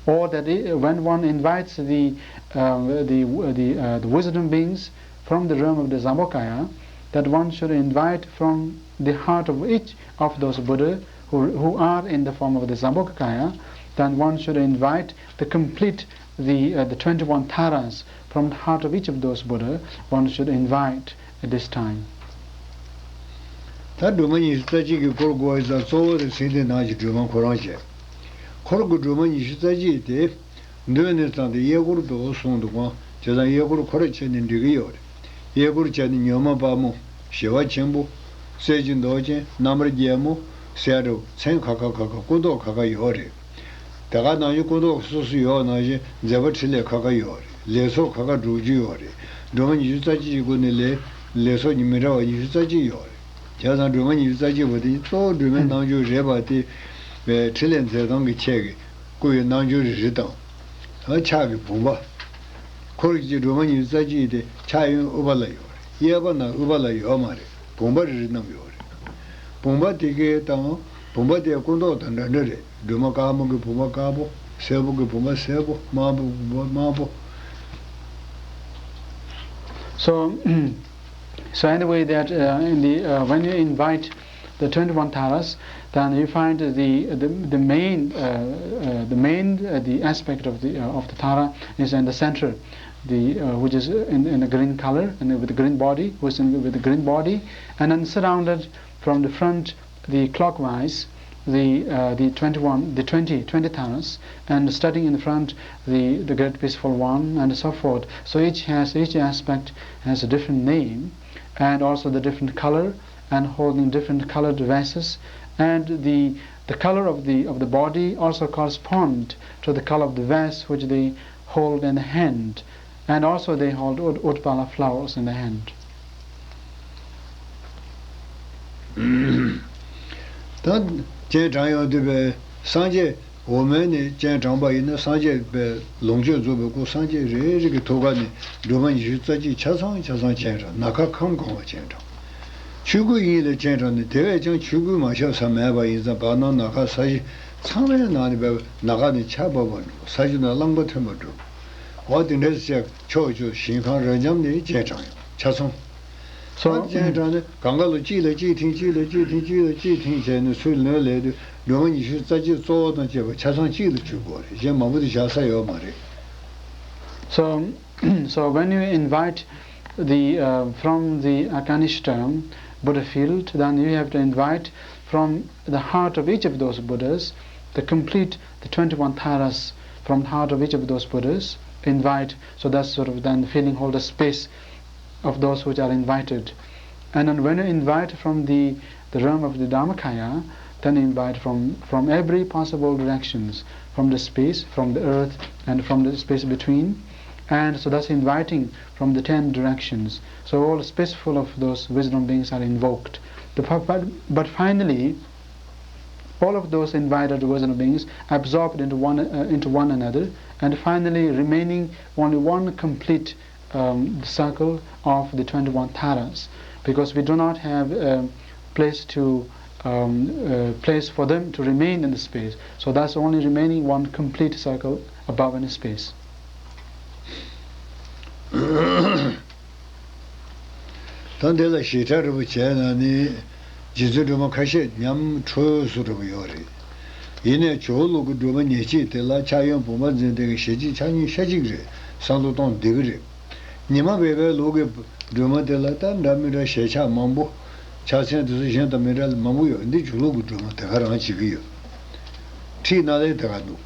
Or that i when one invites the um, the the, uh, the wisdom beings from the realm of the Zambokaya, that one should invite from the heart of each of those Buddha who, who are in the form of the Zambokakaya, then one should invite the complete, the, uh, the twenty-one Taras from the heart of each of those Buddha, one should invite at this time. ད་སྒྲོལ་མ་ཉི་ཤུ་རྩ་གཅིག་གིས་བསྐོར་དགོས་ཡོད་ཙང་གཙོ་བོ་དེ་ཚེ་འདི་ནང་གི་སྒྲོལ་མ་ཁོ་རང་བྱས། འཁོར་གྱི་སྒྲོལ་མ་ཉི་ཤུ་རྩ་གཅིག་དེ། མདུན་ནས་བརྩམས་ཏེ་གཡས་སྐོར་དུ་གསུངས་འདུག་གམ། བྱས་ཙང་གཡས་སྐོར་ཁོ་ར་བྱས་ནས་འགྲིག་གི་ཡོད་རེད། གཡས་སྐོར་བྱས་ནས་མྱུར་མ་དཔའ་མོ། ཞི་བ་ཆེན་པོ། རྩེ་གཅིག་མདོག་ཅན། རྣམ་པར་རྒྱལ་མོ། ཟེར་ཡ་འདྲ་བོ་མཚན་ཁ་ཁ་ཁ་ཁ་སྐུ་མདོག་ཁ་ཁ་ཡོད་རེད། དེ་ག་ནང་བཞིན་སྐུ་མདོག་སོ་སོ་ཡོད་ནང་བཞིན་མཛད་པ་འཕྲིན་ལས་ཁ་ཁ་ཡོད་རེད། ལེགས་ཚོགས་ཁ་ཁ་དྲུག་ཅུ་ཡོད་རེད། སྒྲོལ་མ་ཉི་ཤུ་རྩ་གཅིག་གི་སྒོ་ནས་ལས་ལེགས་ཚོགས་ཀྱི་མི་འདྲ་བ་ཉི་ཤུ་རྩ་གཅིག་ཡོད་རེད། བྱས་ཙང་སྒྲོལ་མ་ཉི་ཤུ་རྩ་གཅིག་པོ་དེ་གཙོ་བོ་སྒྲོལ་མའི་རྣལ་འབྱོར་རེད་པ་དེ། བའི་འཕྲིན་ལས་མཛད་སྟངས་ཀྱི་ཆེད་ཀྱི་སྐུ་ཡི་རྣལ་འབྱོར་རེ་རེ་དང་། ཕྱག་གི་བུམ་པ། འཁོར་གྱི་སྒྲོལ་མ་ཉི་ཤུ་རྩ་གཅིག་དེ་ཕྱག་གཡོན་དབུས་པ་ལ་ཡོད་རེད། གཡས་པ་ན་དབུས་པ་ལ་ཡོད་མ་རེད། བུམ་པ་རེ་རེ་བསྣམས་ཡོད་རེད། བུམ་པ་དེ་གའི་དང་བུམ་པ་དེའི་སྐུ་མདོག་དང་འདྲ་འདྲ་རེད། སྒྲོལ་མ་དཀར་མོ་གི་བུམ་པ་དཀར་པོ། སེར་པོ་གི་བུམ་པ་སེར་པོ། དམར་པོ་གི་བུམ་པ་དམར་པོ། So, so anyway, that uh, in the uh, when you invite the twenty-one Taras, then you find the the, the main uh, uh, the main uh, the aspect of the uh, of the Tara is in the center, the uh, which is in, in the green color and with the green body, who is in, with the green body, and then surrounded from the front the clockwise the uh, the twenty-one, the twenty, twenty Taras, and starting in front the the great peaceful one, and so forth. So each has each aspect has a different name, and also the different color, and holding different colored vases, and the the color of the of the body also correspond to the color of the vase which they hold in the hand, and also they hold ut- utpala flowers in the hand. ད་སྤྱན་དྲངས་ཡོང་དུས་པའི་སངས་རྒྱས་ འོག་མའི་ནས་སྤྱན་དྲངས་པ་ཡིན་ན། སངས་རྒྱས་པའི་ལོངས་སྤྱོད་རྫོགས་པའི་སྐུ་སངས་རྒྱས་རེ་རེ་གི་ཐུགས་ཀ་ནས་སྒྲོལ་མ་ཉི་ཤུ་རྩ་གཅིག་ཆ་ཚང་ཆ་ཚང་སྤྱན་དྲངས། ནམ་མཁའ་ཁམས་གང་བ་སྤྱན་དྲངས། ཆོས་སྐུ་དབྱིངས་ལ་སྤྱན་དྲངས་ནས། དེ་བས་ཀྱང་ཆོས་སྐུ་མ་ཁྱབ་ས་མེད་པ་ཡིན་ཙང་། བར་སྣང་ནམ་མཁའ་ས་གཞི་ཚང་མའི་ནང་ནས་བབས། ནམ་མཁའ་ནས་ཆར་འབབ་པར་འགྲོ། ས་གཞི་ན་རླངས་པ་ཐོན་པར་འགྲོ། འོ་དེ་འདྲ་ཞིག་ཕྱོགས་བཅུ་ཞིང་ཁམས་རབ་འབྱམས་ནས་སྤྱན་དྲངས་ཡོད། ཆ་ཚང་། སོ་ཨ་ནི་སྤྱན་དྲངས་ནས་གང་ག་ལ་གཅིག་ལ་གཅིག་ཐེངས། གཅིག་ལ་གཅིག་ཐེངས། གཅིག་ལ་གཅིག་ཐེངས་བྱས་ནས་ཚུར་ལོན་ལས་དུས། སྒྲོལ་མ་ཉི་ཤུ་རྩ་གཅིག་གཙོ་བོ་དང་བཅས་པ་ཆ་ཚང་གཅིག་ལ་འཇུག་དགོས་རེད། གཞན་མང་པོ་དེ་བཞག་ས་ཡོད་མ་རེད། So, so when you invite the uh, from the Arkanishta Buddha field, then you have to invite from the heart of each of those Buddhas the complete, the twenty-one Taras from the heart of each of those Buddhas. Invite, so that's sort of then filling all the space of those which are invited. And then when you invite from the, the realm of the Dharmakaya, then invite from, from every possible directions, from the space, from the earth, and from the space between. And so that's inviting from the ten directions. So all space full of those wisdom beings are invoked. The, but, but finally, all of those invited wisdom beings absorbed into one, uh, into one another, and finally remaining only one complete um, the circle of the twenty-one Taras, because we do not have a place to um, a place for them to remain in the space. So that's only remaining one complete circle above in space. ད་འདི་ལ་ཞིབ་ཕྲ་རེ་བ་བྱས་ན་ནི། རྗེ་བཙུན་སྒྲོལ་མ་ཁ་ཤས་ཉམས་འཕྲོས་སུ་འགྲོ་གི་ཡོད་རེད། ཡིན་ནའི་ཇོ་བོ་ལུགས་ཀྱི་སྒྲོལ་མ་ཉེར་གཅིག་དེ་ལ་ཕྱག་གཡོན་བུམ་པ་འཛིན་བསྡད་མཁན་ཞལ་གཅིག་ཕྱག་གཉིས་ཤ་གཅིག་རེད། བསམ་བློ་གཏོང་བདེ་གི་རེད། ཉི་མ་སྦས་པའི་ལུགས་ཀྱི་སྒྲོལ་མ་དེ་ལ་ད་འདྲ་མི་འདྲ་ཞལ་ཆག་མང་པོ། ཕྱག་མཚན་དེ་ཚོ་གཞན་དང་མི་འདྲ་ལ་མང་པོ་ཡོད། འདི་ཇོ་བོ་ལུགས་ཀྱི་སྒྲོལ་མ་དེ་ག་རང་བྱེད་ཀྱི་ཡོད། ཁྲིད་ན་ལས་དེ་ག་འདུག་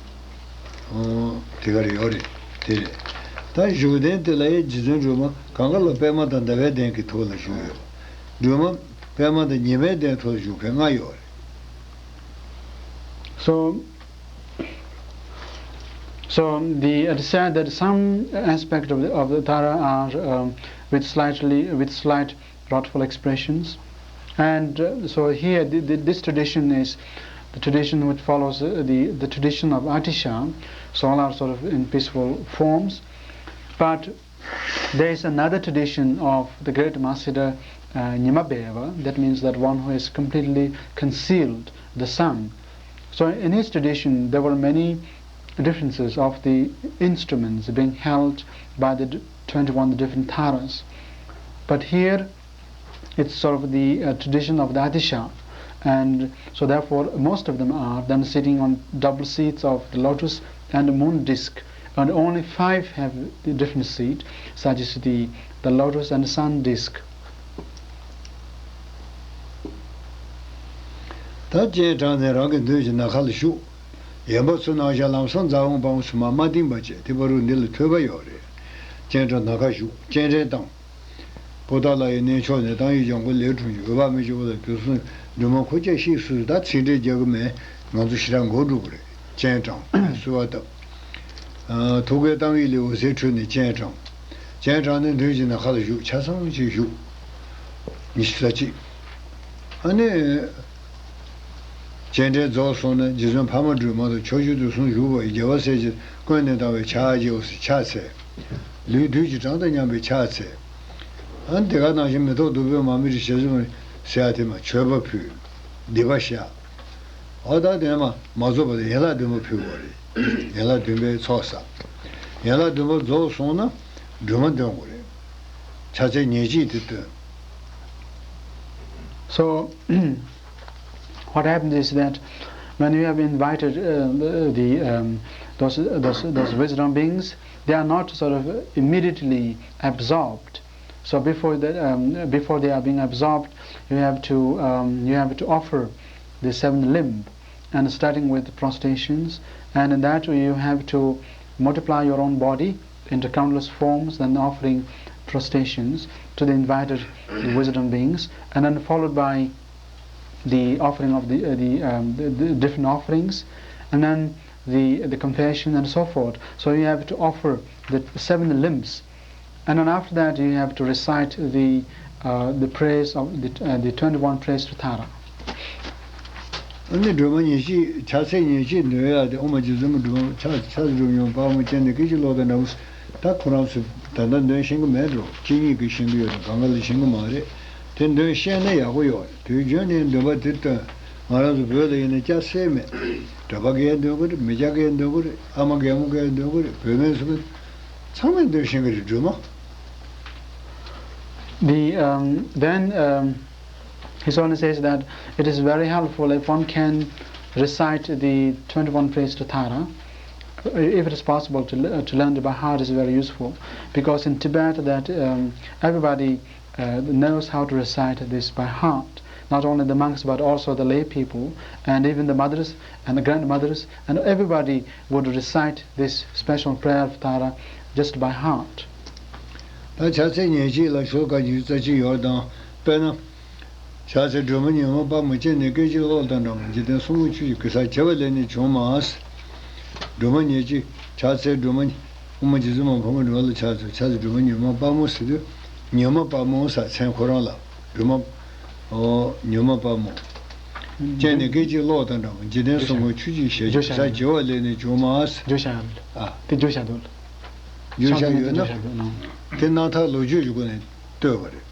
ཨོ། དེ་ག་རེ་ཡོད་རེད། དེ་རེད། ད་བཞུགས་གདན་དེ་ལ་ཡང་རྗེ་བཙུན་སྒྲོལ་མ་གང་ག་ལ་པདྨ་དང་ཟླ་བའི་གདན་གྱི་ཐོག་ལ་བཞུགས་ཡོད། སྒྲོལ་མ་པདྨ་དང་ཉི་མའི་གདན་ཐོག་ལ་བཞུགས་མཁན་ལྔ་ཡོད་རེད། So, so the, it is said that some aspect of the, of the Tara are um, with slightly with slight wrathful expressions. And uh, so here, the, the, this tradition is the tradition which follows uh, the, the tradition of Atisha. So all are sort of in peaceful forms. But there is another tradition of the great Mahasiddha uh, Nyimabeva. That means that one who is completely concealed, the sun. So in his tradition, there were many differences of the instruments being held by the d- twenty-one different Taras. But here, it's sort of the uh, tradition of the Atisha. And so, therefore, most of them are then sitting on double seats of the lotus and the moon disk. And only five have the different seat, such as the, the lotus and the sun disk. ད་སྤྱན་དྲངས་ནས་རང་གི་མདུན་གྱི་ནམ་མཁའ་ལ་བཞུགས། ཡན་པ་ཚོ་ནང་བཞིན་ལམ་སང་རྫ་བོང་སྤང་བོ་ཚོ་མ་མ་བཏིང་བ་བྱས། དེ་བར་དུ་འདི་ལ་ཐོས་པ་ཡོད་རེད། སྤྱན་དྲངས་ནམ་མཁའ་བཞུགས། སྤྱན་འདྲེན་བཏང་། པོ་ཏཱ་ལ་ཡི་གནས་མཆོག་ནས། བཏང་ཡིག་ལྗང་གུ་ལས་འཁྲུངས་ཤིང་། འོད་དཔག་མེད་ཀྱི་དབུ་ལ་དུས་གསུམ། འབྲུ་མ་ཁུར་ཆ་ཤིགས་སུ། ད་ཚིག་འགྲེལ་རྒྱག་གི་མེད། ང་ཚོ་ཞེ་དྲག་མགོ་འགྲོ་གི་རེད། སྤྱན་དྲངས། གསོལ་བ་བཏབ། ཐུགས་ཀའི་གཏམ་ཡིག་ལས་འོད་ཟེར་འཕྲོས་ནས་སྤྱན་དྲངས། སྤྱན་དྲངས་ནས་མདུན་གྱི་ནམ་མཁའ་ལ་བཞུགས། ཆ་ཚང་ཅིག་བཞུགས། ཉི་ཤུ་རྩ་གཅིག་ཨ་ནི། སྤྱན་འདྲེན་རྫོགས་སོང་ན་རྗེ་བཙུན་འཕགས་མ་སྒྲོལ་མ་དང་ཕྱོགས་བཅུ་དུས་གསུམ་བཞུགས་པ་ཡི། རྒྱལ་བ་སྲས་ཀྱིས་བསྐོར་ནས་བཏང་བའི་ཕྱག་རྒྱའོ་ཟེར་ཕྱག་འཚལ། ལུས་བདུད་ཀྱི་གྲངས་དང་མཉམ་པའི་ཕྱག་འཚལ། ཨ་ནི་དེ་ག་ནང་བཞིན་མེ་ཏོག་བདུག་སྤོས་མར་མེ་དྲི་ཞལ་འཛུམ་ཟེར་ཡ་དེ་མ་མཆོད་པ་ཕུལ། སྡིག་པ་བཤགས། འོ་ད་དེ་མ་མ་རྫོགས་པ་དེ་ཡན་ལག་བདུན་པ་ཕུལ་དགོས་རེད། ཡན་ལག་བདུན་པའི་ཚོགས་བསགས། ཡན་ལག་བདུན་པ་རྫོགས་སོང་ན་སྒྲོལ་མ་འདོན་དགོས་རེད། ཕྱག་འཚལ་ཉེར་གཅིག་དེ་བཏོན། So, what happens is that when you have invited uh, the, the um, those, those those wisdom beings, they are not sort of immediately absorbed. So before that, um, before they are being absorbed, you have to um, you have to offer the seven limb, and starting with prostrations, and in that way you have to multiply your own body into countless forms, then offering prostrations to the invited wisdom beings, and then followed by the offering of the, uh, the, um, the, the different offerings, and then the, the compassion and so forth. So you have to offer the seven limbs, and then after that you have to recite the, uh, the prayers of the, uh, the twenty-one prayers to Tara. ཨ་ནི་སྒྲོལ་མ་ཉེར་གཅིག་ཕྱག་འཚལ་ཉེར་གཅིག་འདོན་ཡག་དེ་ཨོཾ་ཨ་ཏི་ཙི་མ་སྒྲོལ་མ་ཕྱག་ཕྱག་འཚལ་སྒྲོལ་མ་ཉོན་མོངས་དཔལ་མོ་སྤྱན་ནི་སྐད་ཅིག་གློག་དང་འདྲ་མོ། ད་ཁོ་རང་ཚོས་ད་ལྟ་འདོན་ཤེས་ཀྱི་མེད་འགྲོ། གཅིག་གཉིས་ཀྱིས་ཤེས་ཀྱི་ཡོད་དང་སྒང་ག་ལ་ཤེས་ཀྱི་མ་རེད། དེ་འདོན་ཤེས་ན་ཡག་པོ་ཡོད་རེད། དུས་རྒྱུན་ནས་འདོན་པ་དེ་འདོན། ང་རང་ཚོ་བོད་ལ་ཡིན་ན་སྐྱ་སེར་མེད། གྲྭ་པ་གིས་འདོན་གྱི་རེད། མི་སྐྱ་གིས་འདོན་གྱི་རེད། ཨ་མ་རྒན་མོ་གིས་འདོན་གྱི་རེད། བུད་མེད་ཚོ་གིས་ཚང་མས་འདོན་ཤེས་ཀྱི་རེད། སྒྲོལ་མ། The, um, then, um, His Holiness says that it is very helpful if one can recite the twenty-one prayers to Tara. If it is possible to, le- to learn it by heart, is very useful, because in Tibet that, um, everybody uh, knows how to recite this by heart. Not only the monks, but also the lay people, and even the mothers and the grandmothers, and everybody would recite this special prayer of Tara just by heart. ད་ཕྱག་འཚལ་ཉེར་གཅིག་ལ་ཤོ་ལོ་ཀ་ཉི་ཤུ་རྩ་གཅིག་ཡོད་དང་། དཔེར་ན། ཕྱག་འཚལ་སྒྲོལ་མ་ཉོན་མོངས་དཔལ་མོ་སྤྱན་ནི་སྐད་ཅིག་གློག་དང་འདྲ་མོ། འཇིག་རྟེན་གསུམ་མགོན་ཆུ་སྐྱེས་གེ་སར་བྱེ་བ་ལས་ནི་བྱུང་མ། སྒྲོལ་མ་ཉེར་གཅིག་ཕྱག་འཚལ་སྒྲོལ་མ། ཨོཾ་ཨ་ཏི་ཙི་མ་ཕག་མོ་སྒྲོལ་མ་ལ་ཕྱག་འཚལ། ཕྱག་འཚལ་སྒྲོལ་མ་ཉོན་མོངས་དཔལ་མོ་ཟེར་དུས། ཉོན་མོངས་དཔལ་མོ་ཟེར་མཚན་ཁོ་རང་ལ། སྒྲོལ་མ། ཨོ། ཉོན་མོངས་དཔལ་མོ། སྤྱན་ནི་སྐད་ཅིག་གློག་དང་འདྲ་བ། འཇིག་རྟེན་གསུམ་མགོན་ཆུ་སྐྱེས་ཞལ་གྱི་གེ་སར་བྱེ་བ་ལས་ནི་བྱུང་མ། བརྗོད་བྱ་ཡོད། ཨ། དེ་བརྗོད་བྱ་འདུག་བརྗོད་བྱ་ཡོད་ན། བརྗོད་བྱ་འདུག་ཨང་། དེ་རྣམ་ཐར་ལོ་རྒྱུས་ཀྱི་སྒོ་ནས་བསྟོད་པ་རེད།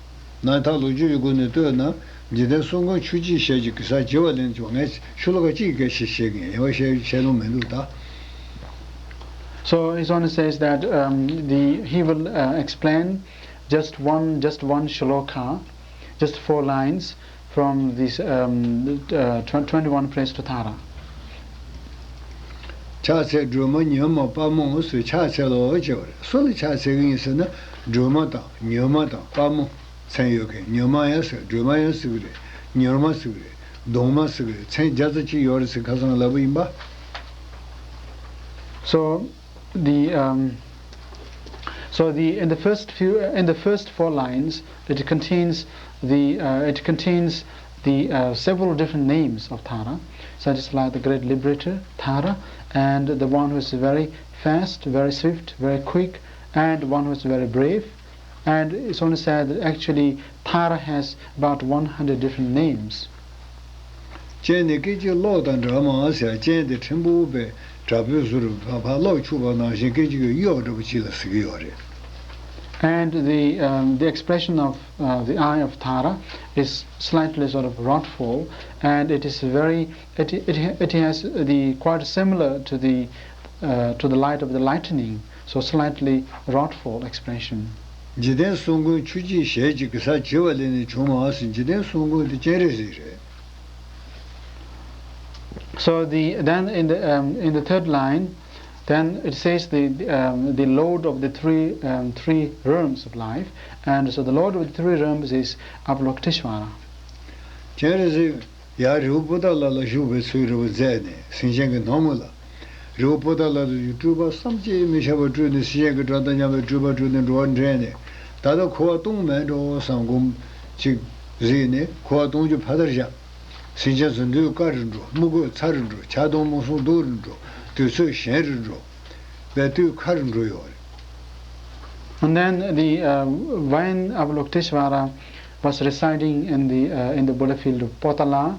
རྣམ་ཐར་ལོ་རྒྱུས་ཀྱི་སྒོ་ནས་བསྟོད་ན། འཇིག་རྟེན་གསུམ་མགོན་ཆུ་སྐྱེས་ཞལ་གྱི་གེ་སར་བྱེ་བ་ལས་ནི་བྱུང་། ངས་ཤོ་ལོ་ཀ་གཅིག་གི་སྐད་ཆ་བཤད་ཀྱི་ཡིན། ཡང་བཤད་བཤད་ལོང་མི་འདུག་ད། So his holiness says that, um, the he will, uh, explain just one, just one shloka, just four lines from this, um, uh, twen- twenty-one prayers to Tara. ཕྱག་འཚལ་སྒྲོལ་མ་ཉོན་མོངས་དཔལ་མོ་ཟེར། ཕྱག་འཚལ་ལོ་ཅེས་པ་རེད། སུ་ལ་ཕྱག་འཚལ་གྱི་ཡིན་ཟེར་ན། སྒྲོལ་མ་དང་ཉོན་མོངས་དང་དཔལ་མོ། མཚན་ཡོད་མཁན། ཉོན་མོངས་ཡང་ཟེར། སྒྲོལ་མ་ཡང་ཟེར་གྱི་རེད། ཉོར་མ་ཟེར་གྱི་རེད། གདོང་མ་ཟེར་གྱི་རེད། མཚན་བརྒྱ་རྩ་གཅིག་ཡོད་རེད་ཟེར་ཁ་སང་ལབ་པ་ཡིན་པ། So the, um, so the, in the first few, in the first four lines, it contains the, uh, it contains the, uh, several different names of Tara, such as like the great liberator Tara, and the one who is very fast, very swift, very quick, and one who is very brave. And it's only said that actually Tara has about one hundred different names. སྤྱན་ནི་སྐད་ཅིག་གློག་དང་འདྲ་མ་ཟེར། སྤྱན་དེ་ཕྲན་བུ་བའི་དྲ་འབུའི་ཟུར་ཕར་ཕར་གློག་འཁྱུག་པ་ནང་བཞིན་སྐད་ཅིག་གི་གཡོ་འདྲ་པོ་ཅིག་ལ་ཟེར་གྱི་ཡོད་རེད། And the, um, the expression of, uh, the eye of Tara is slightly sort of wrathful, and it is very, it, it, it has the quite similar to the, uh, to the light of the lightning, so slightly wrathful expression. འཇིག་རྟེན་གསུམ་མགོན་ཆུ་སྐྱེས་ཞལ་གྱི་གེ་སར་བྱེ་བ་ལས་ནི་བྱུང་མ་ཟེར། འཇིག་རྟེན་གསུམ་མགོན་དེ་སྤྱན་རས་གཟིགས་རེད། So the, then in the, um, in the third line, then it says the, the, um, the Lord of the three, um, three realms of life, and so the Lord of the three realms is Avalokiteshvara. སྤྱན་རས་གཟིགས་ཡར་རི་བོ་པོ་ཏ་ལ་ལ་བཞུགས་པའི་ཚུལ་རེ་བ་མཛད་ནས་སེམས་ཅན་གྱི་ནང་མོ་ལ། རི་བོ་པོ་ཏ་ལ་ལ་ཡི་སྤྲུལ་པ་བསམ་གྱིས་མི་ཁྱབ་པ་སྤྲུལ་ནས་སེམས་ཅན་གྱི་དགྲ་དང་མཉམ་པའི་སྤྲུལ་པ་སྤྲུལ་ནས་འགྲོ་བ་འདྲེན་ནས། ད་ལྟ་འཁོར་བ་སྟོངས་མེད་འགྲོ་བསམ་སྒོམ་ཅིག་གཟིགས་ནས་འཁོར་བ་སྟོང་རྒྱུ་ཕར་དར་བཞག་སེམས་ཅན་ཚོ་འདོད་དཀའ་རུ་འགྲོ། དམུ་རྒོད་ཚ་རུ་འགྲོ། ཆགས་སྡང་རྨུགས་ཟུང་སྡུག་རུ་འགྲོ། དུས་ཚོད་ཞན་རུ་འགྲོ། བའི་དུས་ཁ་རུ་འགྲོ་ཡོད་རེད། And then the, uh, when Avalokiteshvara was residing in the, uh, in the Buddha field of Potala,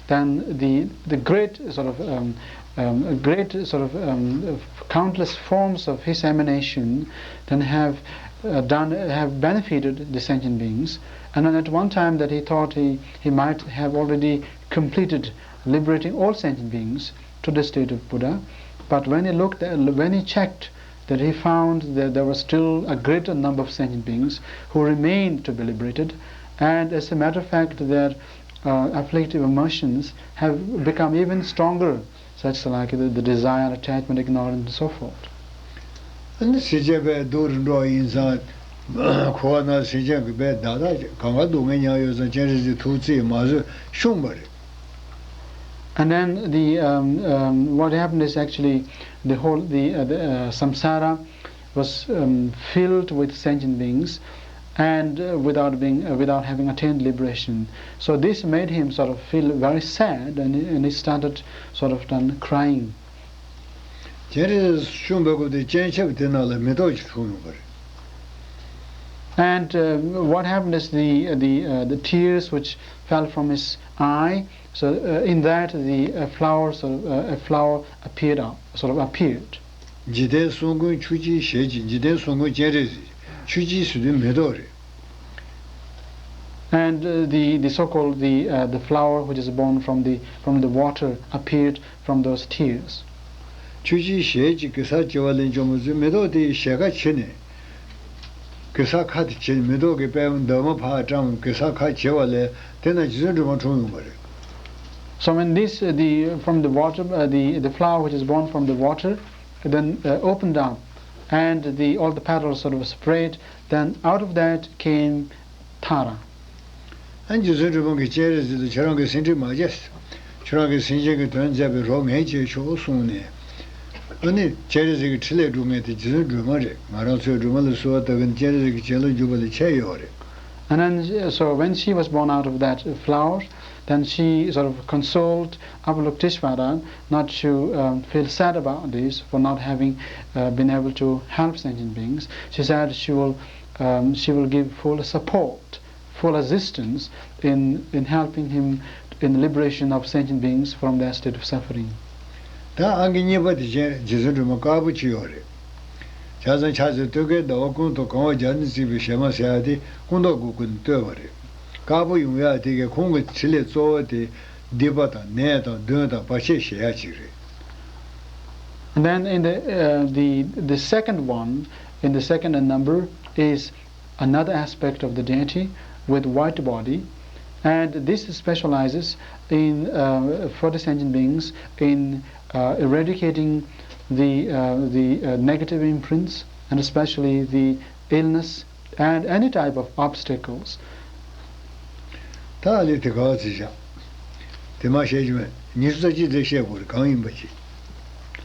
then the, the great sort of, um, um, great sort of, um, countless forms of his emanation then have, uh, done, have benefited the sentient beings. And then at one time that he thought he, he might have already completed liberating all sentient beings to the state of Buddha. But when he looked, when he checked, that he found that there was still a greater number of sentient beings who remained to be liberated, and as a matter of fact, their, uh, afflictive emotions have become even stronger, such like the, the desire, attachment, ignorance, and so forth. ཨ་ནི་སེམས་ཅན་དཔེ་སྡུག་རུ་འགྲོ་ཡིན་ཙང་། འཁོར་བ་ན་སེམས་ཅན་གྱི་དཔེ་བདག་དང་གང་ག་སྡུག་བསྔལ་མྱངས་ཡོད་ཙང་སྤྱན་རས་གཟིགས་ཐུགས་བརྩེས་མ་བཟོད་བཤུམས་པ་རེད། And then the, um, um, what happened is actually the whole, the, uh, the, uh, samsara was, um, filled with sentient beings, and, uh, without being, uh, without having attained liberation. So this made him sort of feel very sad, and, and he started sort of then crying. སྤྱན་རས་གཟིགས་བཤུམས་པའི་སྐབས་དེ་སྤྱན་ཆབ་དེ་ནང་ལ་མེ་ཏོག་ཅིག་འཁྲུངས་ཡོང་བ་རེད། And uh, what happened is the the uh, the tears which fell from his eye. So uh, in that the uh, flower sort of uh, a flower appeared up, sort of appeared. འཇིག་རྟེན་གསུམ་མགོན་ཆུ་སྐྱེས་ཞལ་གྱི། འཇིག་རྟེན་གསུམ་མགོན་སྤྱན་རས་གཟིགས། ཆུ་སྐྱེས་ཟེར་དུས་མེ་ཏོག་རེད། And uh, the the so-called the uh, the flower which is born from the from the water appeared from those tears. ཆུ་སྐྱེས་ཞལ་གྱི་གེ་སར་བྱེ་བ་ལས་བྱུང་བ་ཟེར། མེ་ཏོག་དེའི་ཞལ་ཁ་ཕྱེ་ནས། གེ་སར་ཁ་དེ་ཕྱེ་ནས། མེ་ཏོག་གི་པད་མོ་འདབ་མ་ཕར་བཀྲམ། གེ་སར་ཁ་ཕྱེ་བ་ལས་དེ་ན་རྗེ་བཙུན་སྒྲོལ་མ་འཁྲུངས་ཡོང་བ་རེད། So when this uh, the from the water uh, the the flower which is born from the water then uh, opened up, and the all the petals sort of spread. Then out of that came Tara. ཨ། རྗེ་བཙུན་སྒྲོལ་མ་གིས་སྤྱན་རས་གཟིགས་ལ་ཁྱེད་རང་གི་སེམས་ཁྲལ་མ་བྱེད། ཁྱེད་རང་གིས་སེམས་ཅན་གྱི་དོན་མཛད་པའི་རོགས་ངས་བྱས་ཆོག་གསུངས་ནས། ཨ་ནི་སྤྱན་རས་གཟིགས་ཀྱི་ཕྲིན་ལས་སྒྲུབ་མཁན་དེ་རྗེ་བཙུན་སྒྲོལ་མ་རེད། ང་རང་ཚོས་སྒྲོལ་མ་ལ་གསོལ་བ་བཏབ་མཁན་སྤྱན་རས་གཟིགས་ཀྱི་བྱིན་རླབས་འཇུག་པ་ལས་ཆེ་ཡོད་རེད། And then, so when she was born out of that flower, then she sort of consoled Avalokiteshvara not to um, feel sad about this for not having uh, been able to help sentient beings. She said she will, um, she will give full support, full assistance in, in helping him in the liberation of sentient beings from their state of suffering. ད་ཨང་ཀི་གཉིས་པ་དེ་ཅན་རྗེ་བཙུན་སྒྲོལ་མ་དཀར་པོ་ཅིག་ཡོད་རེད། ཕྱག་མཚན་ཕྱག་འཚལ་སྟོན་ཀའི་ཟླ་བ་ཀུན་ཏུ་གང་བ་བརྒྱ་ནི་བརྩིགས་པའི་ཞལ་མ་ཟེར་ཡ་དེ་སྐུ་མདོག་དགུ་ཀུན་བསྟོད་པ་རེད། དཀར་པོ་ཡོང་ཡ་དེ་གའི་ཁོང་གི་ཕྲིན་ལས་གཙོ་བོ་དེ་སྡིག་པ་དང་ནད་དང་གདོན་དང་བར་ཆད་ཞི་ཡ་ཅིག་རེད། And then in the, uh, the, the second one, in the second in number, is another aspect of the deity with white body, and this specializes in, uh, for the sentient beings in uh, eradicating the, uh, the uh, negative imprints, and especially the illness and any type of obstacles. ད་ཨ་ལས་དེ་ག་བ་ཚིག་བཞག་དེ་མ་བཤད་རྒྱུ་མེད། ཉི་ཤུ་རྩ་གཅིག་དེ་བཤད་དགོས་རེད། གང་ཡིན་པ་ཅིག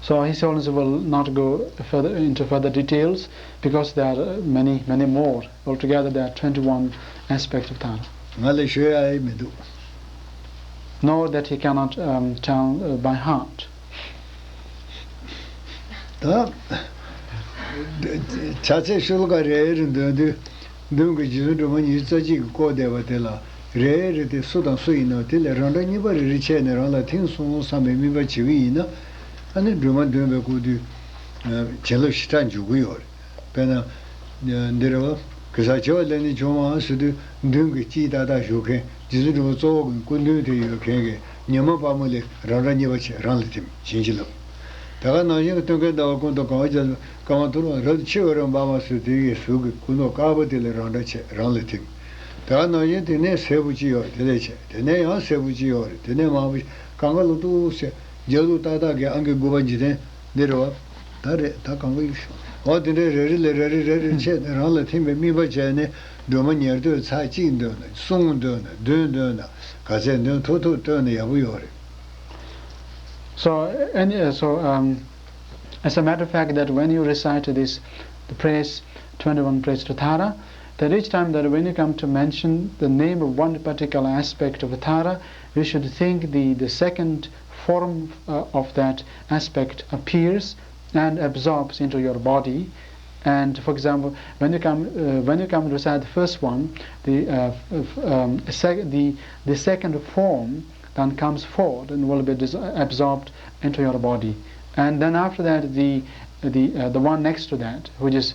So His Holiness will not go further into further details because there are many, many more. Altogether, there are twenty-one aspects of Tara. ང་ལ་ཤོད་ཡ་ཡི་མི་འདུག Nor that he cannot um, tell uh, by heart. ད་ཕྱག་འཚལ་ཤོ་ལོ་ཀ་རེ་རེ་འདོན་དུས། མདུན་གྱི་རྗེ་བཙུན་སྒྲོལ་མ་ཉི་ཤུ་རྩ་གཅིག་གིས་བསྐོར་བསྡད་པ་དེ་ལ་རེ་རེ་དེ་སུ་དང་སུ་ཡིན་ནམ། དེ་ལས་རང་འདྲ་གཉིས་པ་རེ་རེ་ཆད་ནས་རང་ལ་ཐིམ་སོང་བསམ་པའི་དམིགས་པ་བྱེད་ཀྱི་ཡིན་ན། ཨ་ནི་སྒྲོལ་མ་འདོན་པའི་སྐུ་དུས་བྱིན་རླབས་ཞེ་དྲག་འཇུག་གི་ཡོད་རེད། དཔེར་ན། འདི་རེད་བ། གེ་སར་བྱེ་བ་ལས་ནི་བྱུང་བའང་ཟེར་དུས་མདུན་གྱི་དཀྱིལ་ཏག་ཏག་བཞུགས་མཁན་རྗེ་བཙུན་སྒྲོལ་མ་གཙོ་བོ་གི་སྐུ་མདུན་དེ་ཡོད་མཁན་གྱི་ཉི་མ་དཔལ་མོ་ལས་རང་འདྲ་གཉིས་པ་ཆེ་རང་ལ་ཐིམ་བྱིན་གྱིས་བརླབས། དེ་ག་ནང་བཞིན་གྱི་སྟོན་ཀའི་ཟླ་བ་ཀུན་ཏུ་གང་བ་བརྒྱ་སྐར་མ་དུ་རུ་རབ་ཏུ་ཕྱེ་བའི་རོལ་འབར་བ་ཟེར་དེ་ཡི་གཟུགས་ཀྱི་སྐུ་མདོག་དཀར་པོ་དེ་ལས་རང་འདྲ་ཆེ་རང་ལ་ཐིམ། དེ་ག་ནང་བཞིན་དེ་ནས་སེར་པོ་གཅིག་ཡོད་རེད། དེ་ལས་ཆེ་དེ་ནས་ཡང་སེར་པོ་གཅིག་ཡོད་རེད། དེ་ནས་མང་པོ་ཞིག་གང་ག་ལ་འདུག་ཟེར་རྒྱ་གཟུགས་ཏག་ཏག་གི་ཨང་ཀི་དགུ་པ་འཇིག་རྟེན། འདི་རེད་བ། ད་རེད། ད་གང་ག་ཡོད་ཤོག་འོ་དེ་འདྲའི་རེ་རེ་ལས་རེ་རེ་རེ་རེ་ཆད་ནས་རང་ལ་ཐིམ་པའི་དམིགས་པ་བྱས་ནས་སྒྲོལ་མ་ཉེར་བསྡོགས་ཚར་གཅིག་འདོན་ན། གསུམ་འདོན་ན། བདུན་འདོན་ན། ག་ཚད་འདོན་ཐུབ་ཐུབ་འདོན་ན་ཡག་པོ་ཡོད་རེད། So, any, uh, so um, as a matter of fact, that when you recite this, the prayers, twenty-one prayers to Tara, that each time that when you come to mention the name of one particular aspect of Tara, you should think the, the second form uh, of that aspect appears and absorbs into your body. And for example, when you come uh, when you come to recite the first one, the uh, f- um, sec- the the second form then comes forth and will be dis- absorbed into your body. And then after that, the the uh, the one next to that, which is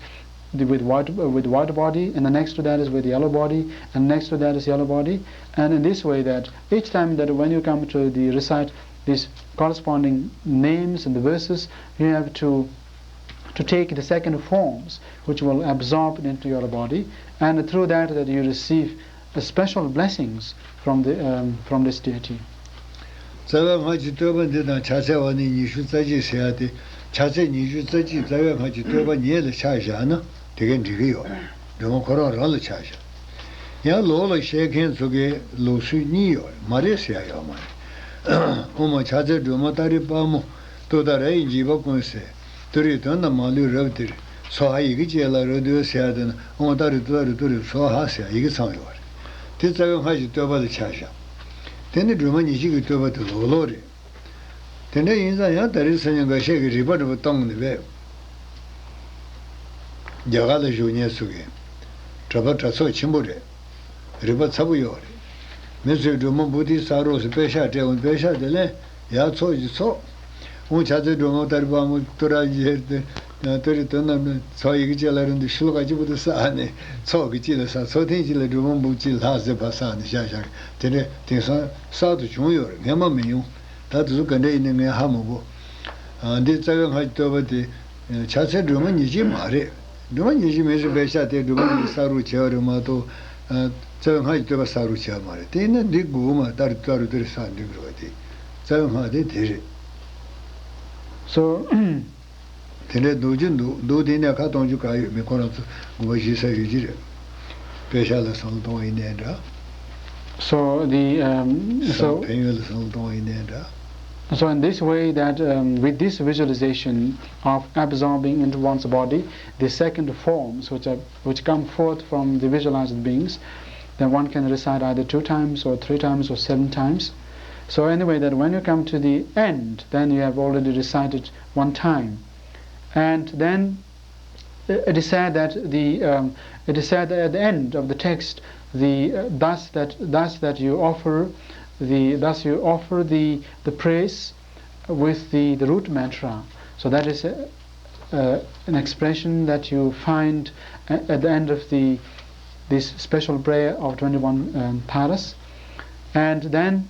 the, with white uh, with white body, and the next to that is with yellow body, and next to that is yellow body. And in this way, that each time that when you come to the recite these corresponding names and the verses, you have to to take the second forms, which will absorb into your body, and through that that you receive uh, special blessings from the um, from this deity. རྩ་བའི་སྔགས་ཀྱི་བསྟོད་པ་འདི་དང་ཕྱག་འཚལ་བ་ནི་ཉི་ཤུ་རྩ་གཅིག་ཟེར་ཡ་དེ། ཕྱག་འཚལ་ཉི་ཤུ་རྩ་གཅིག་རྩ་བའི་སྔགས་ཀྱི་བསྟོད་པ་ཉིད་ལ་ཆ་བཞག་ན་དེ་གས་འགྲིག་གི་ཡོད། སྒྲོལ་མ་ཁོ་རང་རང་ལ་ཆ་བཞག་ཡང་ལོགས་ལ་བཤད་མཁན་ཚོ་གིས་ལུགས་སྲོལ་གཉིས་ཡོད་རེད། མ་རེད་ཟེར་ཡ་ཡོད་མ་རེད། ཨོཾ་ཕྱག་འཚལ་སྒྲོལ་མ་ཏཱ་རེ་དཔལ་མོ། ཏུཏྟཱ་ར་ཡི་འཇིགས་པ་ཀུན་སེལ། ཏུ་རེའི་དོན་དང་མ་ལུས་རབ་སྟེར། སྭཱ་ཧཱ་ཡི་གེ་བཅས་ལ་རབ་འདུད་ཟེར་ཡ་དེ་ན་ཨོཾ་ཏཱ་རེ་ཏུཏྟཱ་རེ་ཏུ་རེ་སྭཱ་ཧཱ་ཟེར་ཡ་ཡི་གེ་ཚང་ཡོད་རེད། དེ་རྩ་བའི་སྔགས་ཀྱི་བསྟོད་པ་ལ་ཆ་བཞག་དེ་ནི་སྒྲོལ་མ་ཉེར་གཅིག་གི་བསྟོད་པ་དེ་ལོགས་ལོགས་རེད། དེ་འདྲ་ཡིན་ཙང་ཡང་ད་རེས་སང་ཉིན་འགའ་ཤས་ཀྱིས་རིག་པ་འདྲ་པོ་བཏང་ནས་བས། རྒྱ་གར་ལ་བཞུགས་མཁན་ཚོ་གིས། གྲྭ་པ་གྲྭ་ཚོགས་ཆེན་པོ་རེད། རིག་པ་ཚ་པོ་ཡོད་རེད། མི་ཚོས་སྒྲོལ་མ་འབུལ་དེ་བསགས་རོགས་ཟེར་པད་ཤག་སྤྲད་འོང་། པད་ཤག་དེ་ལས་ཡར་ཚོགས་ཀྱི་ཚོགས། འོང་ཕྱག་འཚལ་སྒྲོལ་མ་ཏཱ་རེ་དཔལ་མོ་ཏུ་ར་ཇེ་ཏུ་ཏུ་རེ་ཏུ་ན་ཚོགས་ཡི་གེ་གཅིག་ལ་རིང་དུ་ཤུ་ལ་ཀ་གཅིག་པུ་དུ་བསགས་ནས་ཚོགས་ཀྱི་གཅིག་ལ་བསགས། ཚོགས་ཐེངས་གཅིག་ལ་སྒྲོལ་མ་འབུལ་གཅིག་ལྷག་ཟེར་བ་བསགས་ནས་བཞག་བཞག་དེ་འདྲ་དེང་སང་གསར་དུ་བྱུང་ཡོད་རེད། སྔན་མ་མི་ཡོང་། ད་དེ་ཚོ་ག་འདྲ་ཡིན་ནའི་ངས་ཧ་མ་གོ། ཨ། འདི་རྩ་བའི་སྔགས་ཀྱི་བསྟོད་པ་དེ་ཕྱག་འཚལ་སྒྲོལ་མ་ཉེར་གཅིག་མ་རེད། སྒྲོལ་མ་ཉེར་གཅིག་མིན་ཟེར་པད་ཤག་དེ་སྒྲོལ་མ་ཉེར་གཅིག་བསགས་རོགས་བྱས་པ་རེད་མ་གཏོགས། ཨ། རྩ་བའི་སྔགས་ཀྱི་བསྟོད་པ་བསགས་རོགས་བྱས་པ་མ་རེད། དེ་ཡིན་ན་འདི་དགོས་མ་ཏར་ཏར་ཏར་བསགས་འགྲིག་གི་རེད་པ། དེ་རྩ་བའི་སྔགས་དེ་དེ་རེད། So, དེ་འདྲའི་འདུག་རྒྱུ་འདུག་འདུག་དེ་ནས་ཁ་གཏོང་རྒྱུ་ག་ཡོད། མི་ཁོ་རང་ཚོ་དགོངས་པ་བཞེས་ས་ཡོད་ཀྱི་རེད། པད་ཤག་ལ་བསམ་བློ་གཏོང་བ་ཡིན་ནའི་འདྲ། So the, um, so, ཕན་ཡོན་ལ་བསམ་བློ་གཏོང་བ་ཡིན་ནའི་འདྲ། So in this way that, um, with this visualization of absorbing into one's body the second forms which are, which come forth from the visualized beings, then one can recite either two times or three times or seven times. So anyway, that when you come to the end, then you have already recited one time. And then, uh, it is said that the, um, it is said that at the end of the text, the, uh, thus that, thus that you offer the, thus you offer the, the praise with the, the root mantra. So that is, uh, uh, an expression that you find a-, at the end of the, this special prayer of twenty-one, um, taras. And then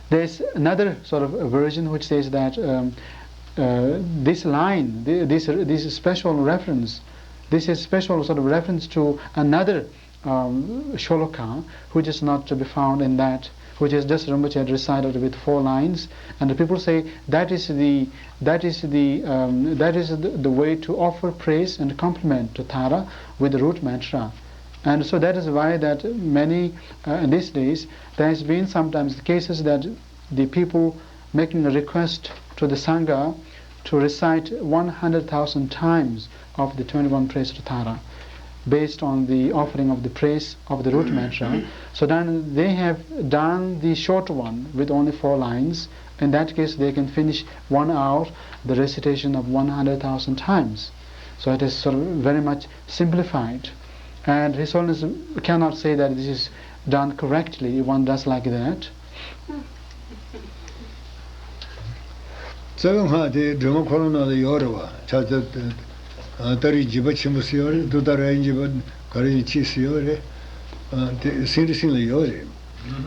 there's another sort of a version which says that, um, uh, this line, thi-, this, this special reference, this is special sort of reference to another, um, shloka, which is not to be found in that, which is just Rinpoche had recited with four lines, and the people say that is the, that is the, um, that is the, the way to offer praise and compliment to Tara with the root mantra. And so that is why that many, uh, in these days, there has been sometimes cases that the people making a request to the Sangha to recite one hundred thousand times of the twenty-one praise to Tara, based on the offering of the praise of the root mantra. So then they have done the short one with only four lines. In that case, they can finish one hour the recitation of one hundred thousand times. So it is sort of very much simplified. And His Holiness cannot say that this is done correctly if one does like that. རྩ་བའི་སྔགས་དེ་སྒྲོལ་མ་འཁོར་ལོ་ནང་ལ་ཡོད་རེད་པ། ཕྱག་འཚལ་ཏར་རིགས་འཇིགས་པ་ཆེན་པོ་ཟེར་ཡོད་རེད། ཏུཏྟཱ་ར་ཡི་འཇིགས་པ་ག་རེ་ཡིན་ཅི་ཟེར་ཡོད་རེད། ཨ། དེ་སེང་རི་སེང་ལ་ཡོད་རེད།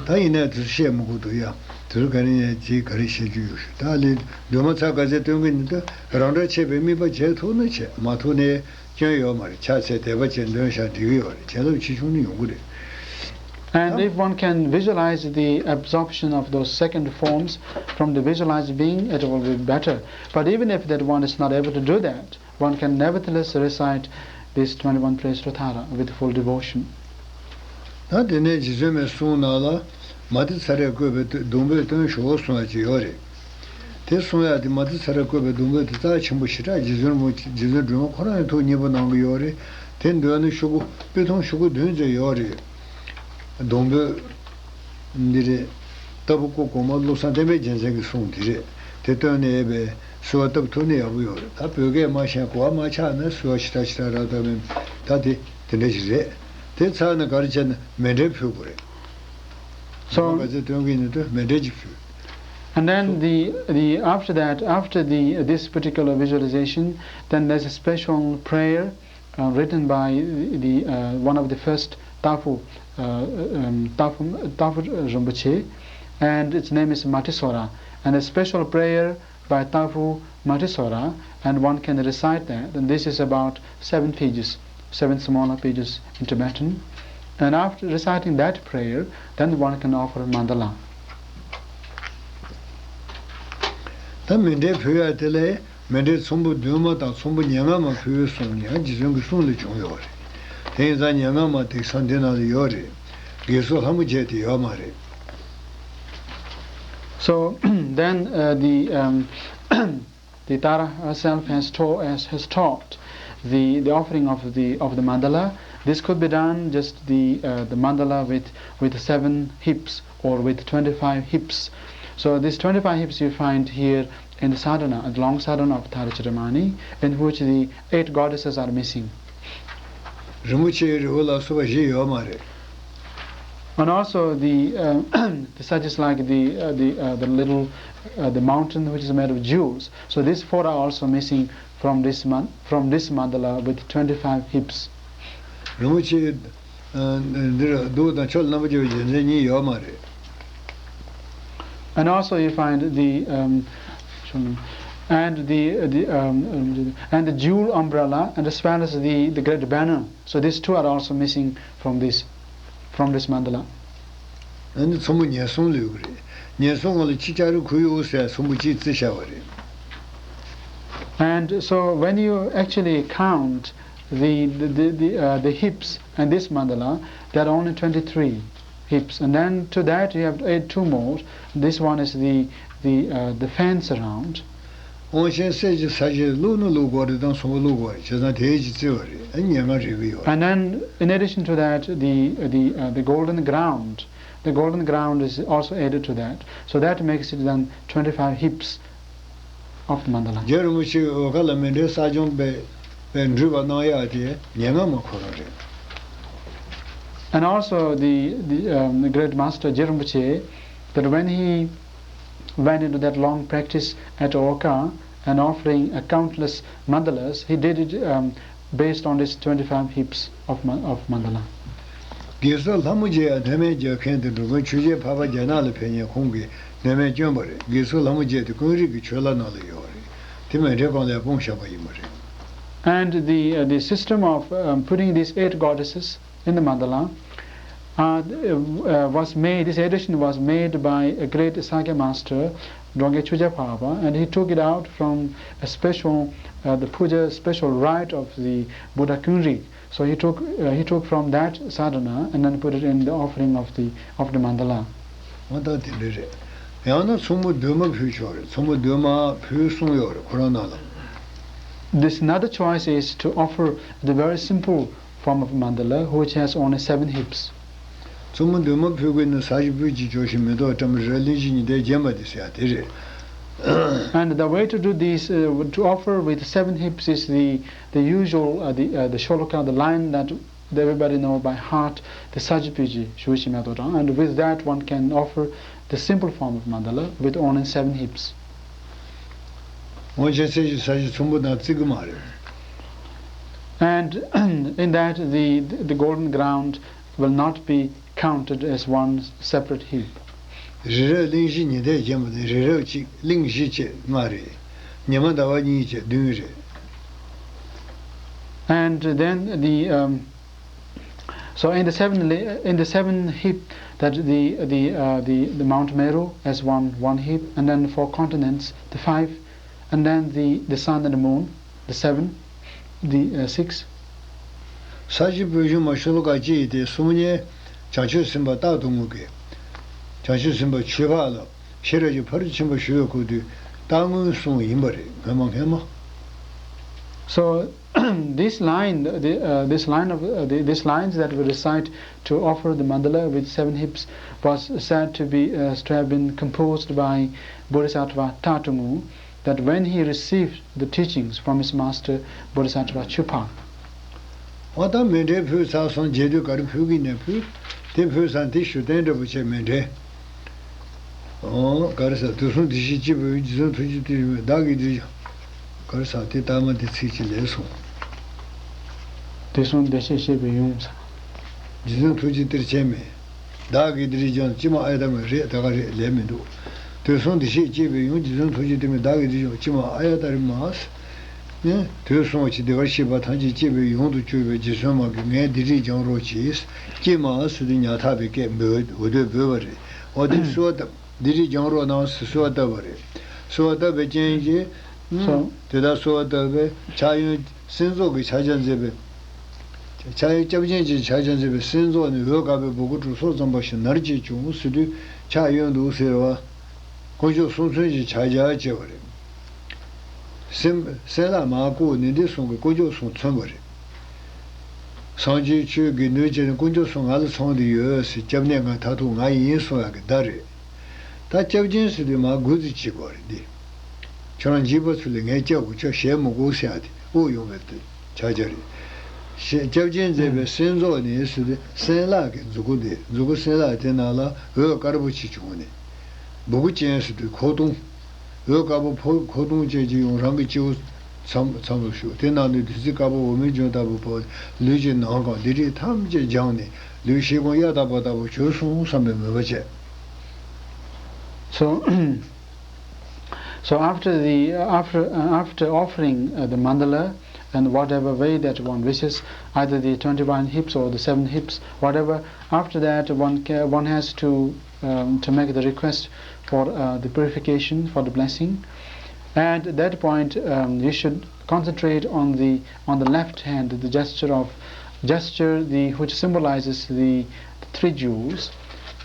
ད་ཡིན་ནའི་དེ་ཚོ་བཤད་མི་དགོས་འདུག་ཡ། དེ་ཚོ་ག་རེ་ཡིན་ཅི་ག་རེ་བཤད་རྒྱུ་ཡོད་ཤག་ད་ལས་སྒྲོལ་མ་ཚར་ག་ཚད་སྟོན་གི་ནི་ད་རང་གྲོལ་ཆེ་བའི་དམིགས་པ་བྱེད་ཐུབ་ན་བྱེད། མ་ཐུབ་ནའི་སྐྱོན་ཡོད་མ་རེད། ཕྱག་འཚལ་དད་པ་ཅན་འདོན་བཞག་འགྲིག་གི་ཡོད་རེད། བྱིན་རླབས་ཆེ་ཆུང་ནི་ཡོང་གི་རེད། And if one can visualize the absorption of those second forms from the visualized being, it will be better. But even if that one is not able to do that, one can nevertheless recite this twenty-one praise to Tara with full devotion. ད་དེ་ནས་རྗེ་བཙུན་མའི་གསུང་ནང་ལ་མ་ཏི་ཚ་རས་བཀོད་པའི་སྡོང་པོའི་སྟོན་ཞུ་བ་གསུང་ཡ་ཅིག་ཡོད་རེད། དེ་གསུང་ཡ་དེ་མ་ཏི་ཚ་རས་བཀོད་པའི་སྡོང་པོ་དེ་རྩ་ཆེན་པོ་ཞེ་དྲག་རྗེ་བཙུན་རིན་པོ་ཆེ་རྗེ་བཙུན་སྒྲོལ་མ་ཁོ་རང་ཡང་ཐུགས་མཉེས་པོ་གནང་གི་ཡོད་རེད། དེ་འདོན་ནས་ཤོག་གུ་དཔེ་ཐུང་ཤོག་གུ་བདུན་ཙམ་ཡོད་རེད། སྡོང་པོ་འདི་རེད། ལྟ་བུ་སྐུ་གོང་མ་བློ་བཟང་བསྟན་པའི་རྒྱལ་མཚན་གྱི་གསུང་འདི་རེད། དེ་བཏོན་ནས་ཡོད་པའི་གསོལ་བ་བཏབ་ཐུབ་ན་ཡག་པོ་ཡོད་རེད། ད་བོད་སྐད་མ་ཤེས་གོ་བ་མ་ཆགས་ན་གསོལ་བ་ཞེ་དྲག་ཞེ་དྲག་རག་ཐབས་མེད། ད་དེ་དེ་འདྲ་ཞིག་རེད། དེ་ཚར་ནས་ག་རེ་བྱས་ན་མཎྜལ་ཕུལ་དགོས་རེད། So, ག་ཚོད་བཏོན་གྱི་ཡིན་ན་ད་མཎྜལ་ཅིག་ཕུལ། And then the, the, after that, after the, this particular visualization, then there's a special prayer, uh, written by the, uh, one of the first Tafu, uh, um, Tafu, Tafu Rinpoche, and its name is Matisora. And a special prayer by Tafu Matisora, and one can recite that. And this is about seven pages, seven smaller pages in Tibetan. And after reciting that prayer, then one can offer mandala. ད་མཎྜལ་ཕུལ་ཡ་དེ་ལས་མཎྜལ་ཚོམ་བུ་བདུན་མ་དང་ཚོམ་བུ་ཉེར་ལྔ་མ་ཕུལ་གསུངས་ཡང་རྗེ་བཙུན་གྱི་གསུང་ལས་བྱུང་ཡོད་རེད། དེ་ཡིན་ཙང་ཉེར་ལྔ་མ་དེ་ས་འདི་ནང་ལ་ཡོད་རེད། དགེ་ཚུལ་ལྷ་མོ་བྱས་དེ་ཡོད་མ་རེད། So then, uh, the, um, the Tara herself has taught, has, has taught the, the offering of the, of the mandala. This could be done just the, uh, the mandala with, with seven hips or with twenty-five hips. So these twenty-five hips you find here in the sadhana, the long sadhana of Tara Chintamani, in which the eight goddesses are missing. རིན་པོ་ཆེའི་རི་བོ་ལ་སོགས་པ་བཞི་ཡོད་མ་རེད། And also the, um, the such as like the, uh, the, uh, the little, uh, the mountain which is made of jewels. So these four are also missing from this man, from this mandala with twenty-five hips. རིན་པོ་ཆེ་འདིར་གདུགས་དང་ཕྱོགས་ལ་རྣམ་པར་འགྱུར་བའི་རྒྱལ་མཚན་གཉིས་ཡོད་མ་རེད། And also you find the, um, and the, the, um, and the jewel umbrella and as well as the, the great banner. So these two are also missing from this, from this mandala. ཨ་ནི་ཚོམ་བུ་ཉེར་གསུམ་ལོས་ཀྱི་རེད། ཉེར་གསུམ་ངོ་ལ་ཁྱི་ལྕགས་རི་ཁོར་ཡུག་ཟེར་ཚོམ་བུ་གཅིག་བརྩི་བྱ་བ་རེད། And so when you actually count the, the, the, the, uh, the hips and this mandala, there are only twenty-three hips. And then to that you have to add two more. This one is the, the, uh, the fence around. དབང་ཆེན་གསེར་གྱི་ས་གཞི་བླུགས་ནི་བླུགས་དགོས་རེད་དང་ཚོམ་བུ་བླུགས་དགོས་རེད། བྱས་ཙང་དེའི་གཅིག་བརྩི་བ་རེད། ཨ་ཉེར་ལྔ་རེད་ཀྱི་ཡོད་རེད། And then in addition to that, the, the, uh, the golden ground, the golden ground is also added to that. So that makes it then twenty-five hips of the mandala. རྗེ་རིན་པོ་ཆེས་འོལ་ཁ་ལ་མཎྜལ་གསར་བྱུང་པའི་པའི་འབྲུ་བ་གནང་ཡག་དེ་ཉེར་ལྔ་མ་ཁོ་རང་རེད། And also the, the, um, the great master Jigme Rinpoche, that when he went into that long practice at Oka and offering, uh, countless mandalas, he did it, um, based on this twenty-five hips of, ma- of mandala. དགེ་ཚུལ་ལྷ་མོ་རྗེ་ཡང་སྣོད་མེད་རྒྱག་མཁན་དེ་འགྲོ་མགོན་ཆོས་རྒྱལ་འཕགས་པ་རྒྱ་ནག་ལ་ཕེབས་ཉིན་ཁོང་གིས་སྣོད་མེད་བསྐྱོན་པ་རེད། དགེ་ཚུལ་ལྷ་མོ་རྗེ་དེ་ཀུན་རིག་གི་ཆོས་ལྷ་ནང་ལ་ཡོད་པ་རེད། དེ་མཎྜལ་སྒང་ལ་སྤུངས་བཞག་པ་ཡིན་པ་རེད། And the, uh, the system of, um, putting these eight goddesses in the mandala, uh, uh, was made, this addition was made by a great Sakya master, Drongkhen Chökyi Phaba, and he took it out from a special, uh, the puja special rite of the Buddha Kunri. So he took, uh, he took from that sadhana and then put it in the offering of the, of the mandala. འོ་ད་དེ་འདྲ་རེད། ཡང་ན་ཚོམ་བུ་བདུན་མ་ཕུལ་ཆོག་རེད། ཚོམ་བུ་བདུན་མ་ཕུལ་གསུངས་ཡོད་རེད་ཁོ་རང་ནང་ལ། This another choice is to offer the very simple form of mandala, which has only seven hips. ཚོམ་བུ་བདུན་མ་ཕུལ་དགོས་ན་ས་གཞི་སྤོས་ཀྱི་ཇོ་ཞིག་མེ་ཏོག་བཀྲམ་རི་རབ་གླིང་བཞི་ཉི་ཟླས་བརྒྱན་པ་དེ་ཟེར་ཡ་དེ་རེད། And the way to do this, uh, to offer with seven hips is the, the usual, uh, the, uh, the shloka, the line that, that everybody know by heart, the Sajjapuje Shushi Myato Tang. And with that, one can offer the simple form of mandala with only seven hips. དབང་ཆེན་གསེར་གྱི་ས་གཞི་ཚོམ་བུ་ནང་བརྩི་གི་མ་རེད། And in that, the, the golden ground will not be counted as one separate heap. རི་རབ་གླིང་བཞི་ཉི་ཟླས་བརྒྱན་པ་ནི་རི་རབ་གཅིག་གླིང་བཞི་བཅས་ལྔ་རེད། ཉི་མ་ཟླ་བ་གཉིས་བཅས་བདུན་རེད། And then the, um, so in the seven li- in the seven heap that the the uh, the, the Mount Meru has one one heap, and then four continents, the five, and then the the sun and the moon, the seven, the, uh, six. ས་གཞི་སྤོས་གཞུང་མ་ཤོ་ལོ་ཀ་གཅིག་ཡིན་ཏེ་གསུམ་ནས་བྱང་ཆུབ་སེམས་དཔའ་རྟག་ཏུ་ངུ་གི། བྱང་ཆུབ་སེམས་དཔའ་ཆོས་འཕགས་ལ་ཤེས་རབ་ཀྱི་ཕ་རོལ་ཏུ་ཕྱིན་པ་ཞུ་བའི་སྐུ་དུས་རྟག་ངུའི་གསུང་ཡིན་པ་རེད། སྔོན་མ་སྔོན་མ། So this line, the, uh, this line of uh, the, these lines that we recite to offer the mandala with seven hips was said to be uh, to have been composed by Bodhisattva Tatungu, that when he received the teachings from his master Bodhisattva Chupa. འོ་ད་མཎྜལ་ཕུལ་ཚར་སོང་། རྗེས་ཟློས་ག་རེ་ཕུལ་གི་ནས་ཕུལ། དེ་ཕུལ་ཚར་དེ་ཞུ་རྟེན་འདྲ་པོ་བྱས་མཎྜལ། འོ་ག་རེ་ཟ། དུས་གསུམ་བདེ་གཤེགས་སྤྱི་བོས་རྗེ་བཙུན་ཐུགས་རྗེ་ཏྲེ་བདག་གིས་འདིར་བྱོན། ག་རེ་ཟ། དེ་ལྟར་མ་དེ་ཚིག་གཅིག་ལས་སོང་། དུས་གསུམ་བདེ་གཤེགས་སྤྱི་བོའི་ཡུམ་ཟེར། རྗེ་བཙུན་ཐུགས་རྗེ་ཏྲེ་བྱས་མེད། བདག་གིས་འདིར་བྱོན། ཅི་མ་ཨ་ཡ་ཏ་མ་རེད། ད་ག་རེད། ལས་མི་འདུག་དུས་གསུམ་བདེ་གཤེགས་སྤྱི་བོའི་ཡུམ་རྗེ་བཙུན་ཐུགས་རྗེ་ཏྲེ་མེད་བདག་གིས་འདིར་བྱོན། ཅི་མ་ཨ་ཡ་ཏ་རེ་མ་ཟེར། ནས་དུས་གསུམ་གྱི་བདེ་བར་གཤེགས་པ་ཐམས་ཅད་སྤྱི་བོའི་ཡུམ་དུ་གྱུར་པའི་རྗེ་བཙུན་མ་གིས་ངས་འདི་འདྲས་སྦྱང་རོགས་གྱིས། ཀྱེ་མ་ཟེར་དུས་ཉག་ཐག་པའི་སྐད་འབོད་འོ་དོད་འབོད་པ་རེད། འོ་དེ་གསོལ་བ་བཏབ། འདི་འདྲས་སྦྱང་རོགས་གནང་ཟེར་གསོལ་བ་བཏབ་པ་རེད། གསོལ་བ་བཏབ་པའི་རྐྱེན་གྱིས། སོ། དེ་ལྟར་གསོལ་བ་བཏབ་པས་ཕྱག་གཡོན་སེམས་རྫོགས་ཀྱི་ཕྱག་རྒྱ་མཛད་པའི། ཕྱག་གཡོན་སྐྱབས་སྦྱིན་གྱི་ཕྱག་རྒྱ་མཛད་པའི་སེམས་རྫོགས་ནི་འོད་དཀར་པོའི་སྦུ་གུ་དྲུག་སོགས་ཙམ་པ་ཞིག་ནར་གྱིས་བྱུང་ཟེར་དུས་ཕྱག་གཡོན་དུ་ཟེར་བ། དཀོན་མཆོག་གསུམ་མཚོན་གྱི་ཕྱག་རྒྱ་བྱས་པ་རེད། སེམས་སེམས་ལ་མར་བཀུག་ནས་འདི་གསུང་གི་དཀོན་མཆོག་གསུམ་མཚོན་པ་རེད། སངས་རྒྱས་ཆོས་དགེ་འདུན་བཅས་ནི་དཀོན་མཆོག་གསུམ་ང་ལ་ཚང་དུ་ཡོད་ཟེར། སྐྱབས་གནས་ང་མཐར་ཐུག་ང་ཡིན་གསུང་ཡག་གི་བརྡ་རེད། ད་སྐྱབས་སྦྱིན་ཟེར་དུས་མར་མགུ་ཙམ་བྱེད་དགོས་རེད་འདི། ཁྱོད་རང་འཇིགས་པ་ཚུ་ལས་ངས་སྐྱབས་དགོས། ཁྱོད་ཞེད་མི་དགོས་ཟེར་ཡག་དེ་དབུགས་ཡོང་བའི་ཕྱག་རྒྱ་རེད། ཞེས་སྐྱབས་རྗེ་མཛད་པའི་སེམས་རྫོགས་ནས་ཟེར་ཏེ་སེམས་ལག་གི་མཛུ་གུ་འདི་མཛུ་གུ་སེམས་ལག་དེ་ནང་ལ་འོད་དཀར་པོ་ཅིག་བྱུང་ནས་སྦུ་གུ་ཅན་ཟེར་དུས་ཁོག་སྟོང་། འོད་དཀར་པོ་ཕོ་ཁོག་སྟོང་ཅན་གྱིས་ཡང་རང་གི་སྤྱི་བོ་མཚམས་མཚམས་སུ་བཞུགས། དེ་ནང་ནས་བདུད་རྩི་དཀར་པོ་འོ་མའི་ལྗོན་ལྟ་བུ་བབས། ལུས་ཀྱི་ནང་གང་སྡིག་སྒྲིབ་ཐམས་ཅད་སྦྱངས་ནས་ལུས་ཤེལ་སྒོང་གཡའ་དག་པ་ལྟ་བུ་གྱུར་སོང་བསམ་པའི་མོས་པ་བྱས། So, so after the after uh, after offering uh, the mandala and whatever way that one wishes, either the twenty-one hips or the seven hips, whatever, after that one ca- one has to um, to make the request for uh, the purification, for the blessing. And at that point, um, you should concentrate on the on the left hand, the gesture of gesture the which symbolizes the, the three jewels,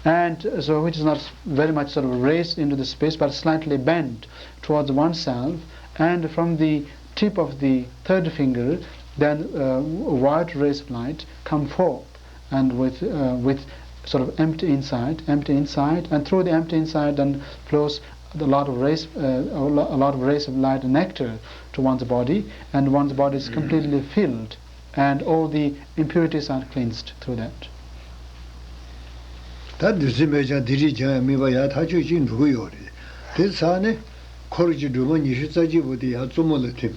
and so which is not very much sort of raised into the space but slightly bent towards oneself, and from the tip of the third finger, then uh, white rays of light come forth and with uh, with sort of empty inside, empty inside, and through the empty inside then flows a lot of rays, uh, a lo- a lot of rays of light and nectar to one's body, and one's body is completely filled, and all the impurities are cleansed through that. ད་བདུད་རྩི་མེད་ཀྱང་སྡིག་སྒྲིབ་སྦྱང་ཡང་དམིགས་པ་ཡང་ཐག་ཆོད་ཅིག་འགྲོ་གི་ཡོད་རེད། དེ་ཚར་ནས་འཁོར་གྱི་སྒྲོལ་མ་ཉི་ཤུ་རྩ་གཅིག་པོ་དེ་ཡང་བཙུན་མོ་ལ་ཐིམ།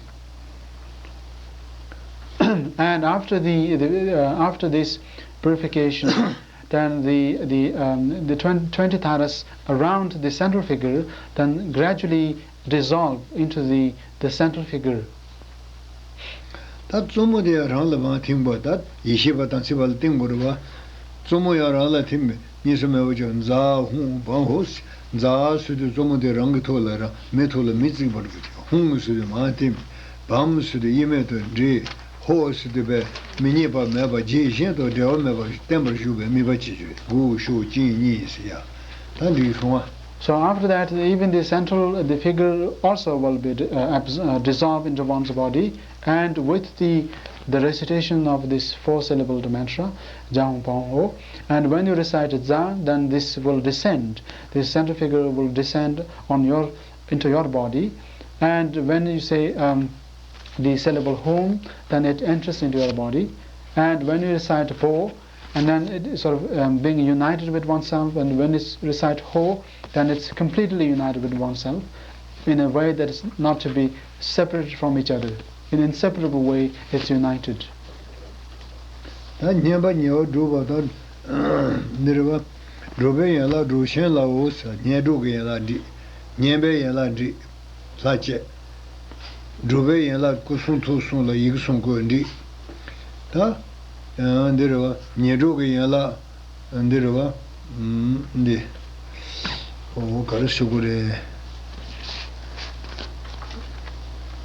And after the, the uh, after this purification, then the the um, the twenty, twenty taras around the central figure then gradually dissolve into the the central figure. ད་བཙུན་མོ་དེ་ཡང་རང་ལ་མར་ཐིམ་པ་ད་ཡེ་ཤེས་པ་དམ་ཚིག་པ་ལ་བསྟེན་དགོས་རེད་བ། བཙུན་མོ་ཡང་རང་ལ་ཐིམ་པས་གཉིས་སུ་མེད་པ་ཅིག་ཛཿཧཱུྃ་བཾ་ཧོཿཟ་ཛཿཟེར་དུས་བཙུན་མོ་དེ་རང་གི་ཐོག་ལ་རང་མི་ཐོག་ལ་མི་བརྩིགས་པར་གྱུར་ཅིག་ཧཱུྃ་ཟེར་དུས་མར་ཐིམ། བཾ་ཟེར་དུས་གཡེང་མེད་དུ་འདྲིས། ཧོཿཟེར་དུས་པས་མི་གཉིས་པ་མེད་པ་རྗེས་གཞན་དང་འབྲལ་བ་མེད་པར་བརྟན་པར་བཞུགས་པའི་དམིགས་པ་བྱེད་ཅིག་གུ་ཤུ་ཅིན་གཉིས་ཟེར་ཡ། ད་འགྲིག་སོང་ང་། So after that, even the central, the figure also will be uh, abs- uh, dissolved into one's body, and with the the recitation of this four-syllabled mantra, Jahong Pong Ho, and when you recite Za, then this will descend. This central figure will descend on your into your body, and when you say um, the syllable Hom, then it enters into your body, and when you recite Po, and then it is sort of um, being united with oneself, and when it's recite Ho, then it's completely united with oneself in a way that is not to be separated from each other. In an inseparable way, it's united. ད་བསྙེན་པ་ཉེ་བར་སྒྲུབ་པ་དང་འདི་རེད་བ། སྒྲུབ་པའི་ཡན་ལག་སྒྲུབ་ཆེན་ལའོ་ཟེར། བསྙེན་སྒྲུབ་ཀྱི་ཡན་ལག་འགྲིག་བསྙེན་པའི་ཡན་ལག་འགྲིག་ལྷ་བཅས། སྒྲུབ་པའི་ཡན་ལག་སྐུ་གསུང་ཐུགས་གསུམ་ལ་ཡི་གེ་གསུམ་བཀོད་འགྲིག་ད་ཡང་འདི་རེད་བ། ཉེར་སྒྲུབ་ཀྱི་ཡན་ལག་འདི་རེད་བ། འདི་ཨོ་ག་རེ་ཞུ་དགོས་རེད།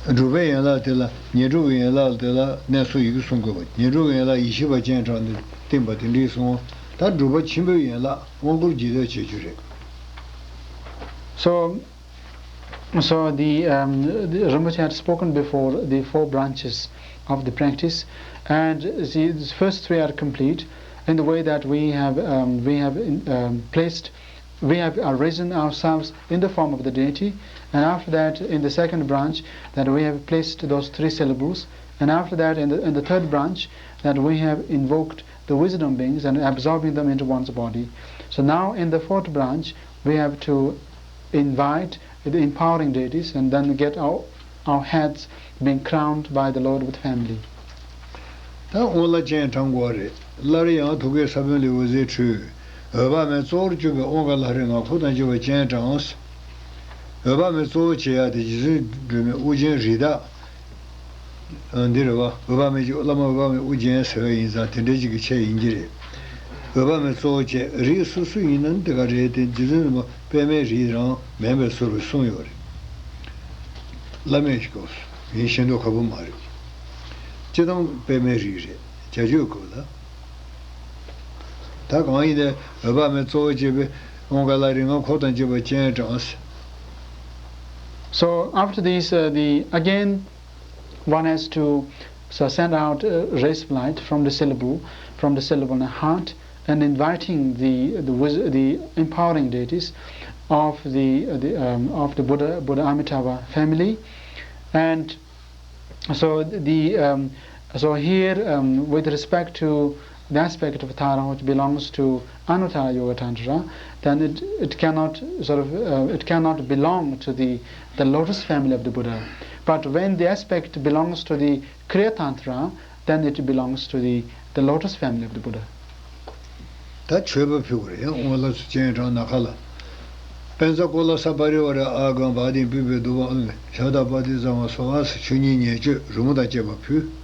སྒྲུབ་པའི་ཡན་ལག་དེ་ལ་ཉེར་སྒྲུབ་ཀྱི་ཡན་ལག་དེ་ལ་གནས་ཚུལ་ཡི་གེ་གསུམ་བཀོད་པ། ཉེར་སྒྲུབ་ཀྱི་ཡན་ལག་ཡེ་ཤེས་པ་སྤྱན་དྲངས་ཏེ་བསྟན་པ་དེ་འགྲིག་སོང་། ད་སྒྲུབ་པ་ཆེན་པོའི་ཡན་ལག་དབང་བསྐུར་རྒྱས་བཏབ་བྱེད་རྒྱུ་རེད། So, So the, um, the Rinpoche had spoken before the four branches of the practice, and the, the first three are complete in the way that we have um, we have um, placed, we have arisen ourselves in the form of the deity, and after that, in the second branch, that we have placed those three syllables, and after that, in the in the third branch, that we have invoked the wisdom beings and absorbing them into one's body. So now, in the fourth branch, we have to invite the empowering deities and then get our, our heads being crowned by the Lord with family. ད་དབང་ལ་སྤྱན་དྲངས་དགོས་རེད། སླར་ཡང་ཐུགས་ཀའི་ས་བོན་ལས་འོད་ཟེར་འཕྲོས། འོད་དཔག་མེད་གཙོ་བོར་གྱུར་པའི་དབང་གི་ལྷ་རིགས་ལྔ་འཁོར་དང་བཅས་པ་སྤྱན་དྲངས། འོད་དཔག་མེད་གཙོ་བོ་བྱེད་ཡ་དེ་རྗེ་བཙུན་སྒྲོལ་མའི་དབུ་ཅན་རིགས་བདག་འདི་རེད་བ། འོད་དཔག་མེད་ཀྱི་བླ་མ་འོད་དཔག་མེད་དབུ་ཅན་ཟེར་བ་ཡིན་ཙང་དེ་འདྲའི་ཅིག་གི་ཆེད་ཡིན་གྱི་རེད། འོད་དཔག་མེད་གཙོ་བོ་བྱས་རིགས་སོ་སོ་ཡིན་ན་འདི་ག་རེད་དེ་རྗེ་བཙུན་རིན་པོ་པདྨའི་རིགས་རང་མིན་པའི་ཚུལ་དུ་གསུངས་ཡོད་རེད། བླ་མེད་ཀྱི་སྐབས་སུ་ཡིན་ཤེས་མདོག་ཁ་པོ་མ་རེད། སྤྱིར་བཏང་པདྨའི་རིགས་རེད་བྱ་སྤྱོད་སྐབས་ལ། ད་གང་ཡིན་ནའི་འོད་དཔག་མེད་གཙོ་བོ་བྱས་པའི་དབང་གི་ལྷ་རིགས་ལྔ་འཁོར་དང་བཅས་པ་སྤྱན་དྲངས། So after this, uh, the again one has to so send out uh, rays of light from the syllable, from the syllable and heart, and inviting the the, wis- the empowering deities of the uh, the um, of the Buddha Buddha Amitabha family, and so the um, So here, um, with respect to the aspect of Tara which belongs to Anuttara Yoga Tantra, then it, it cannot sort of uh, it cannot belong to the the lotus family of the Buddha. But when the aspect belongs to the Kriya Tantra, then it belongs to the the lotus family of the Buddha. ད་མཆོད་པ་ཕུལ་བ་རེད། ཡང་དབང་ལ་སུ་སྤྱན་དྲངས་ན་ཁ་ལ། པཉྩ་ཀོ་ལ་ས་པ་རི་ཝ་ར་ཨ་གང་བ་དིང་པི་པི་དུ་བ་ཨུ་ལེ་ཤ་ད་པ་ཏི་ཙ་བ་སོ་ཨ་སི་ཆུ་གཉིས་ཉེར་སྤྱོད་རི་མོ་དང་བཅས་པ་ཕུལ།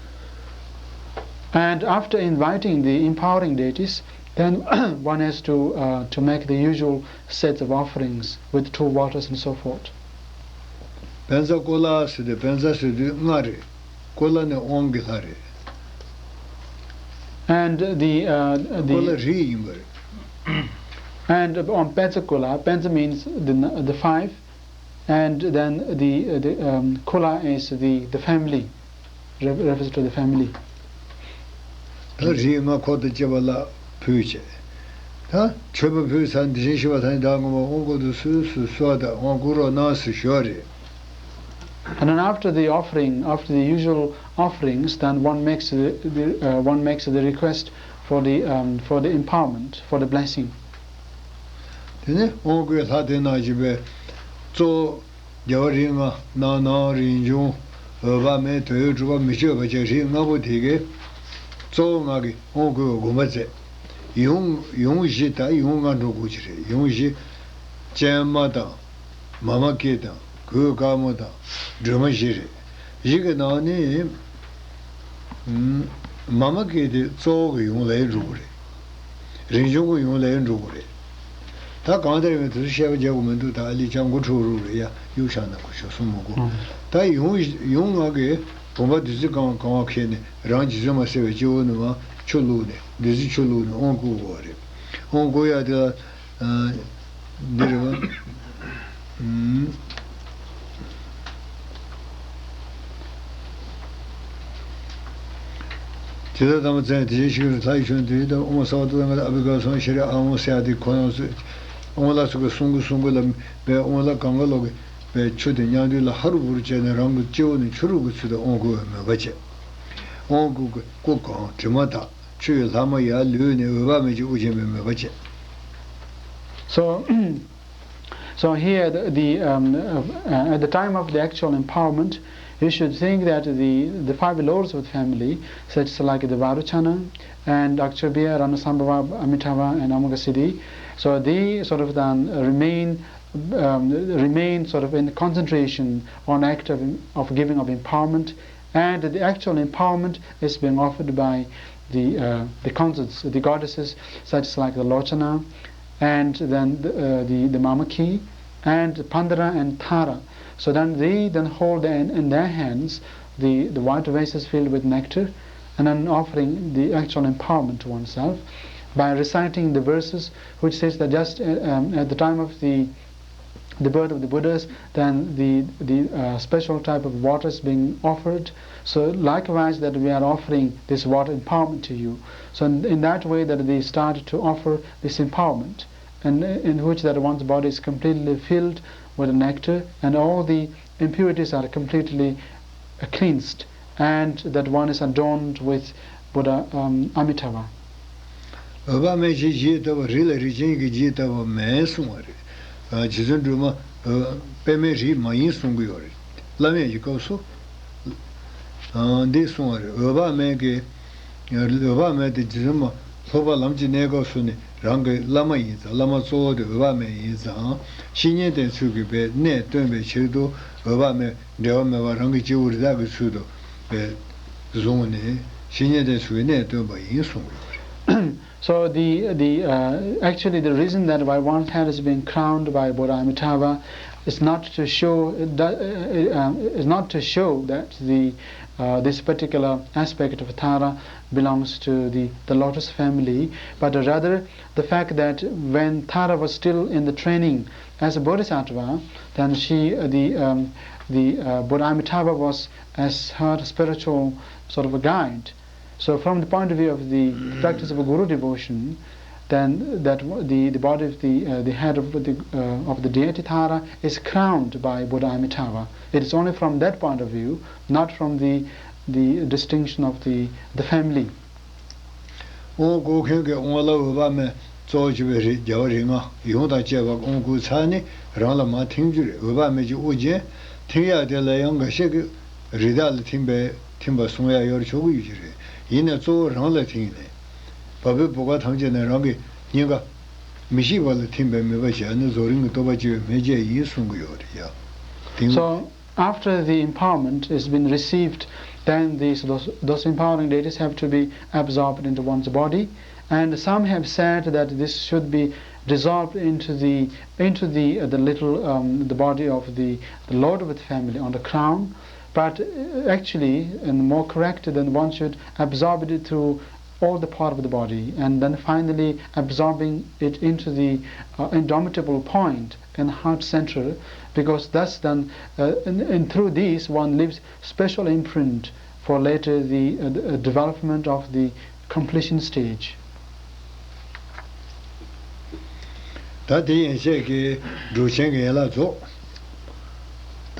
And after inviting the empowering deities, then one has to uh, to make the usual sets of offerings with two waters and so forth. པཉྩ་ཀོ་ལ་ཟེར་དུས་པཉྩ་ཟེར་དུས་ལྔ་རེད། ཀོ་ལ་ནི་དབང་གི་ལྷ་རེད། And the uh, the ཀོ་ལ་རིགས་ཡིན་པ་རེད། And on Pensacola, Pensa means the the five, and then the the um, Kula is the the family, refers to the family. ད་རིགས་ལྔ་འཁོར་དང་བཅས་པ་ལ་ཕུལ་བྱས། ད་མཆོད་པ་ཕུལ་ཚར་འདི་བཞིན་ཤི་བ་ཐ་ནི་བདག་ངོ་མ་དབང་བསྐུར་དུ་སུ་སུ་གསོལ་དང་དབང་བསྐུར་རོགས་གནང་ཟེར་ཞུ་བ་རེད། And then after the offering, after the usual offerings, then one makes the, the uh, one makes the request for the um, for the empowerment, for the blessing. དེ་ནས་དབང་བསྐུར་ལྷ་དེ་ནང་བཞིན་པའི་གཙོ་བོ་རྒྱལ་བ་རིགས་ལྔ་རྣམ་སྣང་རིགས་འབྱུང་འོད་དཔག་མེད་དོན་ཡོད་གྲུབ་པ་མི་བསྐྱོད་པ་བཅས་རིགས་ལྔ་པོ་དེ་གའི་གཙོ་བོ་ལྔ་གི་དབང་བསྐུར་བའི་དགོངས་པ་མཛད། ཡུམ་ཡུམ་བཞི་དང་ཡུམ་ལྔ་འགྲོ་དགོས་ཀྱི་རེད། ཡུམ་བཞི་སྤྱན་མ་དང་། མཱ་མ་ཀི་དང་གོས་དཀར་མོ་དང་སྒྲོལ་མ་བཞི་རེད། བཞི་གི་ནང་ནས་མཱ་མ་ཀི་དེ་གཙོ་བོ་གི་ཡོངས་ལ་ཡང་འགྲོ་གི་རེད། རིན་འབྱུང་གི་ཡོངས་ལ་ཡང་འགྲོ་གི་རེད། ད་གང་ལྟར་ཡིན་ན་དེ་ཚོ་བཤད་པ་རྒྱག་གི་མི་འདུག་ད་ཨ་ལི་ཅང་མགོ་འཁྲུག་རུག་རེད་ཡ། གཡུག་བཞག་ན་གོ་ཆོད་སོང་མི་དགོས། ད་ཡུམ་ཡུམ་ལྔ་གི་དགོངས་པ་བདུད་རྩི་གང་གང་བ་ཁྱེར་ནས་རང་རྗེ་བཙུན་མ་གསལ་བའི་སྤྱི་བོ་ནས་མར་ཆུ་བླུགས་ནས་བདུད་རྩི་ཆུ་བླུགས་ནས་དབང་བསྐུར་དགོས་པ་རེད། དབང་བསྐུར་ཡ་དེ་ལ། འདི་རེད་བ། དེ་ལྟར་དམ་པ་མཚན་དེ་བཞིན་གཤེགས་པའི་ལྷ་ཡི་མཆོད་འདི་དང་ཨོཾ་སརྦ་ཏྭ་ཐཱ་ག་ཏ་ཨ་བྷི་ག་སཾ་ཤྲཱི་ཨཱཿཧཱུྃ་ཟེར་ཡ་དེ་ཁོ་རང་ཚོས་ཨོཾ་ལ་སོགས་པའི་གསུང་གི་གསུང་གི་ལ་བའི་ཨོཾ་ལ་གང་ག་ལོག་གི་བའི་ཆུ་དེ་མཉམ་འདུས་ལ་ཧ་རུ་བུ་རུ་བྱས་ནས་རང་གི་སྤྱི་བོ་ནས་ཆུ་རུ་གི་ཚུལ་དུ་དབང་བསྐུར་བའི་མོས་པ་བྱས། དབང་བསྐུར་གྱི་སྐུ་གང་དྲི་མ་དག་ཆུ་ཡི་ལྷག་མ་ཡར་ལུད་ནས་འོད་དཔག་མེད་ཀྱི་དབུ་བརྒྱན་པའི་མོས་པ་བྱས། So, so here the, the um, uh, at the time of the actual empowerment, you should think that the the five lords of the family, such like the Varochana and Akshobhya, Ranasambhava, Amitabha, and Amoghasiddhi, so they sort of then remain um, remain sort of in concentration on act of, of giving of empowerment, and the actual empowerment is being offered by the uh, the consorts, the goddesses such as like the Lochana, and then the, uh, the, the Mamaki, and Pandara and Tara. So then they then hold in, in their hands the, the white vases filled with nectar, and then offering the actual empowerment to oneself by reciting the verses which says that just uh, um, at the time of the the birth of the Buddhas, then the, the uh, special type of water is being offered. So likewise that we are offering this water empowerment to you. So in, in that way that they start to offer this empowerment, and in which that one's body is completely filled with the nectar and all the impurities are completely uh, cleansed. And that one is adorned with Buddha um, Amitabha. འོད་དཔག་མེད་ཅེས་བཞི་ཡི་ལྟ་བ་རིགས་ལ་རིགས་ཅན་གྱི་བཞི་ཡི་ལྟ་བ་མེད་གསུང་བ་རེད། རྗེ་བཙུན་སྒྲོལ་མ་པདྨའི་རིགས་མ་ཡིན་གསུང་གི་ཡོད་རེད། བླ་མེད་ཀྱི་སྐབས་སུ་འདི་གསུང་བ་རེད། འོད་དཔག་མེད་ཀྱི་འོད་དཔག་མེད་དེ་རྗེ་བཙུན་མ་ལྷོ་པ་ལམ་གྱི་གནས་སྐབས་སུ་ནི་རང་གི་བླ་མ་ཡིན་ཙང་བླ་མ་གཙོ་བོ་དེ་འོད་དཔག་མེད་ཡིན་ཙང་བཤེས་གཉེན་དེ་ཚུལ་གྱིས་པའི་གནས་སྟོན་པའི་ཕྱིར་དུ་འོད་དཔག་མེད་འབྲལ་བ་མེད་པར་རང་གི་སྤྱི་བོར་བདག་གི་ཚུལ་དུ་བཟུང་ནས་བཤེས་གཉེན་དེ་ཚུལ་གནས་སྟོན་པ་ཡིན་གསུངས་ཡོད་པ་རེད། So the the uh, actually the reason that why one's head is being crowned by Buddha Amitabha is not to show uh, uh, um, is not to show that the uh, this particular aspect of Tara belongs to the the lotus family, but rather the fact that when Tara was still in the training as a bodhisattva, then she uh, the um, the uh, Buddha Amitabha was as her spiritual sort of a guide. So from the point of view of the practice of guru devotion, then that the, the body of the, uh, the head of the, uh, of the deity Tara is crowned by Buddha Amitabha. It is only from that point of view, not from the the distinction of the, the family. དབང་བསྐུར་མཁན་གྱི་དབང་བླ་འོད་དཔག་མེད་གཙོ་བོ་བྱས་པའི་རིགས་རྒྱལ་བ་རིགས་ལྔ་ཡོངས་དང་བཅས་པ་དབང་བསྐུར་ཚར་ནས་རང་ལ་མར་ཐིམ་རྒྱུ་རེད། འོད་དཔག་མེད་ཀྱི་དབུ་རྒྱན་ཐིམ་ཡག་དེ་ལ་ཡང་འགའ་ཤས་ཀྱིས་རི་དྭགས་ལ་ཐིམ་པའི་ཐིམ་པ་གསུང་ཡག་ཡོད་རེད། ཆོག་གི་ཡོད་ཀྱི་རེད། ཡིན་ནའི་གཙོ་བོ་རང་ལ་ཐིམ་ནས་བ་སྤུའི་བུ་ག་ཐམས་ཅད་ནས་རང་གི་སྙིང་ག་མི་ཤིགས་པ་ལ་ཐིམ་པའི་མོས་པ་བྱས་ནས་རྫོགས་རིམ་གྱི་རྟོགས་པ་སྐྱེ་བའི་མེ་ལྕེ་ཡིན་གསུང་གི་ཡོད་རེད་ཡ། དེང་སོ། After the empowerment has been received, then these, those, those empowering deities have to be absorbed into one's body. And some have said that this should be dissolved into the, into the, uh, the little, um, the body of the, the lord of the family on the crown. But, uh, actually, and more correct, then one should absorb it through all the part of the body, and then finally absorbing it into the, uh, indomitable point in heart center, because thus then, uh, and, and through this one leaves special imprint for later the, uh, the, uh, development of the completion stage. ད་དེ་ཡན་ཆད་ཀྱི་སྒྲུབ་ཆེན་གྱི་ཡན་ལག་རྫོགས། ད་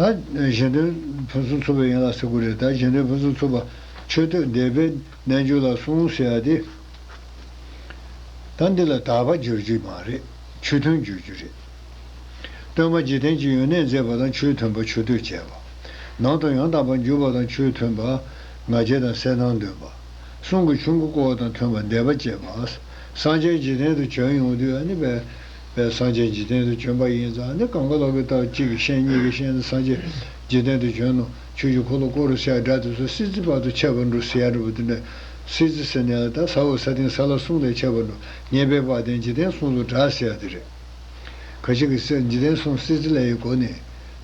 གཞན་དོན་ཕུན་སུམ་ཚོགས་པའི་ཡན་ལག་ཟེར་དགོས་རེད། ད་གཞན་དོན་ཕུན་སུམ་ཚོགས་པ་མཆོད་བསྟོད་བཟླས་པའི་རྣལ་འབྱོར་ལ་གསུངས་ཟེར་ཡ་དེ། ད་འདི་ལ་དག་པ་བརྗོད་རྒྱུ་མ་རེད། ཆོས་ཐུན་བརྗོད་རྒྱུ་རེད། སྟོན་པ་འཇིག་རྟེན་གྱི་ཡོན་གནས་མཛད་པ་དང་ཆོས་ཐུན་པ་མཆོད་བསྟོད་བྱས་པ། ནང་དུ་ཡང་དག་པར་འཇུག་པ་དང་ཆོས་ཐུན་པ་ང་རྒྱལ་དང་གསལ་སྣང་འདོན་པ། གསུང་གི་ཆུང་ཀུ་བསྐོར་བ་དང་ཐུན་པ་བཟླས་པ་བཅས་པ། སངས་རྒྱས་འཇིག་རྟེན་དུ་བྱོན་ཡོང་དུས་ཨ་ནི་པས་པས་སངས་རྒྱས་འཇིག་རྟེན་དུ་བྱོན་པ་ཡིན་ཙང་ཨ་ནི་གང་ག་ལོག་གི་རྟགས་གཅིག་གིས་ཤེས་གཉིས་ཀྱིས་ཤེས་ནས་སངས་རྒྱས་འཇིག་རྟེན་དུ་བྱོན་ནོ། ཆོས་ཀྱི་འཁོར་ལོ་བསྐོར་རོ་ཟེར་ཡ་སྒྲ་དེ་ཚོ་སྲིད་རྩེ་བར་དུ་ཁྱབ་པར་འགྲོ་ཟེར་ཡ་འདྲ་པོ་དེ་འདྲ། སྲིད་རྩེ་ཟེར་ནས་ལ་ད་ས་འོག་ས་སྟེང་ས་བླ་གསུམ་ལས་ཁྱབ་པར་འགྲོ། མཉན་པའི་དཔལ་ལྡན་འཇིག་རྟེན་གསུམ་དུ་གྲགས་ཟེར་ཡ་དེ་རེད། ཁ་ཅིག་གིས་སྲིད་འཇིག་རྟེན་གསུམ་སྲིད་རྩེ་ལས་ཡི་གོ་ནས་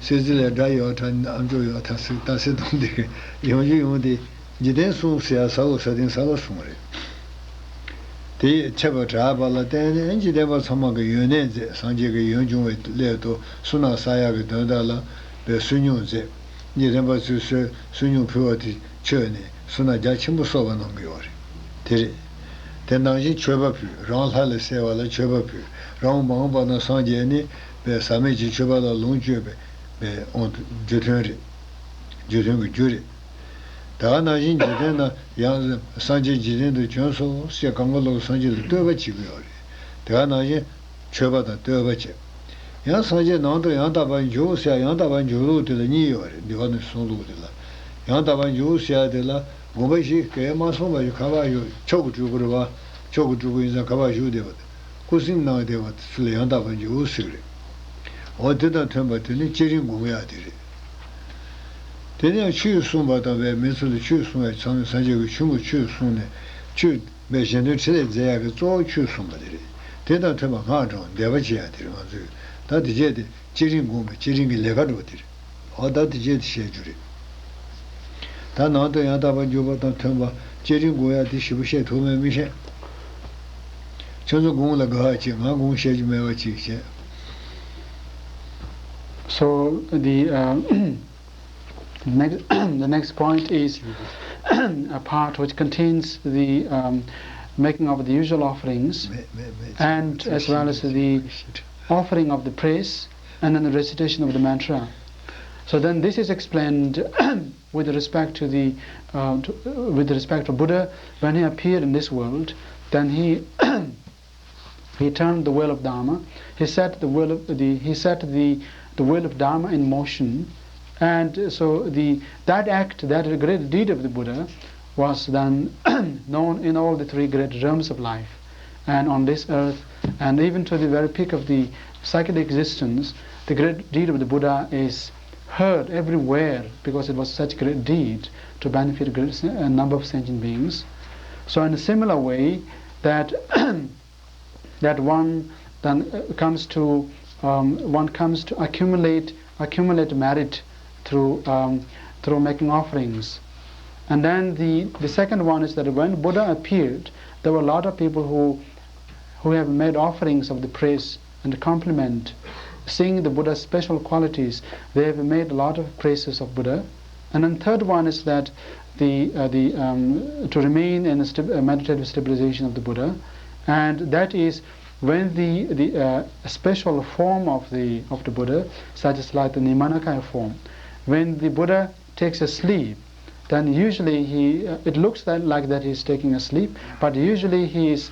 སྲིད་རྩེ་ལས་སྒྲ་ཡོད་གྲགས་ཨ་མཆོག་ཡོད་ད་སྲིད་ད་སྲིད་དང་དེ་ཡོང་རྒྱུ་ཡོང་དེ་འཇིག་རྟེན་གསུམ་ཟེར་ཡ་ས་འོག་ས་སྟེང་ས་བླ་གསུམ་རེད། དེ་ཁྱབ་པར་གྲགས་པ་ལ་བརྟེན་ནས་འཇིག་རྟེན་པ་ཚང་མ་གི་ཡོན་གནས་མཛད། སངས་རྒྱས་ཀྱི་ཡོན་སྦྱོང་བའི་སླད་དུ་བསོད་ནམས་བསགས་ཡག་གི་དོན་དག་ལ་པའི་བསོད་སྙོམས་མཛད། འཇིག་རྟེན་པ་ཚོས་བསོད་བསོད་སྙོམས་ཕུལ་བ་དེ་མཆོད་ནས་བསོད་ནམས་རྒྱ་ཆེན་པོ་གསོག་པ་གནང་གི་ཡོད་རེད། དེ་རེད། དེ་ནང་བཞིན་མཆོད་པ་ཕུལ། རང་ལྷ་ལས་གསལ་བ་ལ་མཆོད་པ་ཕུལ། རང་མ་འོངས་པ་ན་སངས་རྒྱས་ནི་པའི་ཟག་མེད་ཀྱི་མཆོད་པ་ལ་ལོངས་སྤྱོད་པའི་པའི་དབང་དུ་རྒྱུ་མཐུན་རེད། རྒྱུ་མཐུན་གྱི་རྒྱུ་རེད། དེ་ག་ནང་བཞིན་འཇིག་རྟེན་ན་ཡང་སངས་རྒྱས་འཇིག་རྟེན་དུ་བྱོན་སོང་ཞེས་གང་ག་ལོག་སངས་རྒྱས་ལ་བསྟོད་པ་བྱེད་ཀྱི་ཡོད་རེད། དེ་ག་ནང་བཞིན་མཆོད་པ་དང་བསྟོད་པ་བྱེད། ཡང་སངས་རྒྱས་ནང་དུ་ཡང་དག་པར་འཇུག་ཟེར་ཡང་དག་པར་འཇུག་ལུགས་དེ་ལ་གཉིས་ཡོད་རེད། འདི་བ་ནི་གསུང་ལུགས་དེ་ལ། ཡང་དག་པར་འཇུག་ཟེར་ཡ་དེ་ལ་དགོངས་པ་བཞི་གས་མ་སོང་བ་ཞིག་ག་པར་ཞུགས། མཆོག་གི་སྤྲུལ་སྐུ་རེད་བ། མཆོག་གི་སྤྲུལ་སྐུ་ཡིན་ཙང་ག་པར་བཞུགས་བསྡད་པ་དེ། སྐུ་གཟིམ་གནང་བསྡད་པ་དེ་ཚོ་ལ་ཡང་དག་པར་འཇུག་ཟེར་གི་རེད། འོ་དེ་དང་མཐུན་པ་དེ་ནི་བསྐྱེད་རིམ་སྒོམ་ཡ་དེ་རེད། དེ་ནས་ཆོས་གསུངས་པ་དང་བའི་མི་ཚོ་ལ་ཆོས་གསུང་བའི་ཚང་མས་སངས་རྒྱས་ཀྱི་ཆོས་ངོ་ཆོས་གསུངས་ནས་ཆོས་པའི་གཞན་དོན་ཕྲིན་ལས་མཛད་ཡག་གི་གཙོ་བོ་ཆོས་གསུངས་པ་དེ་རེད། དེ་དང་མཐུན་པ་སྔགས་བགྲང་བཟླས་པ་བྱེད་ཡག་དེ་རེད། ང་ཚོས་ད་དེ་བྱས་ཏེ་བསྐྱེད་རིམ་སྒོམ་པའི་བསྐྱེད་རིམ་གྱི་ལས་ཀ་འགྲོ་དེ་རེད། འོ་ད་དེ་བྱས་ཏེ་བཤད་རྒྱུ་རེད། ད་ནང་དུ་ཡང་དག་པར་འཇུག་པ་དང་མཐུན་པ་བསྐྱེད་རིམ་སྒོམ་ཡག་དེ་ཞིབ་པོ་བཤད་ཐུབ་མེད་མི་ཤེས། ཁྱོད་ཚོ་དགོངས་ལ་དགའ་བ་ཅིག་ང་དགོངས་བཤད་རྒྱུ་མེད་པ་ཅིག་བྱས། So the, uh, next, the next point is a part which contains the, um, making of the usual offerings, and as well as the offering of the praise and then the recitation of the mantra. So then this is explained with respect to the, uh, to, with respect to Buddha. When he appeared in this world, then he he turned the wheel of Dharma. He set the wheel of the, he set the, the wheel of Dharma in motion. And so the, that act, that great deed of the Buddha was then known in all the three great realms of life and on this earth, and even to the very peak of the psychic existence, the great deed of the Buddha is heard everywhere because it was such great deed to benefit a great, a number of sentient beings. So in a similar way, that that one then, uh, comes to, um, one comes to accumulate, accumulate merit through, um, through making offerings. And then the, the second one is that when Buddha appeared, there were a lot of people who, who have made offerings of the praise and compliment, seeing the Buddha's special qualities. They have made a lot of praises of Buddha. And then third one is that the, uh, the, um, to remain in a sta-, uh, meditative stabilization of the Buddha, and that is when the, the, uh, special form of the, of the Buddha, such as like the Nirmanakaya form, when the Buddha takes a sleep, then usually he, uh, it looks that, like that he's taking a sleep, but usually he is,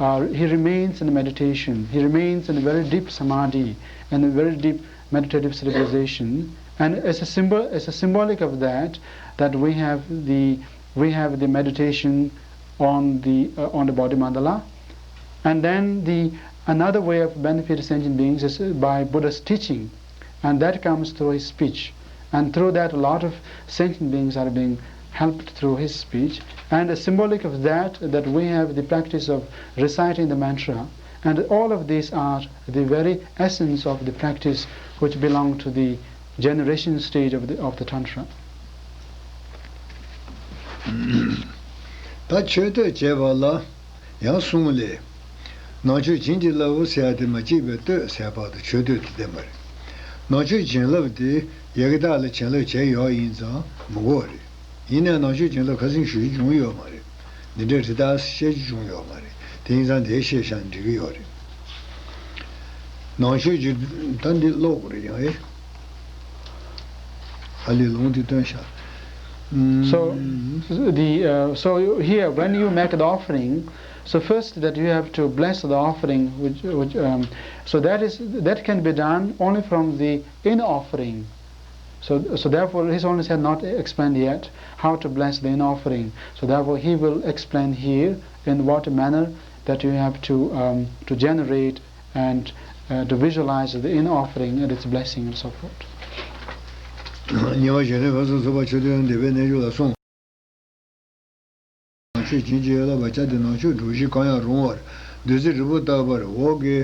uh, he remains in meditation. He remains in a very deep samadhi and a very deep meditative stabilization. And as a symbol, as a symbolic of that, that we have the, we have the meditation on the, uh, on the body mandala. And then the, another way of benefit sentient beings is by Buddha's teaching, and that comes through his speech. And through that, a lot of sentient beings are being helped through his speech. And the symbolic of that, that we have the practice of reciting the mantra. And all of these are the very essence of the practice which belong to the generation stage of the, of the Tantra. ད་མཆོད་བསྟོད་བྱེད་པ་ལ། ཡང་གསུངས་ལས། ནང་མཆོད་བྱིན་གྱིས་བརླབ་བོ་ཟེར་ཡ་དེ་མ་གཅིག་པའི་བསྟོད་ཟེར་བར་དུ་མཆོད་བསྟོད་དེ་བསྟན་པ་རེད། ནང་མཆོད་བྱིན་རླབས་དེ་ཡ་གི་དག་ལ་བྱིན་རླབས་བྱས་ཡོད་ཡིན་ཙང་མི་དགོས་རེད། ཡིན་ནའི་ནང་མཆོད་བྱིན་རླབས་ཁ་སེང་ཞུ་རྒྱུ་བྱུང་ཡོད་མ་རེད། འདི་འདྲའི་རི་དྭགས་བཤད་རྒྱུ་བྱུང་ཡོད་མ་རེད། དེ་ཡིན་ཙང་དེ་བཤད་བཞག་ན་འགྲིག་གི་ཡོད་རེད། ནང་མཆོད་ཀྱི་ད་འདི་ཀློག་དགོས་རེད་ཡང་ཨེ། ཨ་ལས་ལུང་དེ་སྟོན་ཤག So, the, uh, so here, when you make the offering, so first that you have to bless the offering, which, which, um, so that is, that can be done only from the in offering. So, so therefore, His Holiness had not explained yet how to bless the in offering. So therefore, he will explain here in what manner that you have to, um, to generate and, uh, to visualize the in offering and its blessing and so forth. ཉེ་བར་ཞལ་ནས་བབས་སོ་སོ་བ་ཆོས་དོན་འདས་པའི་གནས་མཆོག་ལ་གསུངས། ནང་མཆོད་བྱིན་གྱིས་བརླབས་པ་བྱ་སྟེ། ནང་མཆོད་གྲོ་བཞིན་གང་ཡང་རུང་བར་བདུད་རྩི་རིལ་བུ་བཏབ་པར་འོག་གི་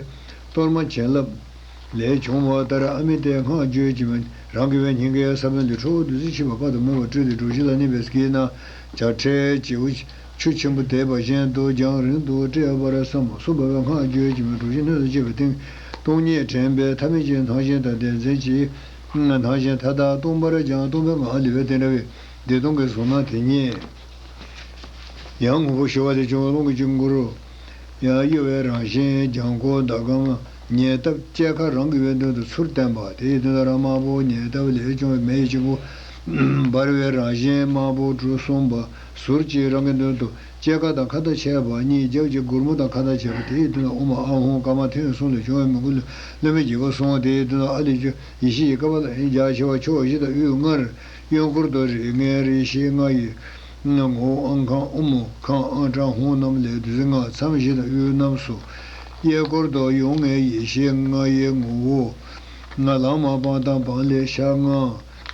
གཏོར་མ་བྱིན་རླབས་ལས་བྱུང་བ་ལྟར་ཨ་མི་དེས་སྔགས་བརྗོད་ཅིང་རང་གི་བའི་སྙིང་གའི་ས་བོན་དུ་ཁྲོ་བོ་བདུད་རྩི་འཁྱིལ་པ་དཔག་ཏུ་མེད་པ་སྤྲུལ་ཏེ་གྲོ་བཞིན་ལ་གནས་པའི་དཀྱིལ་ན་བྱ་ཁྲའི་བྱེའུ་ཆུ་ཆེན་པོ་དེད་པ་བཞིན་དུ་རྒྱང་རིང་དུ་བསྒྲད་པར་བསམ་མོ། གསུངས་པ་བའི་སྔགས་བརྗོད་ཅིང་གྲོ་བཞིན་སྣོད་དུ་བཅུད་པའི་སྟེང་སྟོང་ཉིད་དྲན་པས་ཐ་མལ་གྱི་ཐང་ཆེན་དང་ལྡན་མཛད་ཅིང་ཐང་ཆེན་མཐའ་དག་སྟོང་པར་སྦྱངས། སྟོང་པའི་ངང་ལས་པའི་རྟེན་འདྲ་བའི་བདེ་སྟོང་གི་གཟུགས་སྣང་དེ་ཉིད། ཡང་ངོ་བོ་ཞི་བ་ལས་བྱུང་བའི་རླུང་གི་དཀྱིལ་འཁོར། ཡང་གཡོ་བའི་རང་བཞིན་ལྗང་གུ་ཟླ་གམ་ཉེ་ལྟབ་བཅད་ཁ་རང་གི་བའི་མདུན་དུ་ཚུར་བསྟན་པ། དེའི་མདུན་དུ་རང་དམར་པོ་ཉེ་ལྟབ་ལས་བྱུང་བའི་མེ་ཡི་དཀྱིལ་འཁོར། འབར་བའི་རང་བཞིན་དམར་པོ་གྲུ་གསུམ་པ་ཟུར་གཅིག་རང་གི་མདུན་དུ་བཅད་ཁ་དང་ཁ་ཏ་ཕྱེད་པ་གཉིས། རྒྱབ་ཀྱི་སྒོར་མོ་དང་ཁ་ཏ་ཕྱེད་པ། དེའི་མདུན་དུ་ཨོཾ་ཨཱཿཧཱུྃ་ཀརྨ་ཐེངས་གསུམ་ལས་བྱུང་བའི་མི་མགོ་ལུས་མེད་ཀྱི་སྒོ་གསུམ། དེའི་མདུན་དུ་ཨ་ལས་བྱུང་ཡེ་ཤེས་ཀྱི་ཀ་པཱ་ལ་ཡིན། རྒྱ་ཆེ་བ་ཕྱོགས་བཞི་དང་དབུས་ལྔར། གཡོན་སྐོར་དུ་རིགས་ལྔའི་རིགས་བཞི་ལྔ་ཡི་ངོ་བོ་ཨང་ཁང་ཨོཾ་ཁང་ཨང་ཀྲང་ཧཱུྃ་རྣམས་ལས་བདུད་རྩི་ལྔ། མཚམས་བཞི་དང་དབུས་རྣམས་སུ། གཡས་སྐོར་དུ་ཡུམ་ལྔའི་ཡེ་ཤེས་ལྔ་ཡི་ངོ་བོ། ལྷ་མ་སྤངས་དང་སྤངས་ལས་ཞག་ལྔ།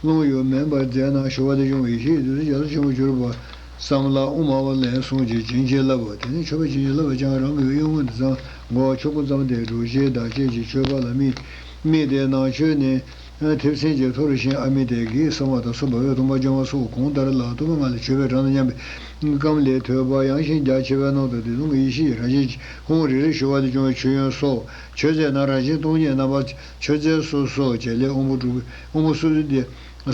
རླུང་གཡོ་མེད་པར་མཛད་ན་ཞུ་བ་ལས་བྱུང་བའི་ཡེ་ཤེས་བདུད་རྩི་རྒྱ་མཚོ་ཆེན་པོར་གྱུར་པ་བསམ་ལ་ཨོཾ་ཨཱཿཧཱུྃ་ལན་གསུམ་གྱིས་བྱིན་གྱིས་བརླབས་པ། དེ་ནས་མཆོད་པ་བྱིན་གྱིས་བརླབས་པ་ཀྱང་རང་གི་གཡོན་ངོས་ནས་བརྩམས། མགོ་བ་ཆུ་སྐོར་ཙམ་དེ་གྲོ་བཞིན་དང་བཅས་ཀྱི་མཆོད་པ་ལ་དམིགས། དམིགས་ཏེ་ནང་མཆོད་ནས། མཐེབ་སྲིན་གྱི་ཐོར་ཞིང་ཨ་མི་དེ་གིས་གསང་བ་དང་གསུངས་པ་བས་སྟོང་པར་སྦྱང་བ་སོགས་གོང་ལྟར་ལ། སྟོང་པའི་ངང་ལས་མཆོད་པའི་གྲངས་དང་མཉམ་པའི་སྐམ་ལས་ཐོས་པ། ཡངས་ཤིང་རྒྱ་ཆེ་བའི་ནང་དུ་བདེ་སྟོང་གི་ཡེ་ཤེས་ཀྱི་རང་བཞིན་གྱི་ཧཱུྃ་རེ་རེ་ཞུ་བ་དང་འབྱུང་བའི་མཆོད་ཡོན་སོགས། མཆོད་རྫས་རྣམས་རང་བཞིན་སྟོང་ཉིད་རྣམ་པར་མཆོད་རྫས་སོ་སོ་བྱས་ལས་དབང་པོ་དྲུག་གི་དབང་པོ་སོ་སོའི་བདེ།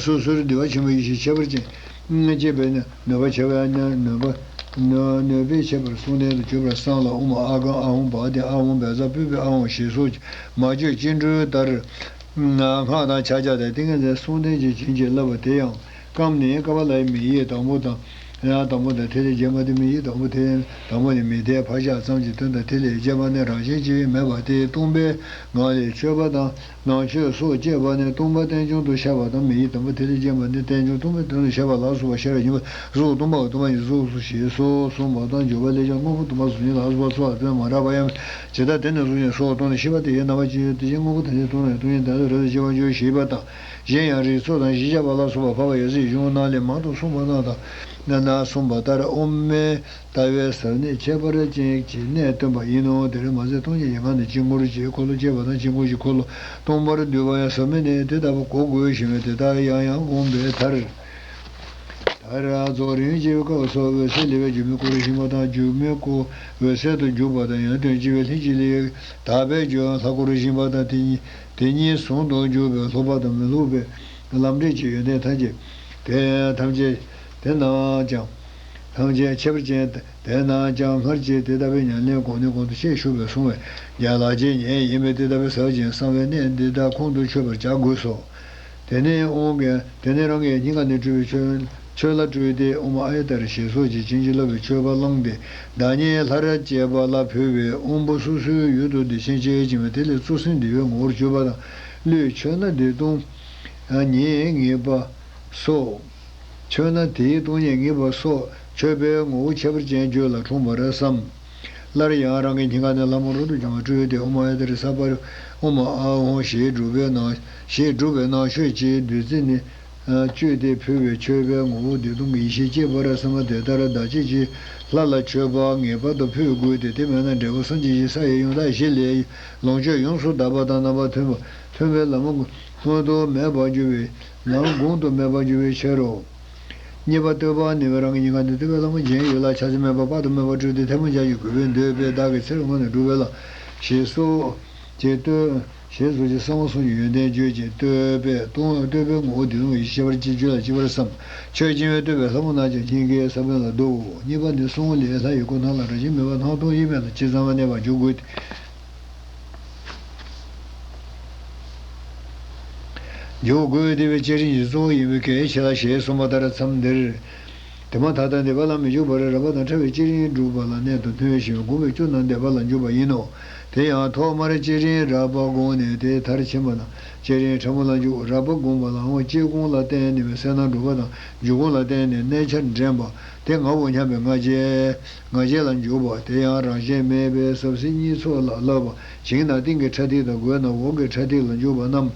སོ་སོར་བདེ་བ་ཆེན་པོའི་ཡེ་ཤེས་ཁྱད་པར་ཅན་སྐྱེས་པས་ནི་གནོད་པ་བྱེད་པའི་གནོད་པ་གནོད་པའི་ཁྱད་པར་གསུང་རྟེན་དུ་གྱུར་པར་བསམ་ལ། ཨོཾ་ཨཱཿཧཱུྃ་ཨཱཿཧཱུྃ་བཛྲ་པུཥྤེ་ཨཱཿཧཱུྃ་ཞེས་སོགས་ཀྱི་མ་བཅོས་སྤྱི་འགྲོའི་ལྟར་སྔགས་དང་ཕྱག་རྒྱ་དང་ཏིང་ངེ་འཛིན་གསུང་རྟེན་གྱི་བྱིན་གྱིས་བརླབས་པ་དེ་ཡང་སྐམ་ནས་ཀ་པཱ་ལའི་མིང་ཡིག་དང་པོ་དང་། ཡང་དང་པོ་དང་ཐིག་ལེ་བརྒྱད་མ་དེ་མིང་ཡིག་དང་པོ་དེ་དང་པོ་ནས་མི་མཐའི་ཕར་ཕྱོགས་ཙམ་གྱི་དོན་དང་། ཐིག་ལེ་བརྒྱད་པ་ནི་རང་བཞིན་གྱིས་མེད་པ་སྟེ་སྟོང་པའི་ངང་ལས་མཆོད་པ་དང་། ནང་མཆོད་སོགས་བཅས་པ་ནི་སྟོང་པ་རྟེན་འབྱུང་དུ་ཤར་བ་དང་། མིང་ཡིག་དང་པོ་ཐིག་ལེ་བརྒྱད་པ་ནི་རྟེན་འབྱུང་སྟོང་པའི་དོན་དུ་ཤར་བ་ལ་སོགས་པ་ཤར་བ་ཡིན་པས་གཟུགས་སྟོང་པའམ་སྟོང་པ་ཉིད་གཟུགས་སོ་ཞེས་སོགས་གསུངས་པ་དང་། འཇུག་པ་ལས་ཀྱང་དངོས་པོ་སྟོང་པ་གཟུགས་ཉིད་ལ་སོགས་པ་ཚོགས་ལ་དོན་མ་འདྲ་བ་ཡང་མེད། ཇི་ལྟར་དེ་ནི་གཟུགས་ཅན་སོགས་སྟོང་ནས་ཤེས་པ་དེ་ཡི་རྣམ་པ་ཅན་ཡོད། དེ་བཞིན་དངོས་པོ་ཐམས་ཅད་སྟོང་ནས་སྟོང་ཉིད་དོན་དུ་ཤེས་པར་འགྱུར་ཞེས་པ་དང་། གཞན་ཡང་རིགས་ཚོགས་དང་བཞི་བརྒྱ་པ་ལ་སོགས་པ་འཕགས་པ་ཡབ་སྲས་ཀྱི་གཞུང་ནང་ལས་མང་དུ་གསུངས་པ་རྣམས་དང་། ན་ན་གསུངས་པ་ལྟར་དབུ་མའི་ལྟ་བའི་ཟབ་གནད་ཁྱད་པར་ཅན་གྱི་གནད་སྟོན་པ་ཡིན་ནོ། དེར་མ་ཟད་སྟོང་ཉིད་ཀྱི་ངང་ནས་དཀྱིལ་འཁོར་གྱི་འཁོར་ལོ་བཅས་པ་དང་། དཀྱིལ་འཁོར་གྱི་འཁོར་ལོ་སྟོང་པར་བསྡུས་པ་ཡང་ཟབ་མོ་ནས་དེ་ལྟ་བུ་གོ་དགོས་ཞེས་པས་དེ་ལྟར་ཡང་ཡང་དགོངས་པའི་མཐར། མཐར་རྫོགས་རིམ་བྱེད་པའི་སྐབས་སུ་འོད་གསལ་ལེགས་པའི་སྒྱུ་མའི་སྐུ་རུ་བཞེངས་པ་དང་། སྒྱུ་མའི་སྐུ་འོད་གསལ་དུ་འཇུག་པ་དང་། ཡོན་ཏན་བརྗོད་པའི་ལྷན་ཅིག་ལས་དག་པའི་སྒྱུ་ཡང་ལྷ་སྐུ་རུ་བཞེངས་པ་དང་། དེ་ཉིད་དེ་ཉིད་ཟུང་དུ་འཇུག་པའི་ལྷུག་པ་དང་མི་ལྷུག་པའི་ལམ་འབྲས་ཀྱི་ཡོན་ཏན་ཐམས་ཅད་དེ་ཐམས་ཅད་དེ་རྣམས་ཀྱང་ཐམས་ཅད་ཁྱད་པར་ཅན་དེ་རྣམས་ཀྱང་སྔར་བྱས་དེ་ལྟ་བུའི་ཉམས་ལེན་གོང་ནས་གོང་དུ་ཆེས་ཞུ་བར་གསུངས་པས་ཡན་ལག་ཅན་ཉིད་ཡིན་པས་དེ་ལྟ་བུའི་ཟབ་ཅིང་གསང་བའི་གནད་འདི་དག་ཁོང་དུ་ཆུད་པར་བྱ་དགོས་སོ། དེ་ནས་དབང་གིས་དེ་ནས་རང་གི་སྙིང་ག་ནས་སྤྲུལ་པའི་ཆོས་ ཆོས་ལ་སྤྲུལ་ཏེ་དབུ་མ་ཨཱ་ཡ་ཏཱ་ར་ཞེས་སོགས་ཀྱིས་བྱིན་གྱིས་བརླབས་པའི་མཆོད་པ་བླངས་ཏེ། བདག་ཉིད་ལྷར་བཅས་པ་ལ་ཕུལ་བའི་དབང་པོ་སོ་སོའི་ཡུལ་དུ་བདེ་ཆེན་སྐྱེས་བྱིན་པ་དེ་ལས་གཙོ་སེམས་འདུལ་བའི་ངོ་བོར་གྱུར་པ་དང་། བློས་མཆོད་ན་དེའི་སྟོང་ཉིད་ངེས་པ་སོགས། མཆོད་ན་དེའི་སྟོང་ཉིད་ངེས་པ་སོགས་མཆོད་པའི་ངོ་བོ་ཁྱད་པར་ཅན་རྒྱུད་ལ་འཁྲུངས་པར་བསམ། སླར་ཡང་རང་གི་སྙིང་ག་ནས་ལྷ་མོ་རབ་ཏུ་བྱུང་བ་སྤྲུལ་ཏེ་དབུ་མ་ཨཱ་ཡ་ཏཱ་ར་ས་པ་རི་དབུ་མ་ཨཱཿཧཱུྃ་ཞེས་སྒྲུབ་པའི་ནང་ཞེས་སྒྲུབ་པའི་ནང་མཆོད་ཅིང་བདུད་རྩི་ནི་བཅུད་དེ་ཕུལ་བའི་མཆོད་པའི་ངོ་བོ་བདེ་སྟོང་གི་ཡེ་ཤེས་སྐྱེས་པར་བསམ་པ་དེ་ལྟར་བདག་བསྐྱེད་ཀྱི་ལྷ་ལ་མཆོད་པ་ངེས་པར་དུ་ཕུལ་དགོས་ཏེ། དེ་མེད་ན་འབྲས་བུ་སངས་རྒྱས་ཀྱི་ས་ཡི་ཡང་དག་བཞི་ལས་ལོངས་སྤྱོད་ཡོངས་སུ་དག་པ་དང་རྣམ་པ་མཐུན་པ་མཐུན་པའི་ལམ་སྔོན་དུ་མེད་པར་འགྱུར་བའི་ལམ་གོང་དུ་མེད་པར་འགྱུར་བའི་ཕྱིར་རོ། གཉིས་པ་བསྟོད་པ་ནི་རང་གི་སྙིང་ག་ནས་བསྟོད་པའི་ལྷ་མོ་སྦྱིན་ཡོད་ལ་ཕྱག་ཆེན་མེད་པ་དཔག་ཏུ་མེད་པ་སྤྲུལ་ཏེ་ཐལ་མོ་སྦྱར་ཞིང་གུས་པས་འདུད་པས་བདག་གི་ཚེ་རབས་སྔོན་ནས་བསྒྲུབས་པའི་ལམ་ཞེས་སོགས་ཀྱིས་བསྟོད། ཞེས་སོགས་ཀྱིས་གསང་བ་གསུམ་གྱི་ཡོན་ཏན་བརྗོད་ཅིང་བསྟོད་པས་སྟོང་བསྟོད་པའི་ངོ་བོ་བདེ་སྟོང་གི་ཡེ་ཤེས་ཁྱད་པར་ཅན་རྒྱུད་ལ་སྐྱེ་བར་བསམ། མཆོད་སྦྱིན་པས་བསྟོད་པའི་ལྷ་མོ་རྣམས་ཀྱང་སྙིང་གའི་ས་བོན་ལ་བསྡུའོ། གཉིས་པ་ནི་གསང་བ་ལས་ལྷ་ཡི་སྐུ་སྣང་ལ་རང་བཞིན་མེད་པ་སྣང་སྟོང་དབྱེར་མེད་ལ་ཇི་ཙམ་པར་གནས་པར་འགྱུར་དགོས་ཏེ། འཇུག་དགོས་ཏེ་བའི་བསྐྱེད་རིམ་གྱི་གཙོ་བོ་ཡིན་པའི་གལ་ཆེ་ལ་ཞེས་གསུངས་པ་ལྟར་མཚམས་འདིར། དེ་མ་ཐག་ཏུ་འདོད་པ་ལ་མི་འཇུག་པར་རགས་པ་དང་ཕྲ་བའི་བསྐྱེད་རིམ་སྒྲུབ་པ་ལ་གནད་དུ་བསྣུན་ཞིང་སྒོམ་པའི་སྐྱོན་རྣམས་འདོད་པ་ལ་འཇུག་པ་ཡིན་ནོ། དེ་ཡང་ཐོག་མར་བསྐྱེད་རིམ་རགས་པ་བསྒོམས་ནས་དེའི་མཐར་ཕྱིན་པ་ན་བསྐྱེད་རིམ་ཕྲ་མོ་ལ་འཇུག་རགས་པ་བསྒོམས་པ་ལའང་བསྐྱེད་སྒོམ་ལ་བརྟེན་ནས་སེམས་སྣང་འགྲུབ་པ་དང་འཇུག་སྒོམ་ལ་བརྟེན་ནས་གནས་ཆ་འདྲེན་པ་དེ་ངའོ་སྙམ་པའི་ང་རྒྱལ། ང་རྒྱལ་ལ་འཇུག་པ། དེ་ཡང་རང་བཞིན་མེད་པའི་ཟབ་གསལ་གཉིས་ཚོགས་ལ་བསླབ་པ། ཞིང་ན་སྟེང་གི་ཕྲ་ཐིག་དང་སྒོ་ན་འོག་གི་ཕྲ་ཐིག་ལ་འཇུག་པ་རྣམས།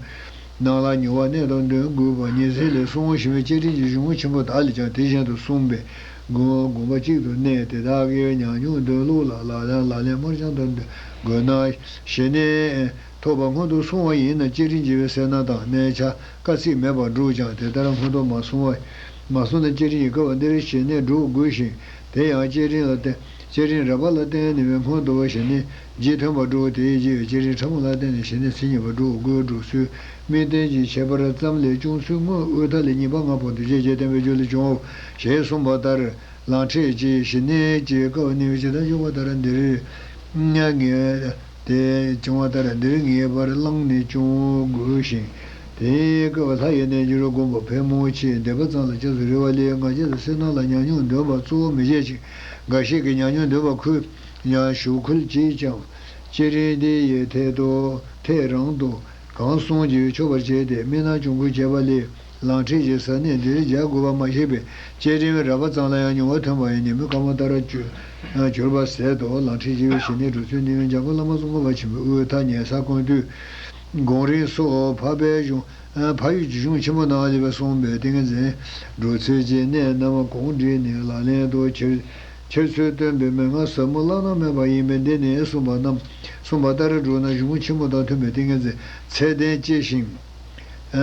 སྣང་ལ་མྱུར་བ་གནད་དང་ལྡན་དགོས་པ་ཉིན་མཚན་ལས་གསུངས་ཤིང་བསྐྱེད་རིམ་གྱི་གཞུང་ཆེན་པོ་དག་ལས་ཀྱང་དེ་བཞིན་དུ་གསུངས་པས། དགོངས་པ་གཅིག་ཏུ་གནས་དེ་དག་གི་ཉམས་མྱོང་འདོད་ལུགས་ལ་ལག་ལེན་ལག་ལེན་སྨྲ་བྱང་དུ་འདོད་དགོས་ན། ཞི་གནས་ཐོབ་པ་སྔོན་དུ་སོང་བ་ཡིན་ན་བསྐྱེད་རིམ་གྱི་སེམས་སྣང་དང་གནས་ཆ་སྐར་ཚིགས་མེད་པར་འགྲུབ་ཀྱང་དེ་ལྟར་སྔོན་དུ་མ་སོང་བ། མ་སོང་ན་བསྐྱེད་རིམ་གྱི་སྐབས་འདིར་ཞི་གནས་སྒྲུབ་དགོས་ཤིང་དེ་ཡང་བསྐྱེད་རིམ་ལ་བརྟེན། བསྐྱེད་རིམ་རགས་པ་ལ་བརྟེན་ནས་སྔོན་དུ་བ་ཞི་གནས་རྗེས་མཐུན་པར་འགྲུབ། དེའི་རྗེས་བསྐྱེད་རིམ་ཕྲ་མོ་ལ་བརྟེན་ནས་ཞི་གནས་མཚན་ཉིད་པར་འགྲུབ་དགོས། འགྲུབ་ཚུལ་དམིགས་རྟེན་གྱི་ཁྱད་པར་ཙམ་ལས་སྐྱོང་ཚུལ་དངོས་དབུས་མཐའ་ལས་གཉིས་པ་ལྔ་པོ་འདུས་བྱས་རྒྱས་བསྟན་པའི་རྒྱུད་ལས་བྱུང་ངོ་ཞེས་གསུངས་པ་ལྟར། ལམ་ཁྲིད་ཀྱི་ཞི་གནས་ཀྱི་སྐབས་ནི་ཇི་ལྟར་འབྱུང་བ་ལྟར་འདིར་ངེས། དེ་བྱུང་བ་ལྟར་འདིར་ངེས་པར་བླངས་ནས་སྐྱོང་དགོས་ཤིང་། དེའི་སྐབས་ལྷ་ཡི་རྣལ་འབྱོར་སྒོམ་པ་ཕལ་མོ་ཆེས་འདོད་པ་ཙམ་ལ་སྐྱབས་སུ་རེ་བ་ལས་ང་རྒྱལ་དང་སེམས་སྣང་ལ་ཉམས་མྱོང་འདོད་པ་གཙོ་བོ་མི་བྱེད་ཅིང་། འགའ་ཞིག་གིས་ཉམས་མྱོང་འདོད་པ་ཁུར་ཡང་ཞུགས་ཁུལ་བྱེད་ཀྱང་། བསྐྱེད་རིམ་འདི་ཡི་ཐད་དུ་ཐད་རང་དུ་གང་གསུངས་ཀྱང་ཆོག་པར་བྱས་ཏེ་དམིགས་རྣམ་སྐྱོང་ཁུལ་བྱས་པ་ལས། ལམ་ཁྲིད་ཀྱི་ས་གནས་འདིར་སྦྱར་དགོས་པ་མ་ཤེས་པས། བསྐྱེད་རིམ་རགས་པ་ཙམ་ལ་ཡང་མྱུར་བ་ཐོན་པ་ཡི་ཉིན་མོའི་སྐར་མ་ལྟར་གྱུར་གྱུར་པ་ཟད་དོ། ལམ་ཁྲིད་ཀྱི་ཞི་གནས་སྒྲུབ་ཚུལ་ནི་འཇམ་མགོན་བླ་མ་ཙོང་ཁ་པ་ཆེན་པོའི་དབུས་མཐའ་ཉལ་ས་ཀོང་སྤྲུལ་སྒོམ་རིམ་སོགས་འཕགས་པའི་གཞུང་འཕགས་ཡུལ་གྱི་གཞུང་ཆེན་པོ་རྣམས་ལས་པའི་གསུངས་པའི་ཏིང་ངེ་འཛིན་སྒྲུབ་ཚུལ་གྱི་གནད་རྣམས་གོང་བསྒྲིགས་ནས་ལག་ལེན་དུ་འཁྱེར་འཁྱེར་ཚུལ་སྟོན་པའི་མན་ངག་ཟབ་མོ་བླ་ན་མེད་པ་ཡིན་པས། འདི་ནས་གསུངས་པ་རྣམས་གསུངས་པ་ལྟར་བསྒྲུབས་ན་གཞུང་ཆེན་མོ་དང་མཐུན་པའི་ཏིང་ངེ་འཛིན་ཚད་ལྡན་སྐྱེ་ཞིང་།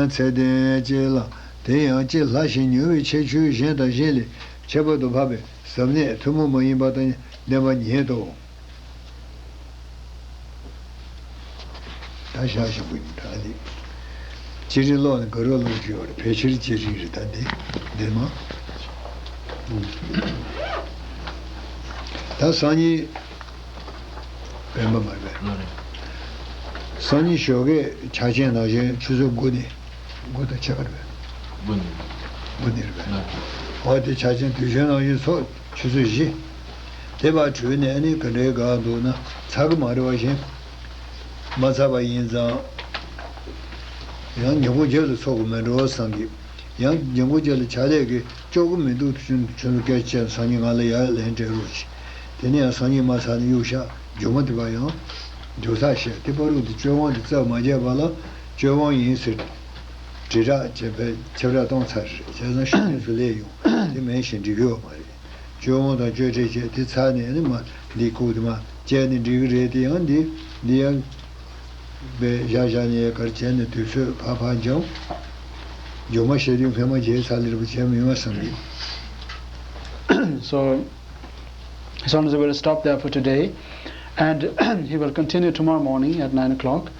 ཚད་ལྡན་སྐྱེ་ལ་དེ་ཡང་སྐྱེ་སླ་ཞིང་མྱུར་བའི་ཁྱད་ཆོས་གཞན་དང་གཞན་ལས་ཁྱད་པར་དུ་འཕགས་པའི་ཟབ་གནད་ཐུན་མོང་མ་ཡིན་པ་དང་ལྡན་པ་ཉིད་དོ། ད་ཞག་ཞིག་པོ་ཡིན་ད་ལེ། བསྐྱེད་རིམ་ཀློག་ནས་ག་རེ་ཀློག་རྒྱུ་ཡོད་རེད། ཕལ་ཆེར་བསྐྱེད་རིམ་རེད། ད་འདི་འདི་མ། ད་སང་ཉིན། སྤེན་པ་མ་རེད་པས། སང་ཉིན་ཞོགས་ཀས་ཕྱག་ཆེན་ནང་བཞིན་ཆུ་ཚོད་དགུ་ནས། དགུ་དང་ཕྱེད་ཀ་རེད་པས། དགུ་ནས། དགུ་ནས་རེད་པས། འོ་དེ་ཕྱག་ཆེན་དུས་ཆེན་ནང་བཞིན་ཚོགས་ཆུ་ཚོད་བཞི། དེ་བར་གྲོལ་ནས་ཨ་ནི་ག་འདྲའི་དགའ་འདུག་ན་ཚར་གི་མ་རེད་པ་བཞིན། མ་ཚར་བ་ཡིན་ཙང་། ཡང་ཉིན་གུང་རྗེས་ལ་ཚོགས་དགོས་མེད་འགྲོ་བསམ་གི། ཡང་ཉིན་གུང་རྗེས་ལ་ཕྱག་ལས་ཀྱི་ལྕོགས་གི་མི་འདུག་ཁྱོད་ཁྱོད་ཚོ་སྐད་ཆ་སང་ཉིན་ང་ལ་ཡར་ལན་སྤྲད་རོགས་གྱིས། དེ་ནས་ཡང་སང་ཉིན་མ་ཚར་ནས་གཡུག་བཞག་མཇུག་མ་དེ་བ་ཡང་། མཇུག་ཚགས་བཤད་དེ་བར་དུ་དེ་སྤྱོད་དབང་དེ་རྩ་མ་བརྒྱབ་པ་ལ་སྤྱོད་དབང་ཡིན་ཟེར། དྲིལ་བསྒྲགས་བྱས་པས་ཁྱབ་བསྒྲགས་གཏོང་ཚར་རེད། བྱས་ཙང་ཤུགས་ནས་སུ་ལས་ཡོང་དེ་མེད་བཞིན་འགྲིག་གི་ཡོད་མ་རེད། སྤྱོད་དབང་དང་སྤྱོད་འབྲས་བཅས་དེ་ཚར་ནས་ནི་མ་འདི་ཁུག་དེ་མ་བཅད་ནས་འགྲིག་གི་རེད། དེ་ཡང་འདི་འདི་ཡང་བས་བཞག་བཞག་ནས་གར་བྱས་ནས་དུས་ཚོད་ཕར་ཕར་འཇམ། སྒྱུ་མ་བཤད་དུས་མཁལ་མ་བརྗེད་ཚར་ལེར་བ་བྱས་མི་མ་བསམ་གི། So, so we'll stop there for today, and he will continue tomorrow morning at nine o'clock,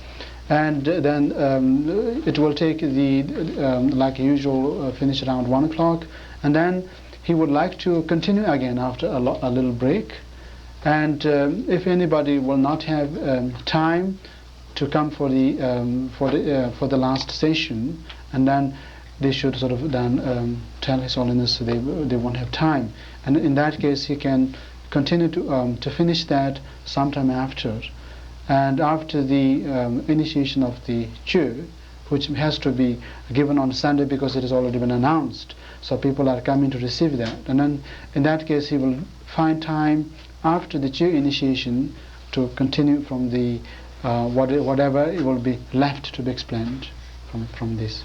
and then um, it will take the um, like usual uh, finish around one o'clock, and then he would like to continue again after a, lo- a little break. And um, if anybody will not have um, time to come for the um, for the uh, for the last session, and then they should sort of then um, tell His Holiness they, they won't have time. And in that case, he can continue to, um, to finish that sometime after. And after the um, initiation of the Chö, which has to be given on Sunday because it has already been announced, so people are coming to receive that. And then in that case, he will find time after the Chö initiation to continue from the uh, what, whatever it will be left to be explained from, from this.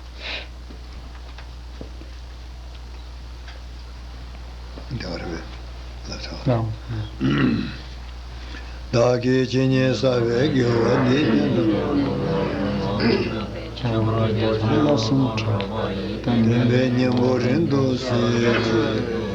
བདག་གིས་ཇི་སྙེད་བསགས་པའི་དགེ་བ་འདི་ཉིད་དུ། བསྟན་པའི་གཉེན་པོ་རིང་དུ་གསལ་བྱེད།